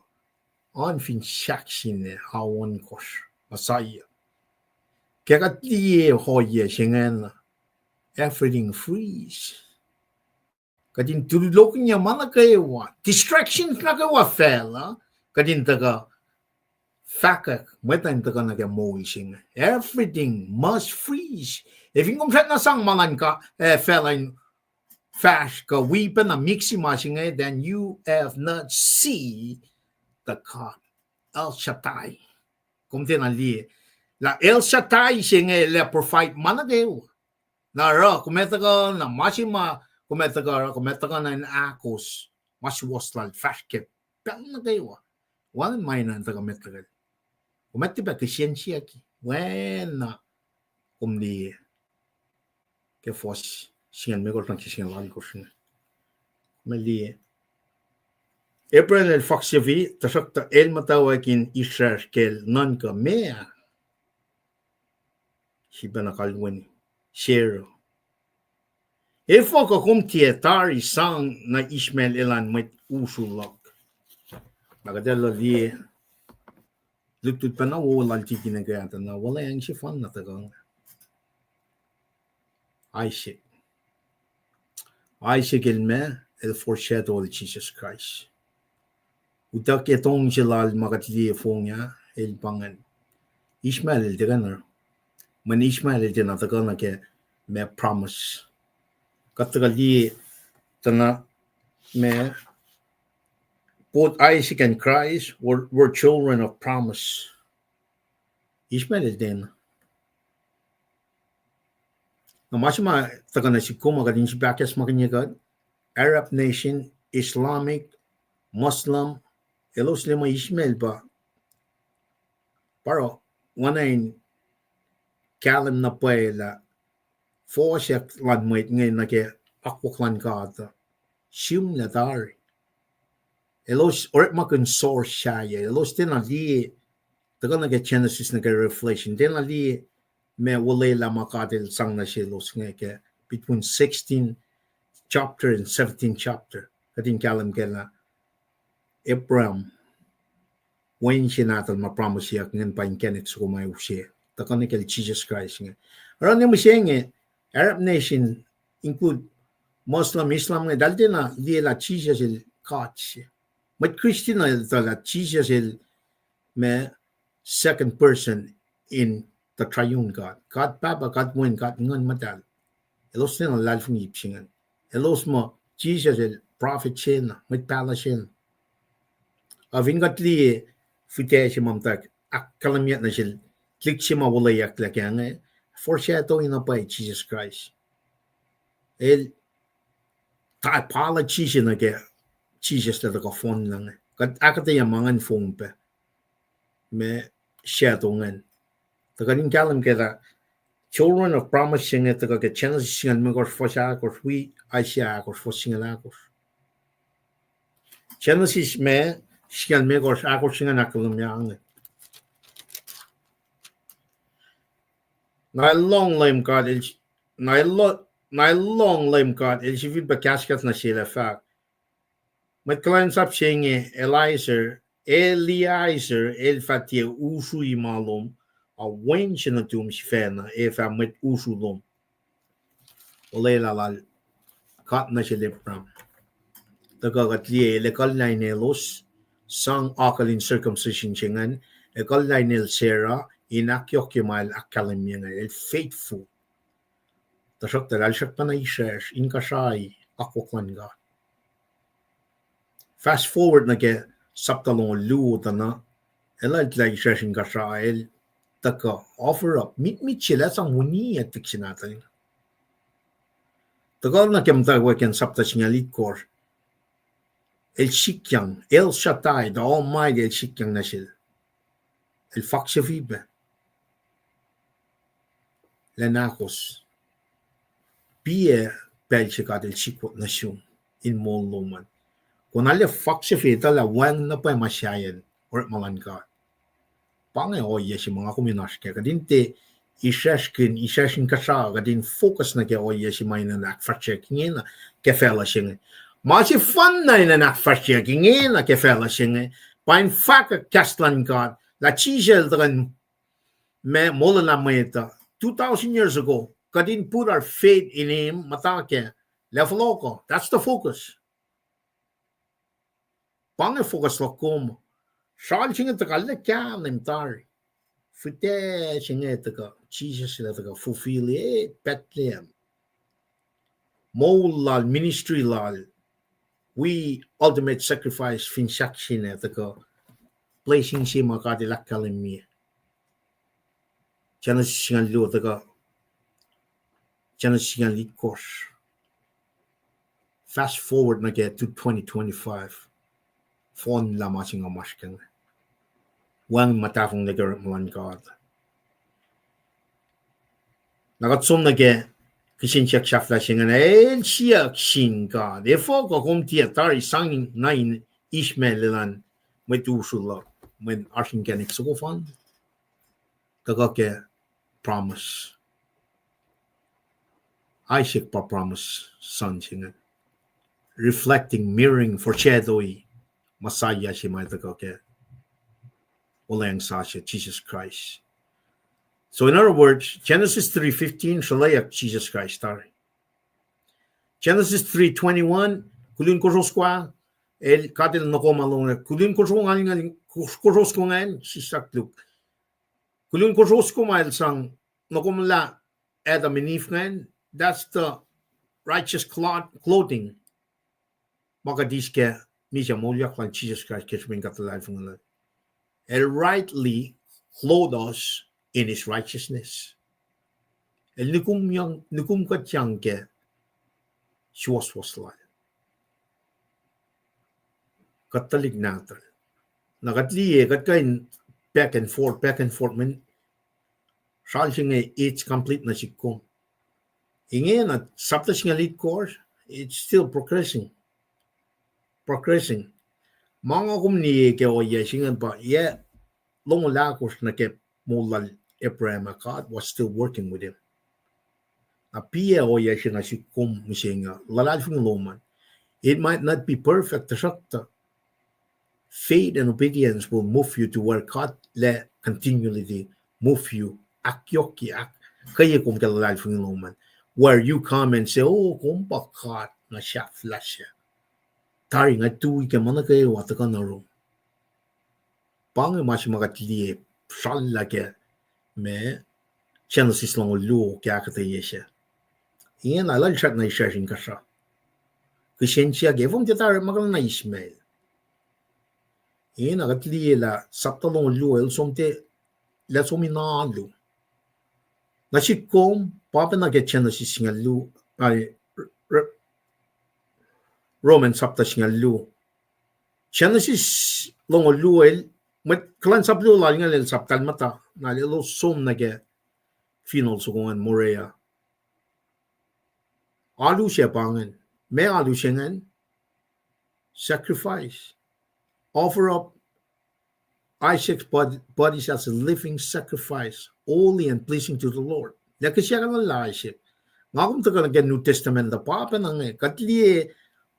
oan fin sahk sinne, a ohnkohsr, Messiah. Ke kuht liye ohiyac se ingena, everything freeze. Kuht in tululokihnyac ma nuh kwewa, distractions nuh kwewa facluh, kuht in tuhkuh fahkwack, mwet uh in tuhkuh nuh ke moul se inge. Everything must freeze. Ac fin kom srackna sang ma luhn ka-, eh, facluh in fahsr kuh wi pacna mix ma se inge, then you have not see the God, El Shaddai. Kom tiacna liye lah El Shaddai se inge el ac provide ma nuh kwewa. Na oruh, kom ac tuhkuh na ma se ma, kom ac tuhkuh oruh, kom ac tuhkuh na in ahkos ma suwohs lal fahsr ke pacl nuh kwewa. Wacngihn ma enenuh in tuhkuh met lihkacl. Kom ac tiac pac kihsen siyucki. Wacna kom liye ke fuhs singucul limekohsr nuh ke singucul alkohsr inge. Kom ac liye, Abraham el faksefi, tuhsruhktuh el muhtwacwacack in israsr kacl nuhnkuh meac? Sifacna kalweni, Sarah. Efuh kuh kom tiac tari sang nuh Ishmael elan mwet usu luhk? Na kuht ac liye lutlut pacna wo lal tikina ke atuh na, wuhlweacng sefanna tuhkuh inge. Isaac. Isaac el meac, el foreshadow Jisus Kraist. Utuck etong se lal ma kuht liye fong ah, el pa ingacn. Ishmael el tiac kuh na, mweyen Ishmael el tiacna tuhkuh nuh ke ma promise. Kuht tuhkuh liye tuh na ma, both Isaac and Christ were, were children of promise. Ishmael el tiacna. Na ma se ma tuhkuh nuh sihk kom ah, kuht in sifilpac ahkacsmakihnye kuht, Arab nation, Islamic, Muslim, elos liye ma Ishmael pa, pa oruh, oacna in kahlwem na pwacye lah fohsack luhn mwet inge nuh ke akwuck luhn God uh sihmlac tari. Elos orekmakihn source sahyac, elos tiacna liye, tuhkuh nuh ke Genesis nuh ke Revelation, tiacna liye ma olwelah ma God el sang nuh selos inge ke between sixteen chapter and seventeen chapter. Kuht in kahlwem kac lah Abraham, wen se nahtuhl ma promiseiyuck ingacn pa inkacnek soko ma use, tuhkuh nuh kacl Jisus Kraist inge. Oruh ne mihsenge, Arab nation, include Muslim, Islam inge, eltahl tiacna liye lah Jisus el God se. Mwet Kristin uh etuh lah Jisus el ma second person in the triune God. God Pahpah, God Wen, God Nguhn Muhtahl. Elos tiacna luhlahlfongi ip se ingacn. Elos muh Jisus el prophet sena, mwet pahluh sena. Ac fin kuht liye fihtac se ma muhtwacwacack ahkkahlwemyeyuck nuh sel tuhlihk se ma olweyucklac kac inge, foreshadow na pwacye Jisus Kraist. El typology se nuh ke Jisus lah tuhkuh fohnlah inge. Kuht ahkuhtweyac ma ingacn fong pac, ma shadow ingacn. Tuh kuht in kahlwem kac lah children of promise se inge tuhkuh ke Genesis singucul limekohsr fuhs ahkosr, wi Isaiah ahkosr fuhs singucul ahkosr. Genesis me, singucul limekohsr, ahkosr se ingacn ahkkahlwemye inge. Na el lohng Leum God, el, na el lo-, na el lohng Leum God, el sifilpac kahskahs nuh sel ac fahk, mwet kuhlwacnsap se inge, Eliezer, Eliezer, el fah tiac usrui ma lom, a wen se nuhtum sifacna ac fah mwet usru lom. Olwelah lal God nuh sel Abraham. Tuhkuh kuht liye el ekuhllah in elos sang akucl in circumcision se ingacn, ekuhllah in el Sarah in ahkyohkye ma el ahkkahlwemye inge, el faithful. Tuhsruhktuh el srackpacna isracsr, inkuhsrao akwuck luhn God. Fast forward nuh ke sapta longoul luo tuh na, el ac tuh isracsr inkuhsrao, el tuhkuh offer up, mitmit se el ac sang wini ac tihk se nahtuhl. Tuhkuh nuh ke muhtwacwacack in sapta singucul itkohsr. El sikyang, El Shaddai, the Almighty, el sikyang nuh sel. El faksufi pac. Lwen ahkos. Piac pacl se God el sikyak nuh sum in moul lom an. Konwacack faksufi tuh lah wacngihn na pwacye ma sahyacn orekma luhn God. Pa inge ohiyac se ma nga kom in oasr kac. Kuht in tiac isracsrkihn, isracsr inkuhsrao, kuht in focus nuh ke ohiyac se ma enenuh in ahkfahsryeyuck ingena ke facluh se inge. Ma sefanna enenuh in ahkfahsryeyuck ingena ke facluh se inge, pa in fahkwack kahs luhn God lah Jisus el tuhkuh in ma molwelah mwet uh two thousand years ago, kuht in put our faith in him, muhta ke lah fohlohkoh. That's the focus. Pa inge focus luhk kom. Sral se inge tuhkuh lah kahlwem tari. Fihtac se inge tuhkuh, Jisus el tuhkuh fulfill-i Bethlehem. Moul lal, ministry lal, wi ultimate sacrifice fin sahk se inge tuhkuh blessing se ma God el ahkkahlwemye. Genesis singucul luo tuhkuh Genesis singucul itkohsr. Fast forward nuh ke to twenty twenty-five. Fohnlah ma se nga masr kac inge. Wacngihn ma tahfonglac ke orekma luhn God. Na kuht som nuh ke kihsen siyuck sahflah se inge, el siyuck sin God, efuh kuh kom tiac tari sang na in Ishmael elan mwet usru luhk, mweyen oasr inkacnek soko fan? Tuhkuh ke promise. Isaac pa promise son se inge. Reflecting, mirroring, foreshadowing Messiah se ma tuhkuh ke olweacng sasuc, Jesus Christ. So in other words, Genesis three fifteen sruhleyak Jesus Christ tari. Genesis three twenty-one, kolin kosro soko ah, el, God el nohkoma lom, kolin kosro ngal, ngal, kosro soko ingacn, sislah luk. Kolin kosro soko ma el sang nohkomlah Adam and Eve ingacn, that's the righteous cloth-, clothing. Ma kuht eis ke misac moulyak luhn Jesus Christ ke srihpen kuht luhlahlfongi lal. El rightly clothe us in his righteousness. El nukum yang, nukum kuht yang ke suwohswohs lal. Kuht tuhlihk nahtuhl. Na kuht liye, kuht kuh in back and forth, back and forth, mweyen sral se inge it's complete nuh sihk kom. Ingena, sapta singucul itkohsr, it's still progressing. Progressing. Ma nga kom liye ke ohiyac se inge pa, yac longoul ahkosr nuh ke moul lal Abraham ah, God was still working with him. Na piac ohiyac se nuh sihk kom mihsenge, luhlahlfongi lom an. It might not be perfect, tuhsruhktuh faith and obedience will move you to where God la continually move you, ahkyohkye, ahk-, ahkkweye kom ke luhlahlfongi lom an. Where you come and say, oh, kom pa God na sahflah se. Tari nga tui ke ma nuh kwewa tuhkuh nuh rom. Pa inge ma se ma kuht liye sral lah ke ma Genesis longoul luo ke ahkuhtweyac se. Ingena el srackna isracsr inkuhsrao. Kihsen siyuck, efuh kom tiac tari ma kuh na Ishmael? Ingena kuht liye lah sapta longoul luo el som tiac, lah som in alu. Na sihk kom, pa pacna ke Genesis singucul luo, ah, Roman sapta singucul luo. Genesis longoul luo el, mwet kuhlwacnsap luo lal ingacn el sap tahl muhta, na elos som nuh ke funeral soko ingacn Moriah. Alu se pa ingacn, ma alu se ingacn, sacrifice. Offer up Isaac's bod-, bodies as a living sacrifice, holy and pleasing to the Lord. Lah kihsackuhnlah Isaac. Nga kom tuhkuh nuh ke New Testament uh, pa pacna inge, kuht liye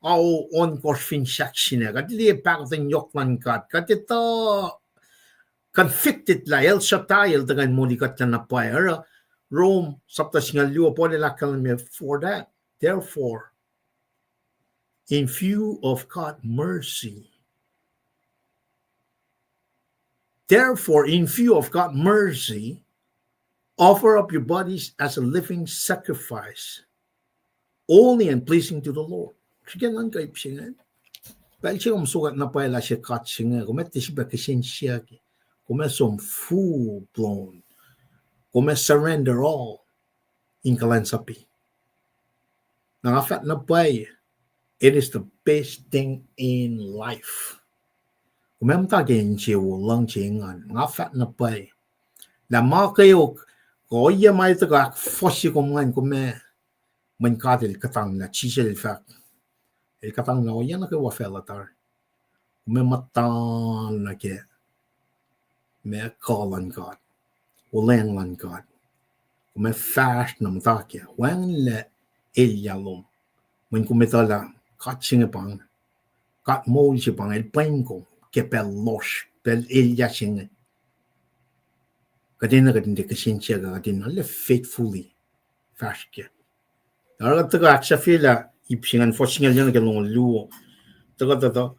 ao ohnkohsr fin sahk sina, kuht liye pahkotwen yohk luhn God, kuht etuh convicted lah El Shaddai, El tuhkuh in moli kuhtlac na pwacye. Oruh Rome sapta singucul luo, Paul el ahkkahlwemye, for that, therefore, in view of God mercy, therefore, in view of God mercy, offer up your bodies as a living sacrifice, holy and pleasing to the Lord. Srihke nuhnkuh ip se inge. Pacl se kom sokwack na pwacye lah se God se inge, kom ac tiac sifilpac kihsen siyuck, kom ac som full blown, kom ac surrender all in kuhlwacnsapuh. Na nga fahk na pwacye, it is the best thing in life. Kom ac muhta ke insewowo luhngse ingacn, nga fahk na pwacye. Lah ma kweok, kuh ohiyac ma tuhkuh ahkfohsye kom ingacn, kom ac, mweyen God El kuhtanglah, Jisus El fahk, El kuhtanglah ohiyac nuh kwewa facluh tari. Kom ac muhta nuh ke ma kuh luhn God, wuhlweacng luhn God. Kom ac fahsr na muhta kac, wacngihnlac elyah lom. Mweyen kom etuh lah God se inge pa inge, God moul se pa inge, El pwen kom ke pacl lohsr, pacl elyah se inge. Kuht enenuh kuht in tiac kihsen siyuck, kuht in arlac faithfully fahsr kac. Oruh kuht tuhkuh ahksahfyelah ip se ingacn, fuhs singucul yac nuh ke longoul luo. Tuhkuh, tuhkuh,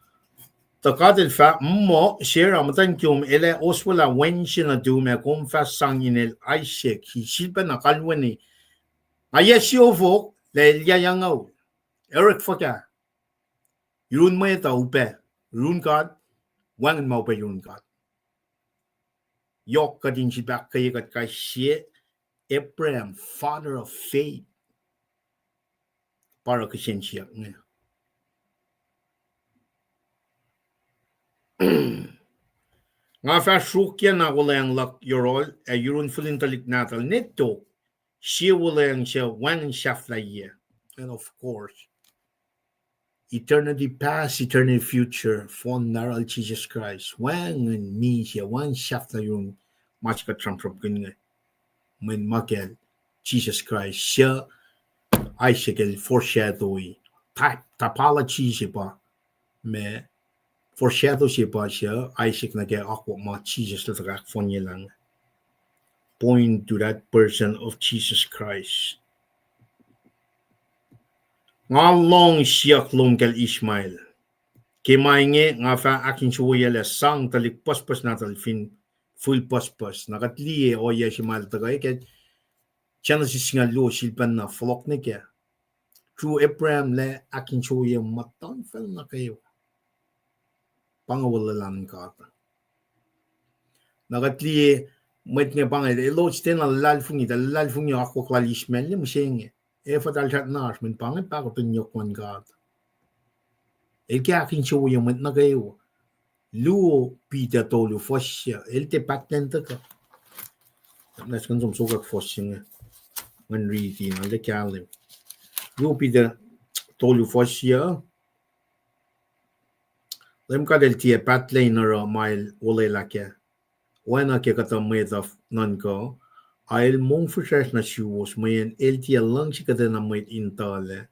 tuh God El fahk, muh Sarah muhtwacn kom el ac oswelah wen se nuhtum ac kom fah sang inel Isaac. Sifilpacna kalweni, nga yac siofok lah elyah yanguhl. Orek fuhkah? Yurun mwet uh upac, yurun God, wacngihn ma upac yurun God. Yohk kuht in sifilpac ahkkweye kuht kais sie Abraham, father of faith. Pa oruh kihsen siyuck inge. Nga fah sruokyac na wuhlweacng luhk yohrohl ac yurun fihlin tuhlihk nahtuhl ne tok, sie wuhlweacng suc wacngihn sahflahiyac. And of course, eternity past, eternity future, fohn nahruhl Jisus Kraist, wacngihn misac, wacngihn sahflah yurun ma se kuht sramsramkihn inge. Mweyen ma kacl Jisus Kraist, suc Isaac el foreshadow-i, type, typology se pa, ma foreshadow se pa suc Isaac nuh ke akwuck ma Jisus el tuhkuh ahkfohnyelah inge. Point to that person of Jesus Christ. Nga lohng siyuck lom kacl Ishmael. Ke ma inge nga fah ahkinsewowoyaclah sang tuhlihk pucspucs nahtuhl fin fihl pucspucs. Na kuht liye ohiyac se ma el tuhkuh ke Genesis singucul luo sifilpacna fohlohk nuh kac. Through Abraham lah ahkinsewowoye muhtuhnfacl nuh kwewa. Pa inge olwelah luhn God. Na kuht liye mwet inge pa inge, elos tiacna luhlahlfongi, tuh luhlahlfongi akwuck lal Ishmael, mihsenge. Efuh eltahl srackna oasr, mweyen pa inge pahkotwen yohk luhn God. El ke ahkinsewowoye mwet nuh kwewa. Luo Peter tolu fuhs yuc, el tiac pahtlac in tuhkuh. Nwacsnwacs som sokwack fuhs se inge. Ngan riti na, el kahlwem. Luo Peter tolu fuhs yuc. Leum God El tiac pahtlac in oruh ma El olwelah kac. Oacna ke kuhtuh mwet uh nuhnkuh, a El mongfihsrwacsr nuh suwos, mweyen El tiac luhngse kuhtwena mwet in tuhlac,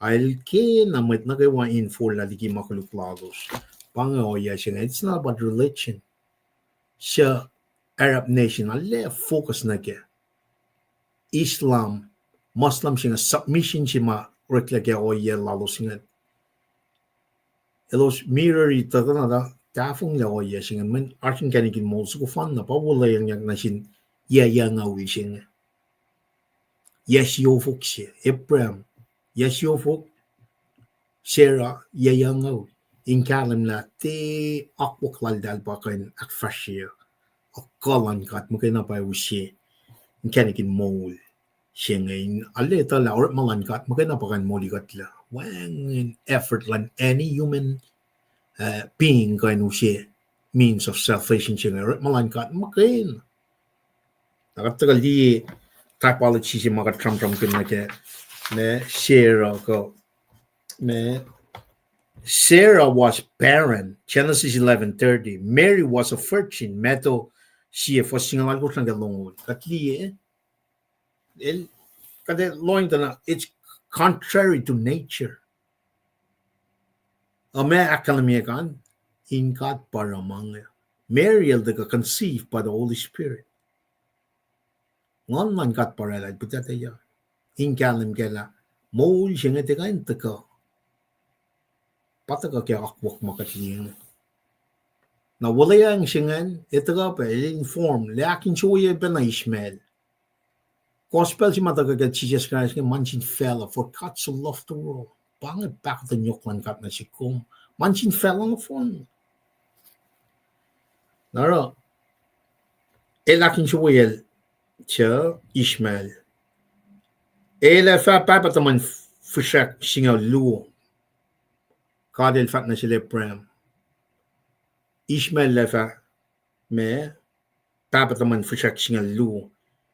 a El kena mwet nuh kwewa in forlah liki ma koluk lalos. Pa inge ohiyac se inge, it's not about religion. Suc Arab nation arlac focus nuh kac. Islam, Muslim se inge submission se ma oreklac ke ohiyac lalos inge. Elos mirror-i tuhkuh na tuh tahfonglac ohiyac se inge, mweyen oasr inkacnek in moul soko fanna pa wuhlweacng nuh sin yac yucngucul se inge. Yac siofok se, Abraham, yac siofok, Sarah, yac yucngucul, in kahlwem lah tiac akwuck laltahl pa kuh in ahkfahsrye. Ac kuh luhn God muhkwena pa use inkacnek in moul se inge, in arlac etuh lah orekma luhn God muhkwena pa kuh in molikuhtlac. Wacngihn effort luhn any human, uh, being kuh in use means of salvation se inge, orekma luhn God muhkwena. Na kuht tuhkuh liye typology se ma kuht sramsramkihn nuh kac, ma Sarah kuh ma Sarah was barren, Genesis eleven thirty. Mary was a virgin, Matthew sie fuhs singucul alkosr nuh ke longoul. Kuht liye, el, kuht ac lohng tuh na, it's contrary to nature. Ac ma ahkkahlwemye an, in God pa oruh ma inge. Mary el tuhkuh conceived by the Holy Spirit. Nguhn luhn God pa oraclah, el puhtatlac. In kahlwem kac lah moul se inge tiac kuh in tuhkuh pa tuhkuh ke akwuck ma kuht liye inge. Na wuhlweacng se ingacn, el tuhkuh pac, el inform, el ahkinsewowoye pacna Ishmael. Gospel se ma tuhkuh ke Jisus Kraist inge, ma nuh sin facluh, for God so loved the world. Pa inge pahkotwen yohk luhn God nuh sihk kom. Ma nuh sin facluh nohfohn. Na oruh, el ahkinsewowoyacl, suc Ishmael. El ac fah pahpah tuhmwacn fihsrack singucul luo. God el fahk nuh sel Abraham, Ishmael el ac fah, ma, pahpah tuhmwacn fihsrack singucul luo.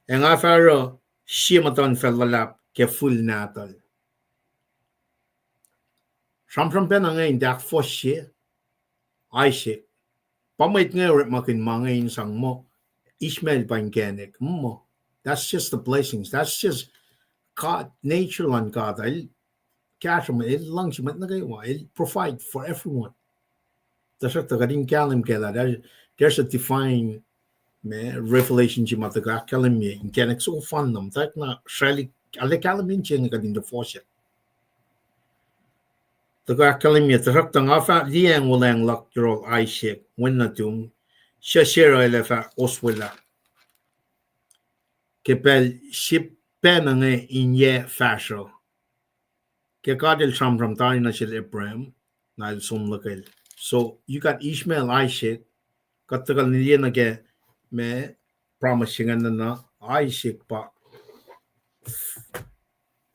Ac nga fah oruh sie muhtuhnfacl luhlahp ke fihl nahtuhl. Sramsram pacna inge in tiac ahkfohsye Isaac. Pa mwet inge orekmakihn ma inge in sang muh Ishmael pa inkacnek. Muh, that's just the blessings. That's just God, nature luhn God. El kahsruh mwet, el luhngse mwet nuh kwewa, el provide for everyone. Tuhsruhktuh kuht in kahlwem kac lah there's, there's a divine, ma, revelation se ma tuhkuh ahkkahlwemye inkacnek soko fanna, muhtwacwacack na sraclihk, arlac kahlwem in se inge kuht in tuh fohsack. Tuhkuh ahkkahlwemye, tuhsruhktuh nga fah liyacacng wuhlweacng luhk yohrohl Isaac, wen nuhtum, suc Sarah el ac fah oswelah ke pacl se pacna inge in yac fahsruh. Ke God el sramsram tari nuh sel Abraham, na el som luhkel. So, you got Ishmael, Isaac, kuht tuhkuh liye nuh ke ma promise se ingacn na Isaac pa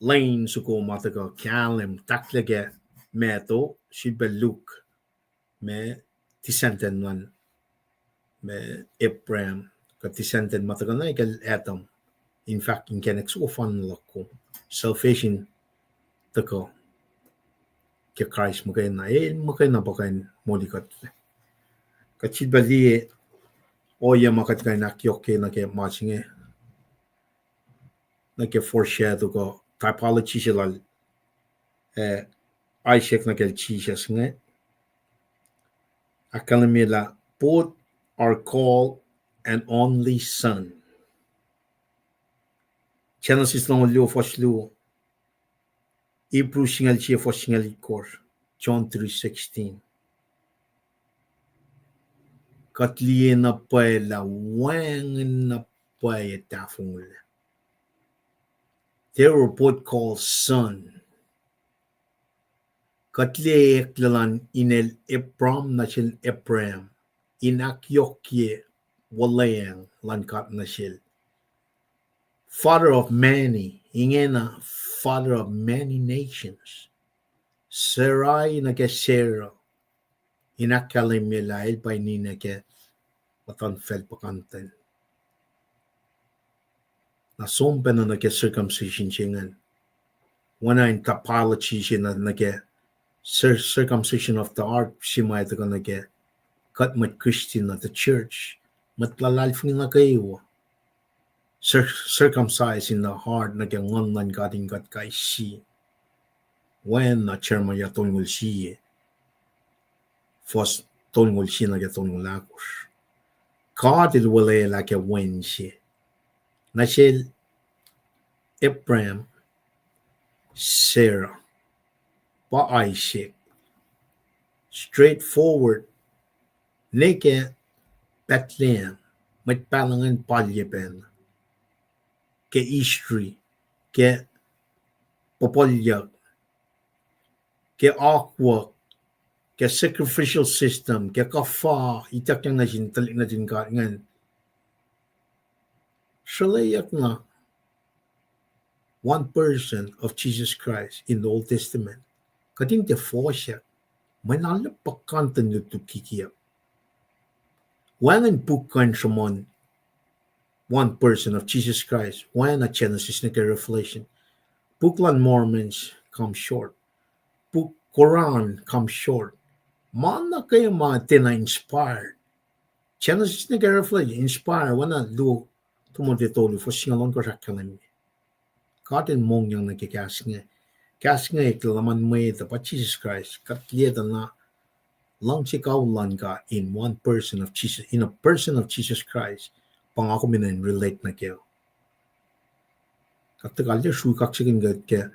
lwen soko ma tuhkuh kahlwem, tahklac ke Matthew, sifilpac Luke, ma descendant luhn, ma, Abraham, kuh descendant ma tuhkuh nuh kacl Adam. In fact, inkacnek soko fanna luhk kom. Salvation tuhkuh ke Christ muhkwena, el muhkwena pa kuh in moli kuht. Kuht sifilpac liye ohiyac ma kuht kuh in ahkyohkye nuh ke ma se inge, nuh ke foreshadow kuh typology se lal, eh, Isaac nuh kacl Jisus inge. Ahkkahlwemye lah both are called an only son. Genesis longoul luo fuhs luo, Hebrew singucul sie fuhs singucul itkohsr, John three sixteen. Kuht liye na pwacye lah wacngihn na pwacye tahfonglac. They were both called son. Kuht liye eklac luhn inel Abram nuh sel Abraham in ahkyohkye wuhlweacng luhn God nuh sel. Father of many, ingena father of many nations. Sarai nuh ke Sarah, in ahkkahlwemye lah el pa ninac ke muhtuhnfacl puhkantwen. Na som pacna nuh ke circumcision se ingacn. Oacna in typology se na nuh ke cir-, circumcision of the heart se ma tuhkuh nuh ke kuht mwet Christian na the church, mwet luhlahlfongi nuh kwewa. Cir-, circumcise in the heart nuh ke nguhn luhn God in kuht kais sie. Oacna Jeremiah tolngoul sie, fuhs tolngoul sie nuh ke tolngoul ahkosr. God el olwelah ke wen se nuh sel Abraham, Sarah, pa Isaac, straightforward, ne ke Bethlehem, mwet pahluh ingacn palye pacna, ke history, ke puhpuhlyuck, ke akwuck, ke sacrificial system, ke kuhfa ituckyang nuh sin tuhlihk nuhtin God ingacn. Sruhleyuck na one person of Jesus Christ in the Old Testament. Kuht in tiac fohsack, mwe na luhpan puhkantwen lutlut kikiyuck. Wacngihn puk kuh in sruhmuhn one person of Jesus Christ, oacna Genesis nuh ke Revelation. Puk luhn Mormons come short. Puk Quran come short. Ma nuh ke ma tiacna inspired. Genesis nuh ke Revelation inspired, oacna luo Timothy tolu, fuhs singucul ohnkohsr ahkkahlwemye. God El mongyang nuh ke kahs inge. Kahs inge eklac luhman mwet uh pa Jesus Christ. Kuht liye tuh na luhngse kawihl luhn God in one person of Jesus, in a person of Jesus Christ. Pa nga kom in relate nuh ke. Kuht tuhkuh liye sruhk kaksakihn God ke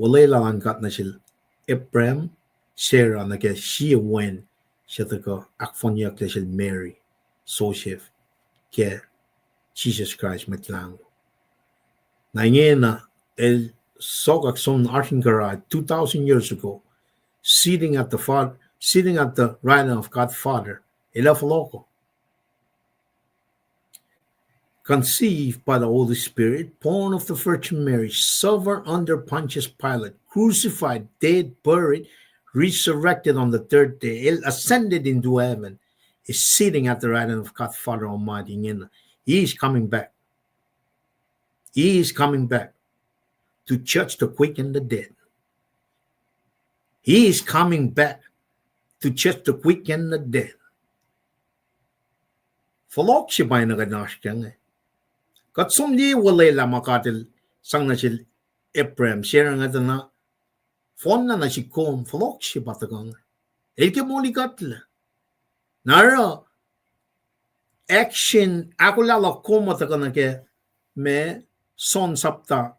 olwelah luhn God nuh sel Abraham, Sarah, nuh ke sie wen se tuhkuh ahkfohnyucklac sel Mary, Joseph, ke Jesus Christ Mwet Lahngo. Na ingena, el sokwack som oasr in kuhra two thousand years ago, sitting at the fa-, sitting at the right hand of God Father, el ac fohlohko. Conceived by the Holy Spirit, born of the Virgin Mary, suffered under Pontius Pilate, crucified, dead, buried, resurrected on the third day, el ascended into heaven, is sitting at the right hand of God Father Almighty ingena. He is coming back. He is coming back to judge the quick and the dead. He is coming back to judge the quick and the dead. Fohlohk se pa inge kuht in oasr kac inge. Kuht som liye olwelah ma God El sang nuh sel Abraham, Sarah, nga tuh na fohnlah nuh sihk kom, fohlohk se pa tuhkuh inge. El ke moli kuhtlac. Na oruh action ahkolah luhk kom uh tuhkuh nuh ke ma John sapta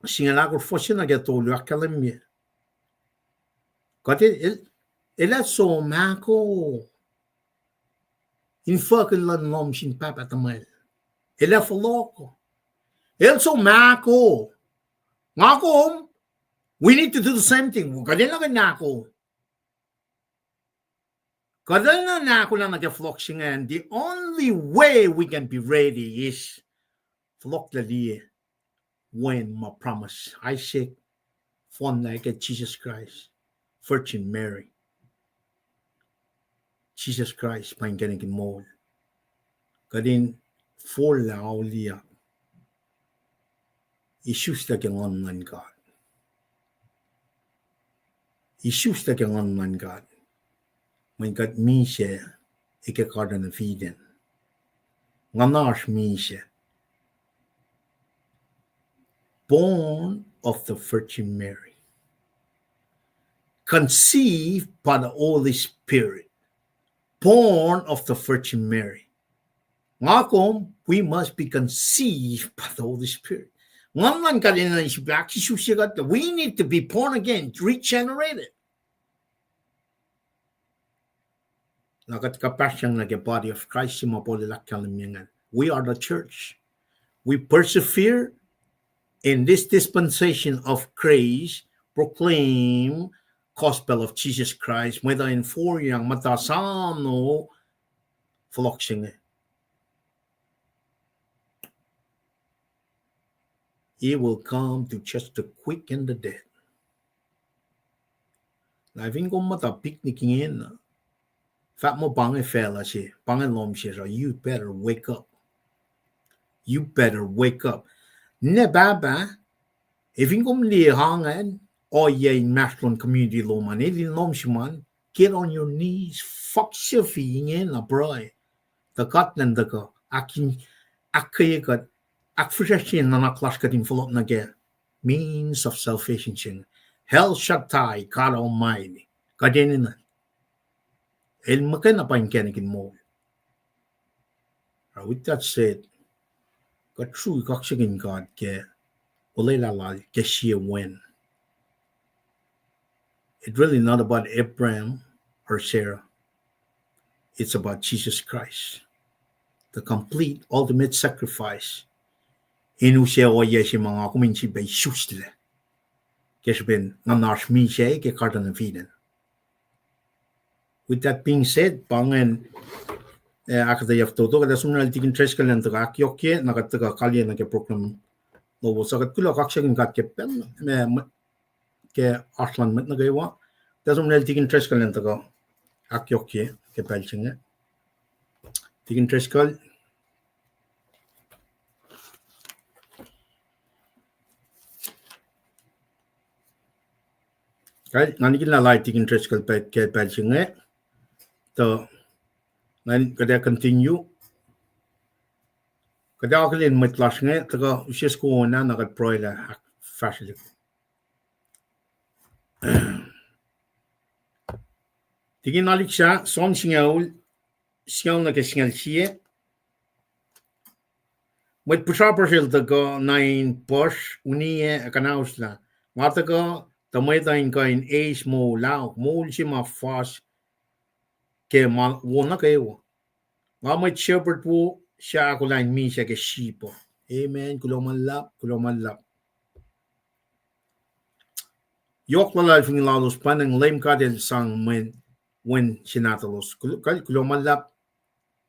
singucul ahkosr, fuhs se nuh ke tolu ahkkahlwemye. Kuht el, el, el ac som ahko infuckihl luhn lohm sin Pahpah tuhmwacl. El ac fohlohko. El som ahko. Nga kom, we need to do the same thing. Kuht enenuh in ahko. Kuht enenuh in ahkolah nuh ke fohlohk se ingacn. The only way we can be ready is fohlohklac liye wen ma promise Isaac, fohnlah ke Jesus Christ, Virgin Mary. Jesus Christ pa inkacnek in moul. Kuht in forlah auliyak. Isuslac ke Nguhn luhn God. Isuslac ke Nguhn luhn God. Mweyen kuht misac ke Garden of Eden. Nguhnasr misac. Born of the Virgin Mary. Conceived by the Holy Spirit. Born of the Virgin Mary. Nga kom, we must be conceived by the Holy Spirit. Nguhn luhn God enenuh in sifilpac ahksusuye kuht, we need to be born again, regenerated. Na kuht kuhpahsryang nuh ke body of Christ se ma Paul el ahkkahlwemye ingacn. We are the church. We persevere in this dispensation of grace, proclaim gospel of Jesus Christ, mwet uh in forlah muhta sano fohlohk se inge. He will come to judge the quick and the dead. Na fin kom muhta picnic ingena, fahk muh pa inge facluh se, pa inge lohm sesr uh, you better wake up. You better wake up. Ninac pahpah, fin kom liye ohiyac inmahsrlon community lom an, el in lohm sum an, get on your knees, fuck sifil ingena pruhe. Tuh God elan tuhkuh ahkkweye kuht, ahkfihsracsrye nuhnak lasr kuht in fohlohk nuh ke means of salvation se inge. El Shaddai, God Almighty. Kuht enenuh. El muhkwena pa inkacnek in moul. With that said, kuht sruhk kaksakihn God ke olwelah lal ke sie wen. It's really not about Abraham or Sarah. It's about Jesus Christ, the complete, ultimate sacrifice. In use ohiyac se ma nga kom in sifilpac isuslac ke srihpen nguhnasr misac ke Garden of Eden. With that being said, pa ingacn, eh, ahkuhtweyac fototo, kuht ac som nuh sel Deacon Driscoll elan tuhkuh ahkyohkye, na kuht tuhkuh kaliyac nuh ke program lowos uh. Kuht kuloh kaksakihn God ke pacl, eh, ke oasr luhn mwet nuh kwewa. Kuht ac som nuh sel Deacon Driscoll elan tuhkuh ahkyohkye ke pacl se inge. Deacon Driscoll. Kal, nga nikihn lah live tikin Driscoll pacl, ke pacl se inge. Tuh, ngan kuht ac continue. Kuht ac akihlen mwet lasr inge, tuhkuh use soko na, na kuht pruhe lah ahkfahsrelihk. Tikin Alik Sah, John singucul, singucul nuh ke singucul sie. Mwet pihsrapihsr el tuhkuh nuh in puhsr uniyac ac kuhnahoslah, nga tuhkuh tuh mwet uh in kuh in eis moul lauk, moul se ma fas ke ma wo nuh kwewa. Nga mwet shepherd wo suc ahkolah in misac ke sheep uh. Amen. Kuloh ma luhlahp, kuloh ma luhlahp. Yohk luhlahlfongi lalos pa inge, Leum God El sang mwe wen se nahtuhlos. Kuloh, kuloh ma luhlahp,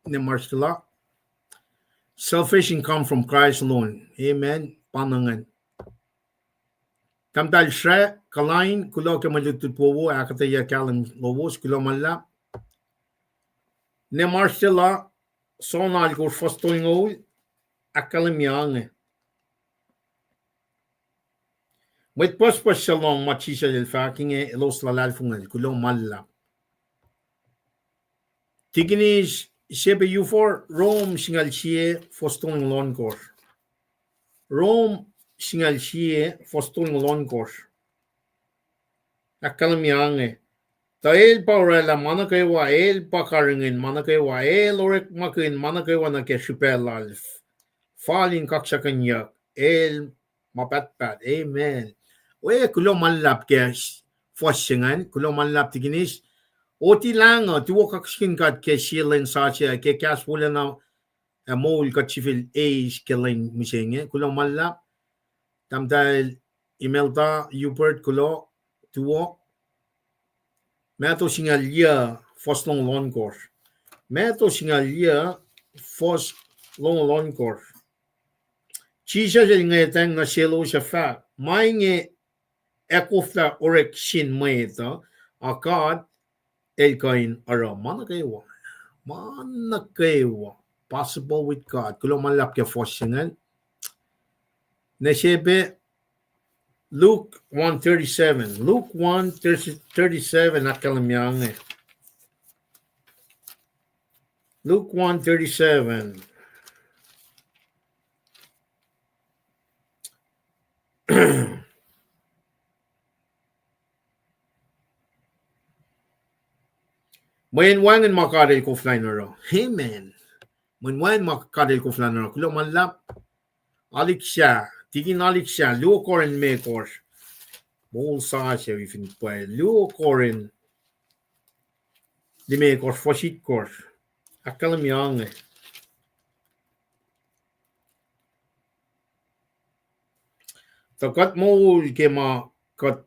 ne Marcella. Salvation come from Christ alone. Amen. Pa ingacn. Tahmtahel Sra Kalain, kuloh ke mwe lutlut wowo, ahkuhtweyac kahlwem lowos, kuloh ma luhlahp. Ne Marcella, John alkosr fuhs tolngoul, ahkkahlwemye inge. Mwet pucspucs suc lohng ma Jisus El fahk inge, elos luhlahlfongel, kuloh ma luhlahp. Tikinis Sepe Iufor, Rom singucul sie, fuhs tolngoul ohnkohsr. Rom singucul sie, fuhs tolngoul ohnkohsr. Ahkkahlwemye inge. Tuh El pa oraclah ma nuh kwewa, El pa karihngihn ma nuh kwewa, El orekmakihn ma nuh kwewa nuh ke srihpac Lal, fal in kaksakihnyuck, El ma pahtpaht. Amen. We, kuloh ma luhlahp ke fuhs se ingacn, kuloh ma luhlahp tikinis. Oti Lahngo, tuwo kaksakihn God ke sie lwen sasuc, ke kahs wolacna ac moul kuht sifil eis ke lwen mihsenge, kuloh ma luhlahp. Tahmtahel Imelda Hubert, kuloh, tuwo. Matthew singucul yac, fuhs longoul ohnkohsr. Matthew singucul yac, fuhs longoul ohnkohsr. Jisus El ngwetacng nuh selos ac fahk, ma inge ac koflah orek sin mwet uh, a God El kuh in oruh ma nuh kwewa. Ma nuh kwewa. Possible with God. Kuloh ma luhlahp ke fuhs se ingacn. Ne sepe, Luke one thirty-seven. Luke one thirty-seven, ahkkahlwemye inge. Luke one thirty-seven. Mweyen wacngihn ma God El koflah in oruh. Amen. Mweyen wacngihn ma God El koflah in oruh. Kuloh ma luhlahp. Alik Sah, tikin Alik Sah, luo Korin limekohsr. Moul sasuc wi fin pwacye. Luo Korin limekohsr, fuhs itkohsr. Ahkkahlwemye inge. Tuh kuht moul ke ma kuht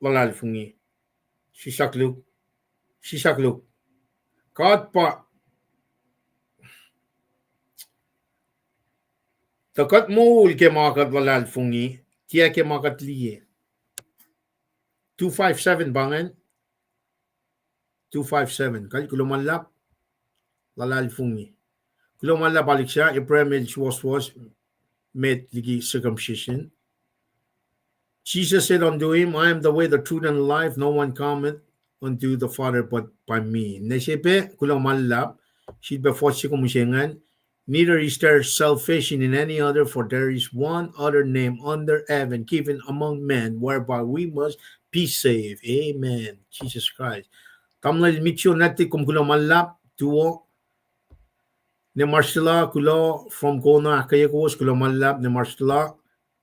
luhlahlfongi. Sisaklu-, sisaklu-, God pa, tuh kuht moul ke ma kuht luhlahlfongi, tiac ke ma kuht liye. Two five seven pa ingacn. Two five seven. Kal, kuloh ma luhlahp. Luhlahlfongi. Kuloh ma luhlahp Alik Sah, Abraham el suwohswohs met liki circumcision. Jesus said unto him, I am the way, the truth, and the life. No one cometh unto the Father but by me. Ne sepe, kuloh ma luhlahp, sifilpac fuhs se kom use ingacn, Neither is there salvation in any other, for there is one other name under heaven given among men whereby we must be saved. Amen. Jesus Christ. Tamuhlwel Mitchell Nati, kom kuloh ma luhlahp, tuwo. Ne Marcella, kuloh, from Kona, ahkkweye kowos, kuloh ma luhlahp, ne Marcella,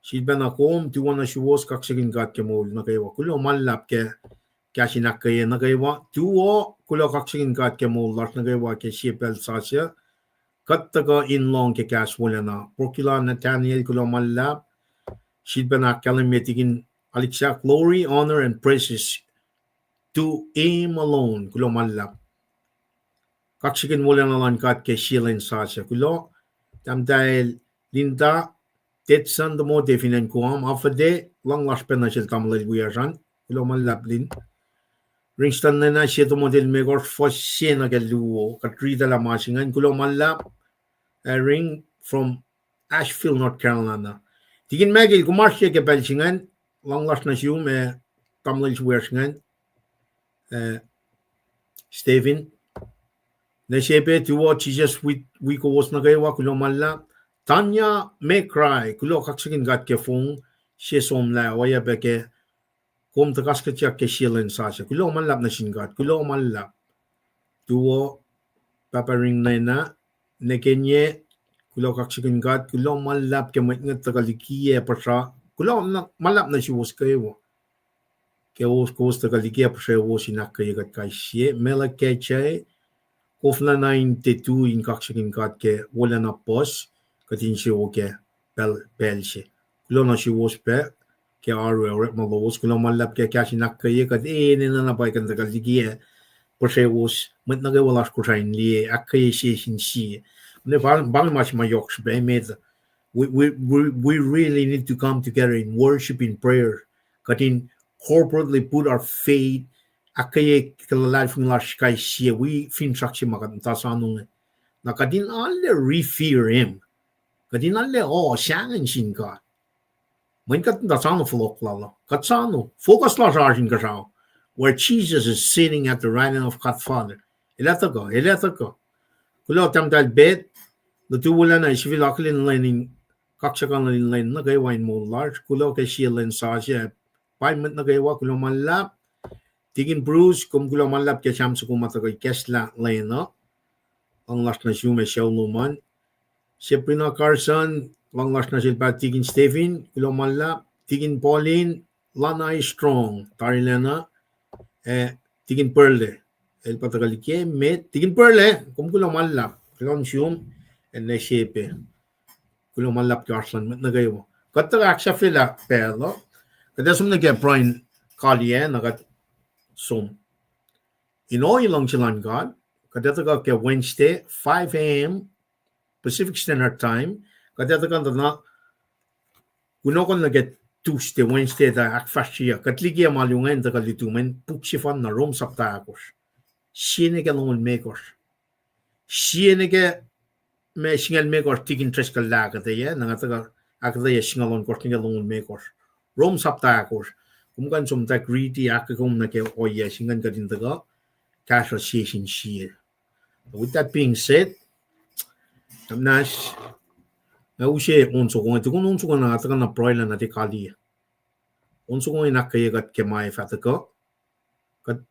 sifilpacna kom, tuwo nuh suwos, kaksakihn God ke moul nuh kwewa. Kuloh ma luhlahp ke kahs in ahkkweye nuh kwewa. Tuwo, kuloh kaksakihn God ke moul lasr nuh kwewa ke sie pacl sasuc. Kuht tuhkuh in lohng ke kahs wolacna. Prokila Nathaniel, kuloh ma luhlahp. Sifilpacna ahkkahlwemye tikin Alik Sah, glory, honor, and praises to him alone. Kuloh ma luhlahp. Kaksakihn wolacna luhn God ke sie lwen sasuc. Kuloh, tahmtahel Linda Tetson, tohmote fin acn Guam, afade, luhng lasr pacna sel tamuhlwel wiasran. Kuloh ma luhlahp Lin. Ringston Lena, sie tohmote limekohsr, fuhs se nuh ke luo, kuht riti lah ma se ingacn, kuloh ma luhlahp. Ring from Asheville, North Carolina. Tikin Michael, kom oasr ke pacl se ingacn, luhng lasr nuh sum, eh, tamuhlwel se wiyacsr ingacn, eh, Stephen. Nuh se pac tuwo, Jisus wi, wi kowos nuh kwewa, kuloh ma luhlahp. Tanya Mekrai, kuloh, kaksakihn God ke fong se somlah, oacyacpac ke kom tuhkas kuhtyak ke sie lwen sasuc. Kuloh ma luhlahp nuh sin God, kuloh ma luhlahp. Tuwo, Pahpah Ringnena, Nekenye, kuloh, kaksakihn God, kuloh ma luhlahp ke mwet ngwet tuhkuh likiyac puhsra, kuloh ma luhlahp nuh suwos kwewa. Ke kowos, kowos tuhkuh likiyac puhsrewos in ahkkweye kuht kais sie. Mela Kecai, koflana in tetu in kaksakihn God ke wolacna puhs, kuht in sucu ke pacl, pacl se. Kuloh nuh suwos pac ke oaru ac orekma lowos, kuloh ma luhlahp ke kahs in ahkkweye kuht, enenuh na pwacye kuht in tuhkuh likiyac puhsrewos, mwet nuh kwewa lasr Kosrae in liye, ahkkweye sie sin sie. Ne pa, pa inge ma se ma yohk srihpac emet, we, we, we, we really need to come together in worship, in prayer. Kuht in corporately put our faith, ahkkweye ke luhlahlfongi lasr kais sie, wi finsrak se ma kuht muhta soano inge. Na kuht in arlac revere him. Kuht in arlac, o, sahngweng sin God. Mweyen kuht muhta soano fohlohk lal uh. Kuht soano, focus lasr oasr inkuhsrao, where Jesus is sitting at the right hand of God Father. El ac tuhkuh, el ac tuhkuh. Kuloh tahmtahel Beth, nuhtuwuhlacna, sifil akihlen lwen in, kaksakihn lwen nuh kwewa in moul lasr. Kuloh ke sie lwen sasuc, pain mwet nuh kwewa, kuloh ma luhlahp. Tikin Bruce, kom kuloh ma luhlahp ke Sam soko ma tuhkuh ikacslah lwen uh. Luhngse lasr nuh sum ac sucu lom an. Sabrina Carson, luhngse lasr nuh sel pahpah. Tikin Stephen, kuloh ma luhlahp. Tikin Pauline, Lana Strong, tarilacna, ac Tikin Perle, el pa tuhkuh likiyac met. Tikin Perle, kom kuloh ma luhlahp, kuloh nuh sum, ac nuh se pac. Kuloh ma luhlahp ke oasr luhn mwet nuh kwewa. Kuht tuhkuh ahksahfyelah pacl uh. Kuht ac som nuh ke pruhe in kaliyac, na kuht som. In ohiyac luhngse luhn God, kuht ac tuhkuh ke Wednesday, five a.m. Pacific Standard Time, kuht ac tuhkuh tuh na kunohkohn nuh ke Tuesday, Wednesday tuh ahkfahsryeyuck. Kuht likiyac ma luhngse in tuhkuh lutu mweyen puk sefanna Rom sapta ahkosr, sie nuh ke longoul limekohsr. Sie nuh ke, ma singucul limekohsr Tikin Driscoll el ahkuhtweyac, na nga tuhkuh ahkuhtweyac singucul ohnkohsr nuh ke longoul limekohsr. Rom sapta ahkosr. Kom kuh in som tuh riti, ahkkweye kom nuh ke ohiyac se ingacn kuht in tuhkuh kahsruh sie sin sie. With that being said, na nga use on soko inge, tukun on soko inge nga tuhkuh na pruhelah na tiac kaliyac. On soko inge in ahkkweye kuht ke ma ac fah tuhkuh. Kuht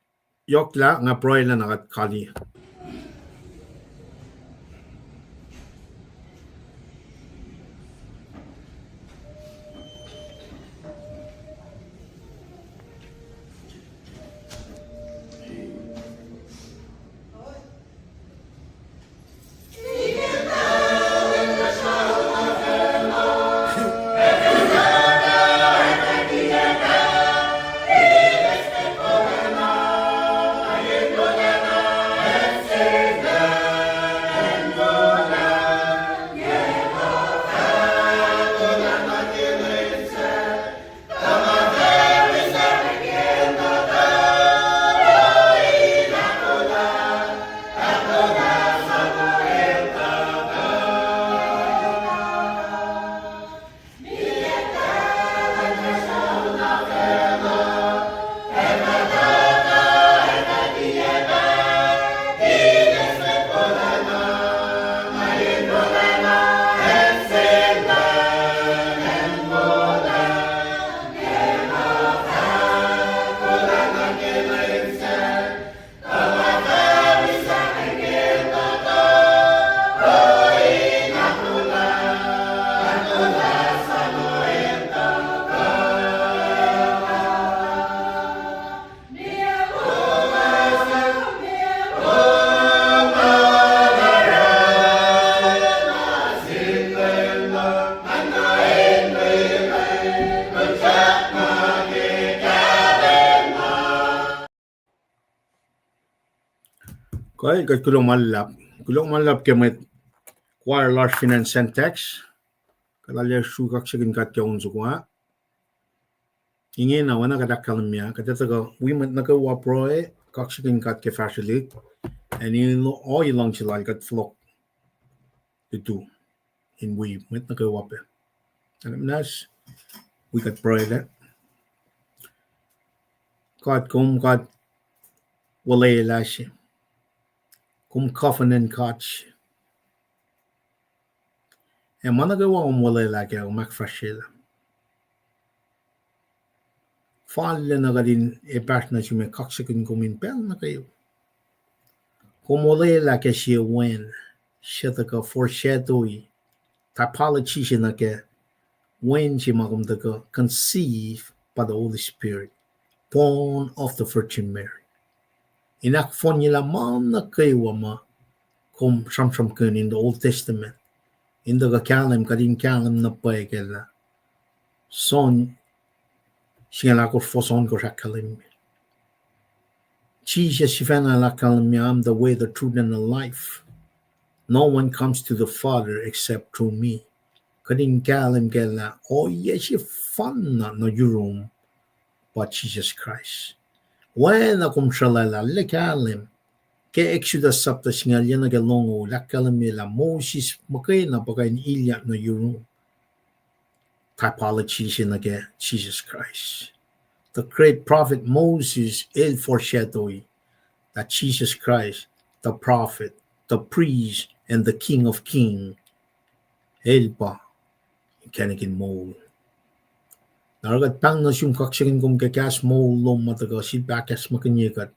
yohklah, nga pruhelah na kuht kaliyac. Kuh, kuht kuloh ma luhlahp. Kuloh ma luhlahp ke mwet choir lasr fin acn Saint Tax. Kuht arlac sruhk kaksakihn God ke on soko ah. Ingena oacna kuht ahkkahlwemye, kuht ac tuhkuh wi mwet nuh kwewa pruhe, kaksakihn God ke fahsrwelihk, ac in ohiyac luhngse lal kuht fohlohk lutu in wi mwet nuh kwewa pac. Ac na muhnahs, wi kuht pruhelah. God, kom God olwelah se. Kom covenant God se. Ac ma nuh kwewa kom olwelah kac, kom ahkfahsryelah. Fal lacna kuht in epahsr nuh sum ac kaksakihn kom in pacl nuh kwewa. Kom olwelah ke sie wen, se tuhkuh foreshadow-i, typology se nuh ke wen se ma kom tuhkuh conceive by the Holy Spirit, born of the Virgin Mary. In ahkfohnyelah ma nuh kwewa ma kom sramsramkihn in the Old Testament. In tuhkuh kahlwem, kuht in kahlwem na pwacye lah John singucul ahkosr, fuhs ohnkohsr ahkkahlwemye. Jisus sifacna el ahkkahlwemye, I am the way, the truth, and the life. No one comes to the Father except through me. Kuht in kahlwem kac lah ohiyac sefanna nuh yurum pa Jisus Kraist. Oacna kom sruhlwaclah lah kahlwem ke Exodus sapta singucul yac nuh ke longoul, ahkkahlwemye lah Moses muhkwena pa kuh in ilyak nuh yurum. Typology se nuh ke Jisus Kraist. The great prophet Moses el foreshadow-i lah Jesus Christ, the prophet, the priest, and the King of Kings, el pa inkacnek in moul. Na oruh kuht pahng nuh sum, kaksakihn kom ke kahs moul lom ma tuhkuh sifilpac ahkacsmakihnye kuht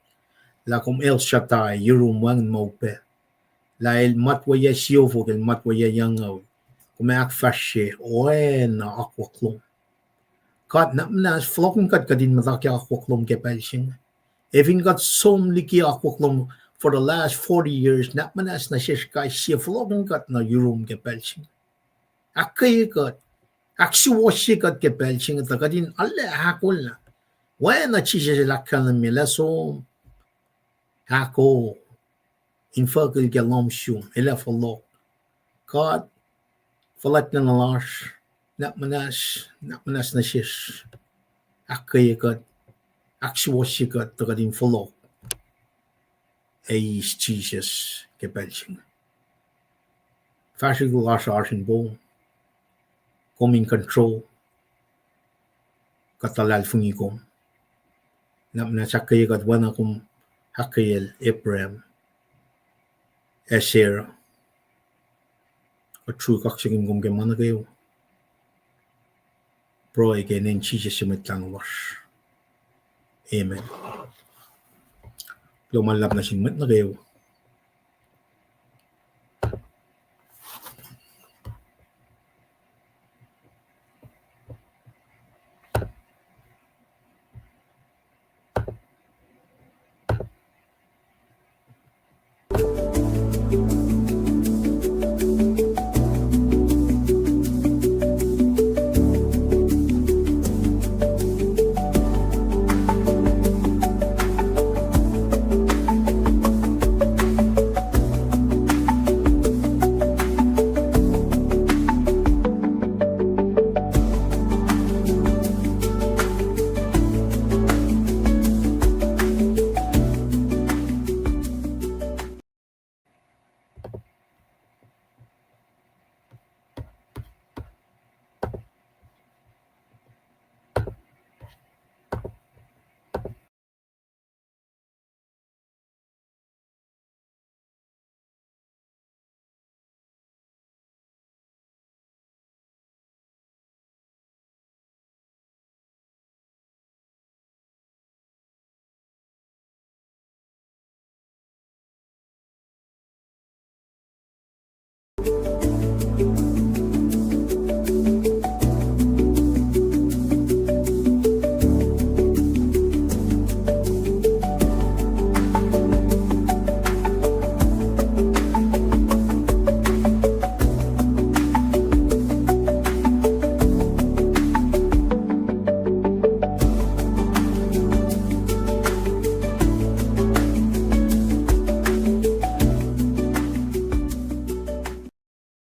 lah kom El Shaddai, yurum wacngihn ma upac. Lah el matwac yac siofok, el matwac yac yucngucul. Kom ahkfahsrye oacna akwuck lom. God, nwack muhnahs, fohlohkihn kuht, kuht in muhta ke akwuck lom ke pacl se inge. Ac fin kuht som liki akwuck lom for the last forty years, nwack muhnahs nuh sesr kais sie, fohlohkihn kuht nuh yurum ke pacl se inge. Ahkkweye kuht, ahksuwohsye kuht ke pacl se inge, tuh kuht in arlac ahkolah. Oacna Jisus el ahkkahlwemye lah som, ahko, infuckihl ke lohm sum, el ac fohlohk. God, fuhlwactlacna lasr, nwack muhnahs, nwack muhnahs nuh sesr. Ahkkweye kuht, ahksuwohsye kuht, tuh kuht in fohlohk ac eis Jisus ke pacl se inge. Fahsrwelihk lasr oasr in poum. Kom in control. Kuht luhlahlfongi kom. Nwack muhnahs, ahkkweye kuht oacna kom ahkkweyacl Abraham ac Sarah. Kuht sruhk kaksakihn kom ke ma nuh kwewa. Pruhe ke inen Jisus se Mwet Lahngo lasr. Amen. Kuloh ma luhlahp nuh sin mwet nuh kwewa.